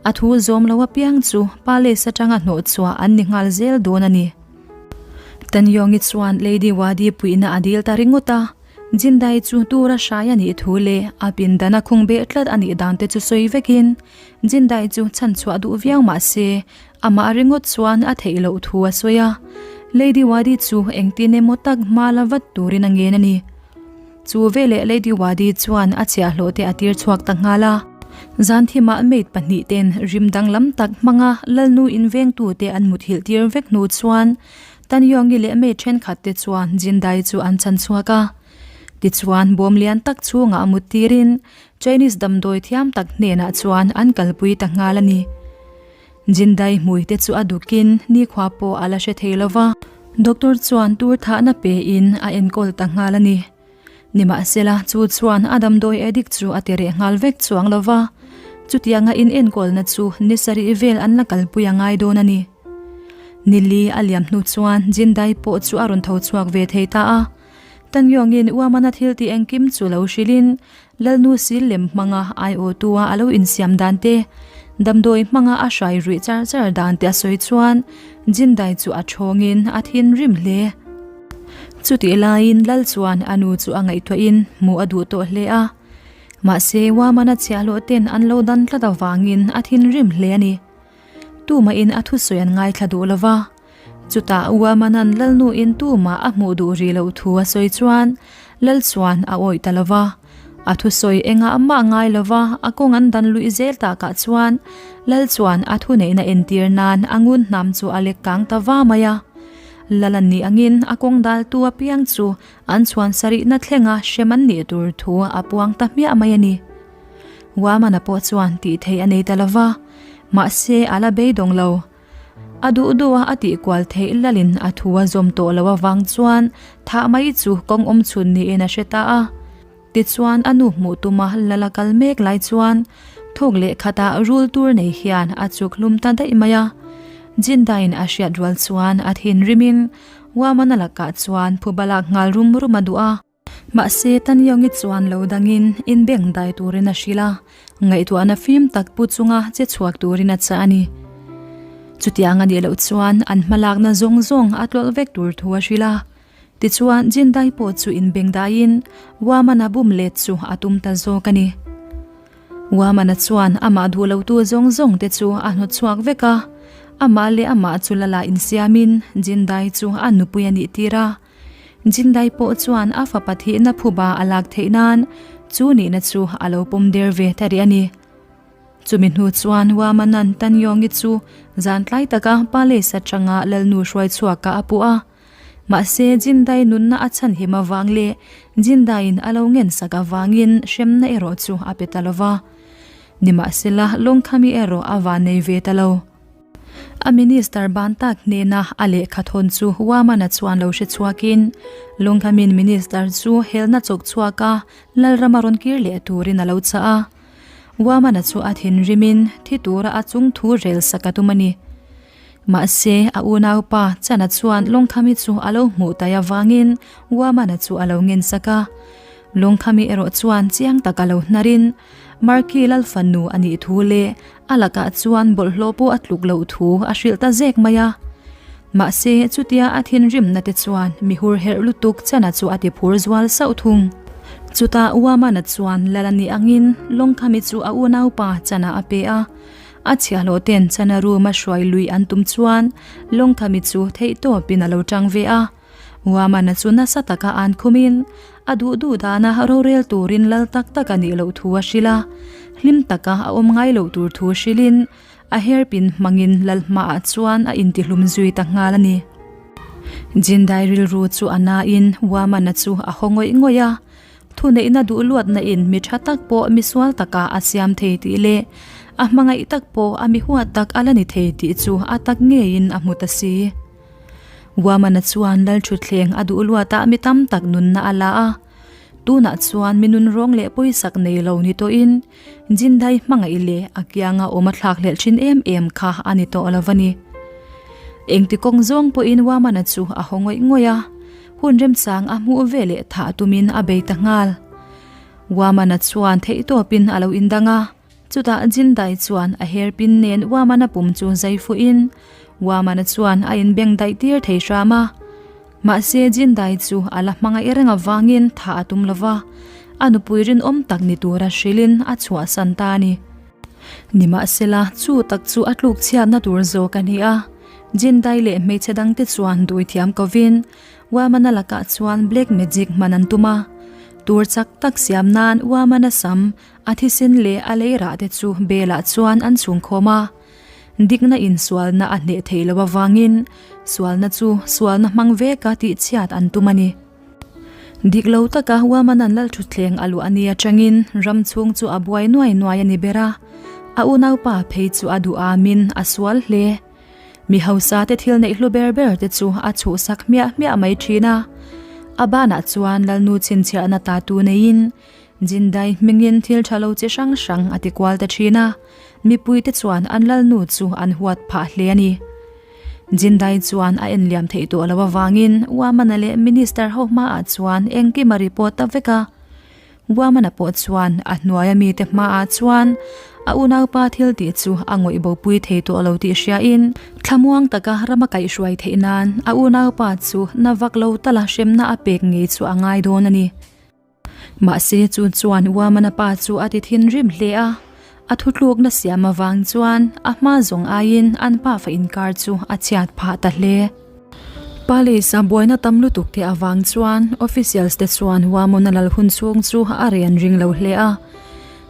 A thu zawm lo apiang chu Palace atanga hnawhchhuah an ni nghal zel dawn a ni. Tanyongi chuan Lady Wadi puihna a dil ta ringawt a, Jindai chu tura hrai a nih thu leh a pindana khung beh tlat a nih dan te chu sawi vekin Jindai chu chhanchhuah duh viau mah se amah ringawt chuan a theih loh thu a sawi a, Lady Wadi chu engtin emaw tak hma la vat turin a ngen a ni. Chu veleh Lady Wadi chuan a chhiahhlawh te a tir chhuak ta nghal a. Zanthimah maid pahnih ten rim danglam tak hmanga Lalnu invengtu te an muthilh tir vek hnu chuan Tanyongi leh maid thenkhat te chuan Jindai chu an chan chhuak a. Tichuan bawm lian tak chhungah mut tirin Chinese damdawi thiam tak hnenah chuan an kalpui ta nghal a ni. Jindai hmui te chu a dukin nikhua pawh a la hre thei lo va. Doctor chuan tur thahna pein a enkawl ta nghal a ni. Nimahsela, chu chuan a damdawi addict chu a ti reh nghal vek chuang lo va. Chutianga in enkawlna chu ni sarih vel an la kalpui a ngai dawn a ni. Nili a liam hnu chuan Jindai pawh chu a rawn tho chhuak ve thei ta a. Tanyawngin Uamana thil tih engkim chu lo hrilhin Lalnu sil lem hmanga aiawhtua a lo insiam dan te, damdawi hmanga a hrai ruih char char dan te a sawi chuan Jindai chu a thawngin a thinrim hle. Chutih laiin Lal chuan a nu chu a ngaihtuahin hmuh a duh tawh hle a. Mahse, Wamana chhiahhlawh ten an lo dan tlat avangin a thinrim hle a ni. Tumahin a thusawi an ngaithla duh lo va. Chutah Uamanan Lalnuin tumah a hmuh duh rih loh thu a sawi chuan Lal chuan a awih ta lo va. A thusawi engah mah ngai lo va, a kawng an dan luih zel takah chuan Lal chuan a thuneihna entir nan a ngun hnam chu a lek kang ta va mai a. Lal an nih angin a kawng daltu apiang chu an chhuan sarihna thlenga hrem an nih tur thu a puang ta hmiah mai a ni. Uamana pawh chuan tih theih a nei ta lo va, mahse a la beidawng lo. A duh duh a a tih kual theih lalin a thu a zawm tawh loh avang chuan thah mai chu kawng awm chhun niin a hre ta a. Tichuan a nu hmuh tuma lal a kal mek lai chuan thawk leh khatah rul tur nei hian a chuk hlum ta daih mai a. Jindaiin a hriat rual chuan a thinrimin Wamana lakah chuan phuba lak nghal rum rum a duh a. Mahse, Tanyongi chuan lo dangin inbeng dai turin a hrilh a, ngaihtuahna fim tak pu chunga che chhuak turin a chah a ni. Chutiang a nih loh chuan an hmalakna zawng zawng a tlawlh vek tur thu a hrilh a. Tichuan, Jindai pawh chu inbeng daiin Wamana bum let chu a tum ta zawk a ni. Wamana chuan amah duh lotu zawng zawng te chu a hnawt chhuak vek a, amah leh amah chu lala insiamin Jindai chu a nupui a nih tir a. Jindai pawh chuan a fapa thihna phuba a lak theih nan chu nihna chu a lo pawm der ve ta rih a ni. Chumi hnu chuan Wamanan Tanyongi chu zan tlai taka palace atanga Lalnu hruai chhuakah a puh a. Mahse Jindai nunna a chhan him avang leh Jindaiin a lo ngen sak avangin hremna erawh chu a pe ta lo va. Nimahsela Lawngkhami erawh a van nei ve ta lo. A minister ban tak hnena a lehkha thawn chu Wamana chuan lo hre chhuakin Lunghamin minister chu helna chawk chhuaka Lalrama rawn kir leh turin a lo chah a. Wamana chu a thinrimin thi tura a chung thu rel sak a tum a ni. Mahse, a unaupa Chana chuan Lungkhami chu a lo hmuh tai avangin Wamana chu a lo ngen sak a. Lungkhami erawh chuan chiang tak a lo hnarin Marky Lalfanu a nih thu leh A lakah chuan bawlhhlawh pawh a tluk loh thu a hrilh ta zek mai a. Mahse, chutia a thinrimna te chuan mi hur herh lutuk chana chu a ti phur zual sauh thung. Chutah Uamana chuan lal a nih angin Lawngkhami chu a unaupa chana a pe a. A chhiahhlawh ten chana room a hruai lui an tum chuan Lawngkhami chu theihtawpin a lo tang ve a. Huamana chu nasa taka an khumin a duh duh dana rorel turin lal tak tak a nih loh thu a hrilh a, hlim taka a awm ngai loh tur thu hrilhin a hairpin hmangin lal hmaah chuan a intihlum zui ta nghal a ni. Jindai rilru chu a nain Huamana chu a haw ngawih ngawih a, Thuneihna duh luatna in mi tha tak pawh mi sual takah a siam thei tih leh a hmangaih tak pawh a mi huat tak a la ni thei tih chu a tak ngeiin a hmu ta si. Guamana chuan Lalthutthleng a duh luatah mi tam tak nunna a la a, tunah chuan mi nunrawng leh pawisak nei lo ni tawhin Jindai hmangaih leh a kianga awm a thlakhlelh thin em em kha a ni tawh lo va ni. Engti kawng zawng pawhin Wamana chu a haw ngawih ngawih a, hun remchang a hmuh ve leh thah tumin a bei ta nghal. Wamana chuan theihtawpin a lo indang a, chutah Jindai chuan a hairpin nen Wamana pum chu zai fuhin Wamana chuan a inbeng daih tir thei hram a. Mahse Jindai chu a la hmangaih reng avangin thah a tum lova, a nupui rinawm tak ni tura hrilhin a chhuahsan ta a ni. Nimahsela, chu tak chu a tluk chhiatna tur zawk a ni a, Jindai leh hmeichhe dangte chuan duithiam kovin Wamana lakah chuan black magic hman an tum a. Tur chak tak siam nan Wamana sam, a thisen leh a lei rah te chu belah chuan an chhungkhawm a. Dikna in sualna a hneh theih loh avangin sualna chu sualna hmang veka tihchhiat an tum a ni. Dik lo taka Wamanan Lalthutthleng a luah a ni atangin ram chhung chu a buai nuai nuai a ni ber a, a unaupa phei chu a duh amin a sual hle. Mi hausa te thil neih hlu ber ber te chu a chhuhsak hmiah hmiah mai thin a, a banah chuan Lalnu chhinchhiahna ta tu neiin Jindai hmingin thil tha lo chi hrang hrang a ti kual ta thin a, mipuite chuan an lalnu chu an huat phah hle a ni. Jindai chuan a en liam theih tawh lo avangin Wamana leh Minister ho hmaah chuan engkim a report ta vek a. Wamana pawh chuan a hnuaia mite hmaah chuan a unaupa thil tih chu a ngawih bopui thei tawh lo tih hriain thlamuang taka rama kaihhruai theih nan a unaupa chu na vak lo tala hremna a pek ngei chu a ngai dawn a ni. Mahse chu chuan Wamana pa chu a ti thinrim hle a, a thutlukna siam avang chuan a hma zawng aiin an pafa inkar chu a chhiat phah ta hle. Palace-a buaina tam lutuk te avang chuan officials te chuan Wamona lal hun chhung chu a rei an ring lo hle a.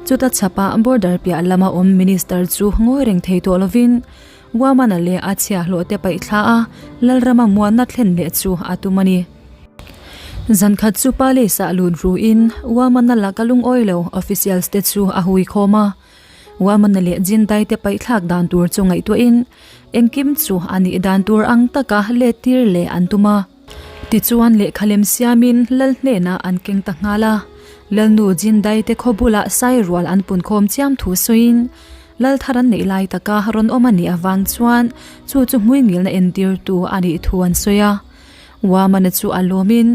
Chuta chhapah border piah lama awm minister chu ngawi reng thei tawh lovin Wamana leh a chhiahhlawh te paih thla a, Lalrama muanna thlen leh chu a tum a ni. Zankhat chu Palace ah lut ruin Wamana laka lungawi lo officials te chu a hui khawm a. Wamana leh Jindai te paihthlak dan tur chu ngaihtuahin engkim chu a nih dan tur ang taka let tir leh an tum a. Tichuan lehkha lem siamin Lal hnenah an keng ta nghal a. Lalnu Jindai te khaw bulah sai rual an pun khawm chiam thu sawiin Lal thar an neih lai taka rawn awm a nih avang chuan chu chu hmuingilna entirtu a nih thu an sawi a. Wamana chu a lawmin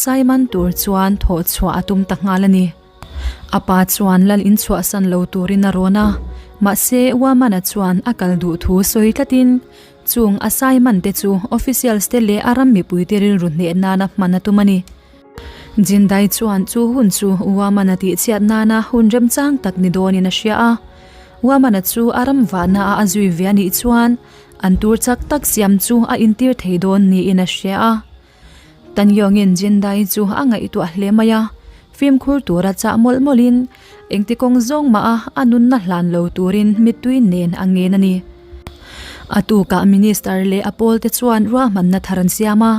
Simon tur chuan thawh chhuah a tum ta nghal a ni. A pa chuan lal in chhuahsan lo turin a rawn a, mahse Wamana chuan a kal duh thu sawi tlatin chung a Simon te chu officials te leh a ram mipuite rilru hneh nana hman a tum a ni. Jindai chuan chu hun chu Wamana tihchhiat nana hun remchang tak ni dawnin a hria a, Wamana chu a ram vahna a a zui ve a nih chuan An tur chak tak siam chu a intir thei dawn niin a hria a. Tanyawngin Jindai chu a ngaihtuah hle mai a, fimkhur tura chah mawlh mawlhin engti kawng zawng mah a a nunna hlan lo turin mittui nen a ngen a ni. A tukah Minister leh a pawlte chuan ruahmanna thar an siam a,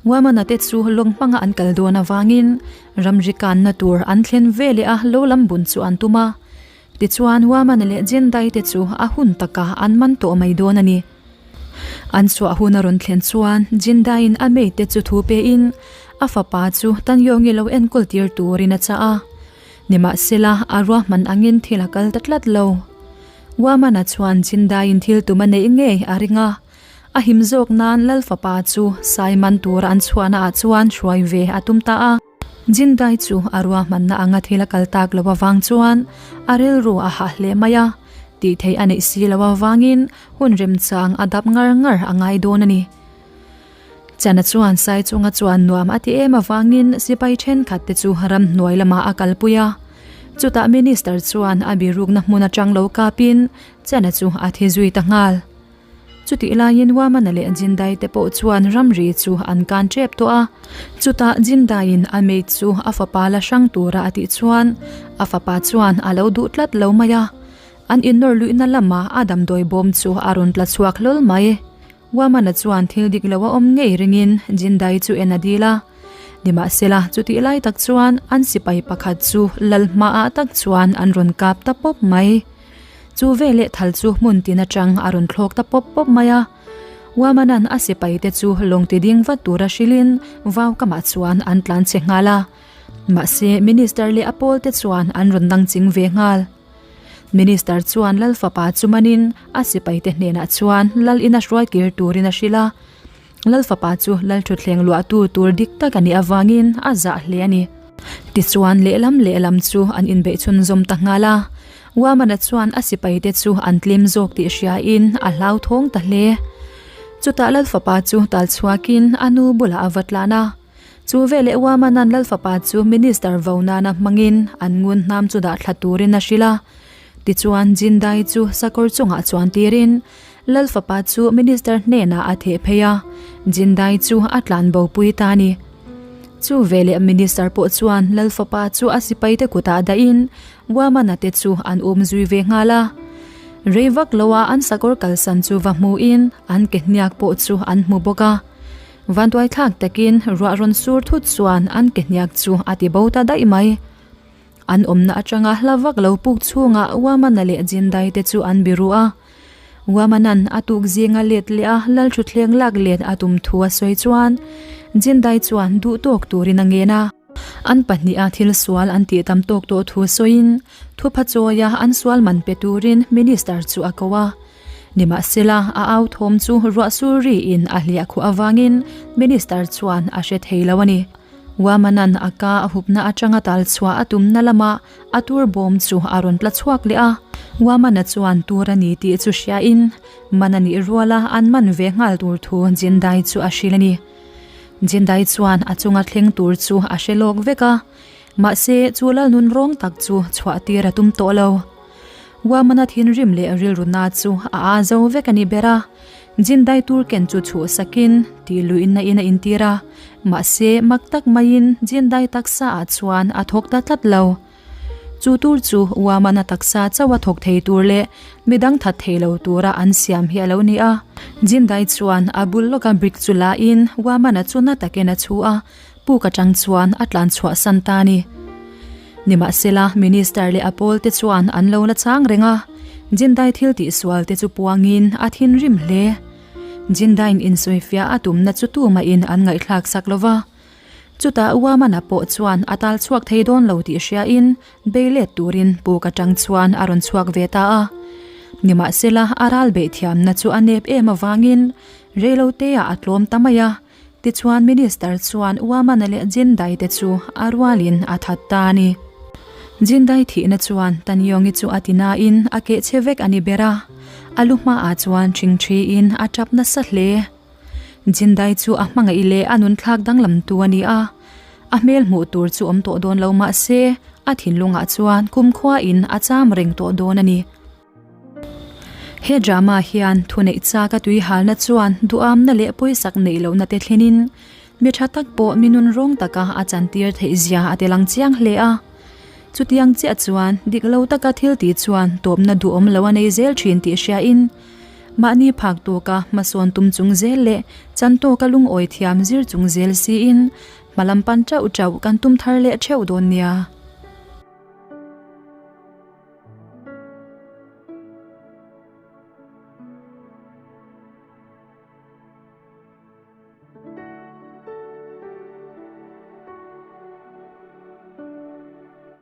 Wamana te chu lawng hmanga an kal dawn avangin ramri kanna tur an thlen veleh a lo lam bun chu an tum a. Tichuan, Wamana leh Jendai te chu a hun takah an man tawh mai dawn a ni. An chhuah hun a rawn thlen chuan Jendaiin a mate te chu thu pein a fapa chu Tanyawngi lo enkawl tir turin a chah a. Nimahsela, a ruahman angin thil a kal ta tlat lo. Wamana chuan Jendaiin thil tum a neih ngei a ring a, a him zawk nan Lal fapa chu sai man tura an chhuahna ah chuan hruai ve a tum ta a. Jindai chu a ruahmanna anga thil a kal tak loh avang chuan a rilru a hah hle mai a, tih theih a neih si loh avangin hun remchang a dap ngar ngar a ngai dawn a ni. Chana chuan sai chunga chuan nuam a ti em avangin sipai thenkhat te chu ramhnuai lamah a kalpui a, chutah minister chuan a birukna hmun atang lo kapin Chana chu a thi zui ta nghal. Chutih laiin Wamana leh Jindai te pawh chuan ramri chu an kan tep tawh a. Chutah Jindaiin a maid chu a fapa la hrang tura a tih chuan a fapa chuan a lo duh tlat lo mai a. An innawr luihna lama a damdawi bawm chu a rawn tla chhuak hlawl mai. Wamana chuan thil dik lo a awm ngei ringin Jindai chu en a dil a. Nimahsela, chutih lai tak chuan an sipai pakhat chu lal hmaah tak chuan an rawn kap ta pawp mai. Chu veleh thal chu hmun tin atang a rawn thlawk ta pawp pawp mai a. Wamana'n a sipaite chu lawng ti ding vat tura hrilhin vau kamah chuan an tlan che nghal a. Mahse, Minister leh a pawlte chuan an rawn dang ching ve nghal. Minister chuan Lal fapa chu manin a sipaite hnenah chuan Lal ina hruai kir turin a hrilh a. Lal fapa chu Lal thutthleng luahtu tur dik tak a nih avangin a zah hle a ni. Tichuan lehlam lehlam chu an inbeih chhunzawm ta nghal a. Wamana chuan a sipaite chu an tlem zawk tih hriain a hlauthawng ta hle. Chutah Lal fapa chu tal chhuakin a nu bulah a va tlan a. Chu veleh Wamana'n Lal fapa chu Minister vo nana hmangin an ngun hnam chu dah thla turin a hrilh a. Tichuan Jindai chu sakawr chungah chuan tirin Lal fapa chu Minister hnenah a theh phei a, Jindai chu a tlan bo pui ta a ni. Chu veleh Minister pawh chuan Lal fapa chu a sipaite kutah dahin Wamana te chu an um zui ve nghal a. Rei vak loa an sakawr kalsan chu va hmuhin an ke hniak pawh chu an hmu bawk a. Vantuai thlak takin ruah rawn sur thut chuan an ke hniak chu a ti bo ta daih mai. An awmna atanga hla vak lo puk chhungah Wamana leh Jindai te chu an biru a. Wamanan a tuk zinga let leh a Lalthuthleng lak let a tum thu a sawi chuan Jindai chuan duh tawk turin a ngen a. An pahniha thil sual an tih tam tawk tawh thu sawiin thupha chawia an sual man pe turin Minister chu a ko a. Nimahsela, a au thawm chu ruah sur riin a hliah khuh avangin Minister chuan a hre thei lo a ni. Wamanan a ka a hupna atanga tal chhuah a tumna lamah a tur bawm chu a rawn tla chhuak leh a. Wamana chuan tur a ni tih chu hriain man a nih ruala an man ve nghal tur thu Jindai chu a hrilh a ni. Jindai chuan a chunga thleng tur chu a hre lawk vek a, mahse chu lalnun rawng tak chu chhuah tir a tum tawh lo. Wamana thinrim leh rilruna chu a aa zo vek a ni ber a, Jindai tur ken chu chhuh sakin tih luihna in a intir a, mahse mak tak maiin Jindai taksa ah chuan a thawk ta tlat lo. Chu tur chu Wamana taksa chauh a thawk thei tur leh midang that thei lo tura an siam hi a lo ni a. Jindai chuan a bul lawka brick chu la in Wamana chu na takin a chhu a, puk atang chuan a tlan chhuah san ta a ni. Nimahsela, Minister leh a pawl te chuan an lo la chang reng a, Jindai thil tihsual te chu puangin a thinrim hle. Jindaiin insawifiah a tumna chu tumahin an ngaihthlak sak lo va. Chutah Wamana pawh chuan a tal chhuak thei dawn lo tih hriain bei let turin puk atang chuan a rawn chhuak ve ta a. Nimahsela, a ral beih thiamna chu a nep em avangin reiloteah a tlawm ta mai a. Tichuan Minister chuan Wamana leh Jindai te chu a rualin a that ta a ni. Jindai thihna chuan Tanyongi chu a ti nain a keh che vek a ni ber a, a lu hmaah chuan ṭhingṭhiin a ṭap nasa hle. Jindai chu a hmangaih leh a nunthlak danglamtu a ni a, a hmel hmuh tur chu awm tawh dawn lo mah se a thinlungah chuan kumkhuain a cham reng tawh dawn a ni. He drama hian thuneih chak a tuihalna chuan duhamna leh pawisak neih lohna te thlenin mi tha tak pawh mi nun rawng taka a chantir theih zia a ti lang chiang hle a. Chutiang chiah chuan dik lo taka thil tih chuan tawpna duhawm lo a nei zel thin tih hriain mahni phak tawka hmasawn tum chung zel leh chan tawka lungawi thiam zir chung zel siin hmalam pan teuh teuh kan tum thar leh theuh dawn nia.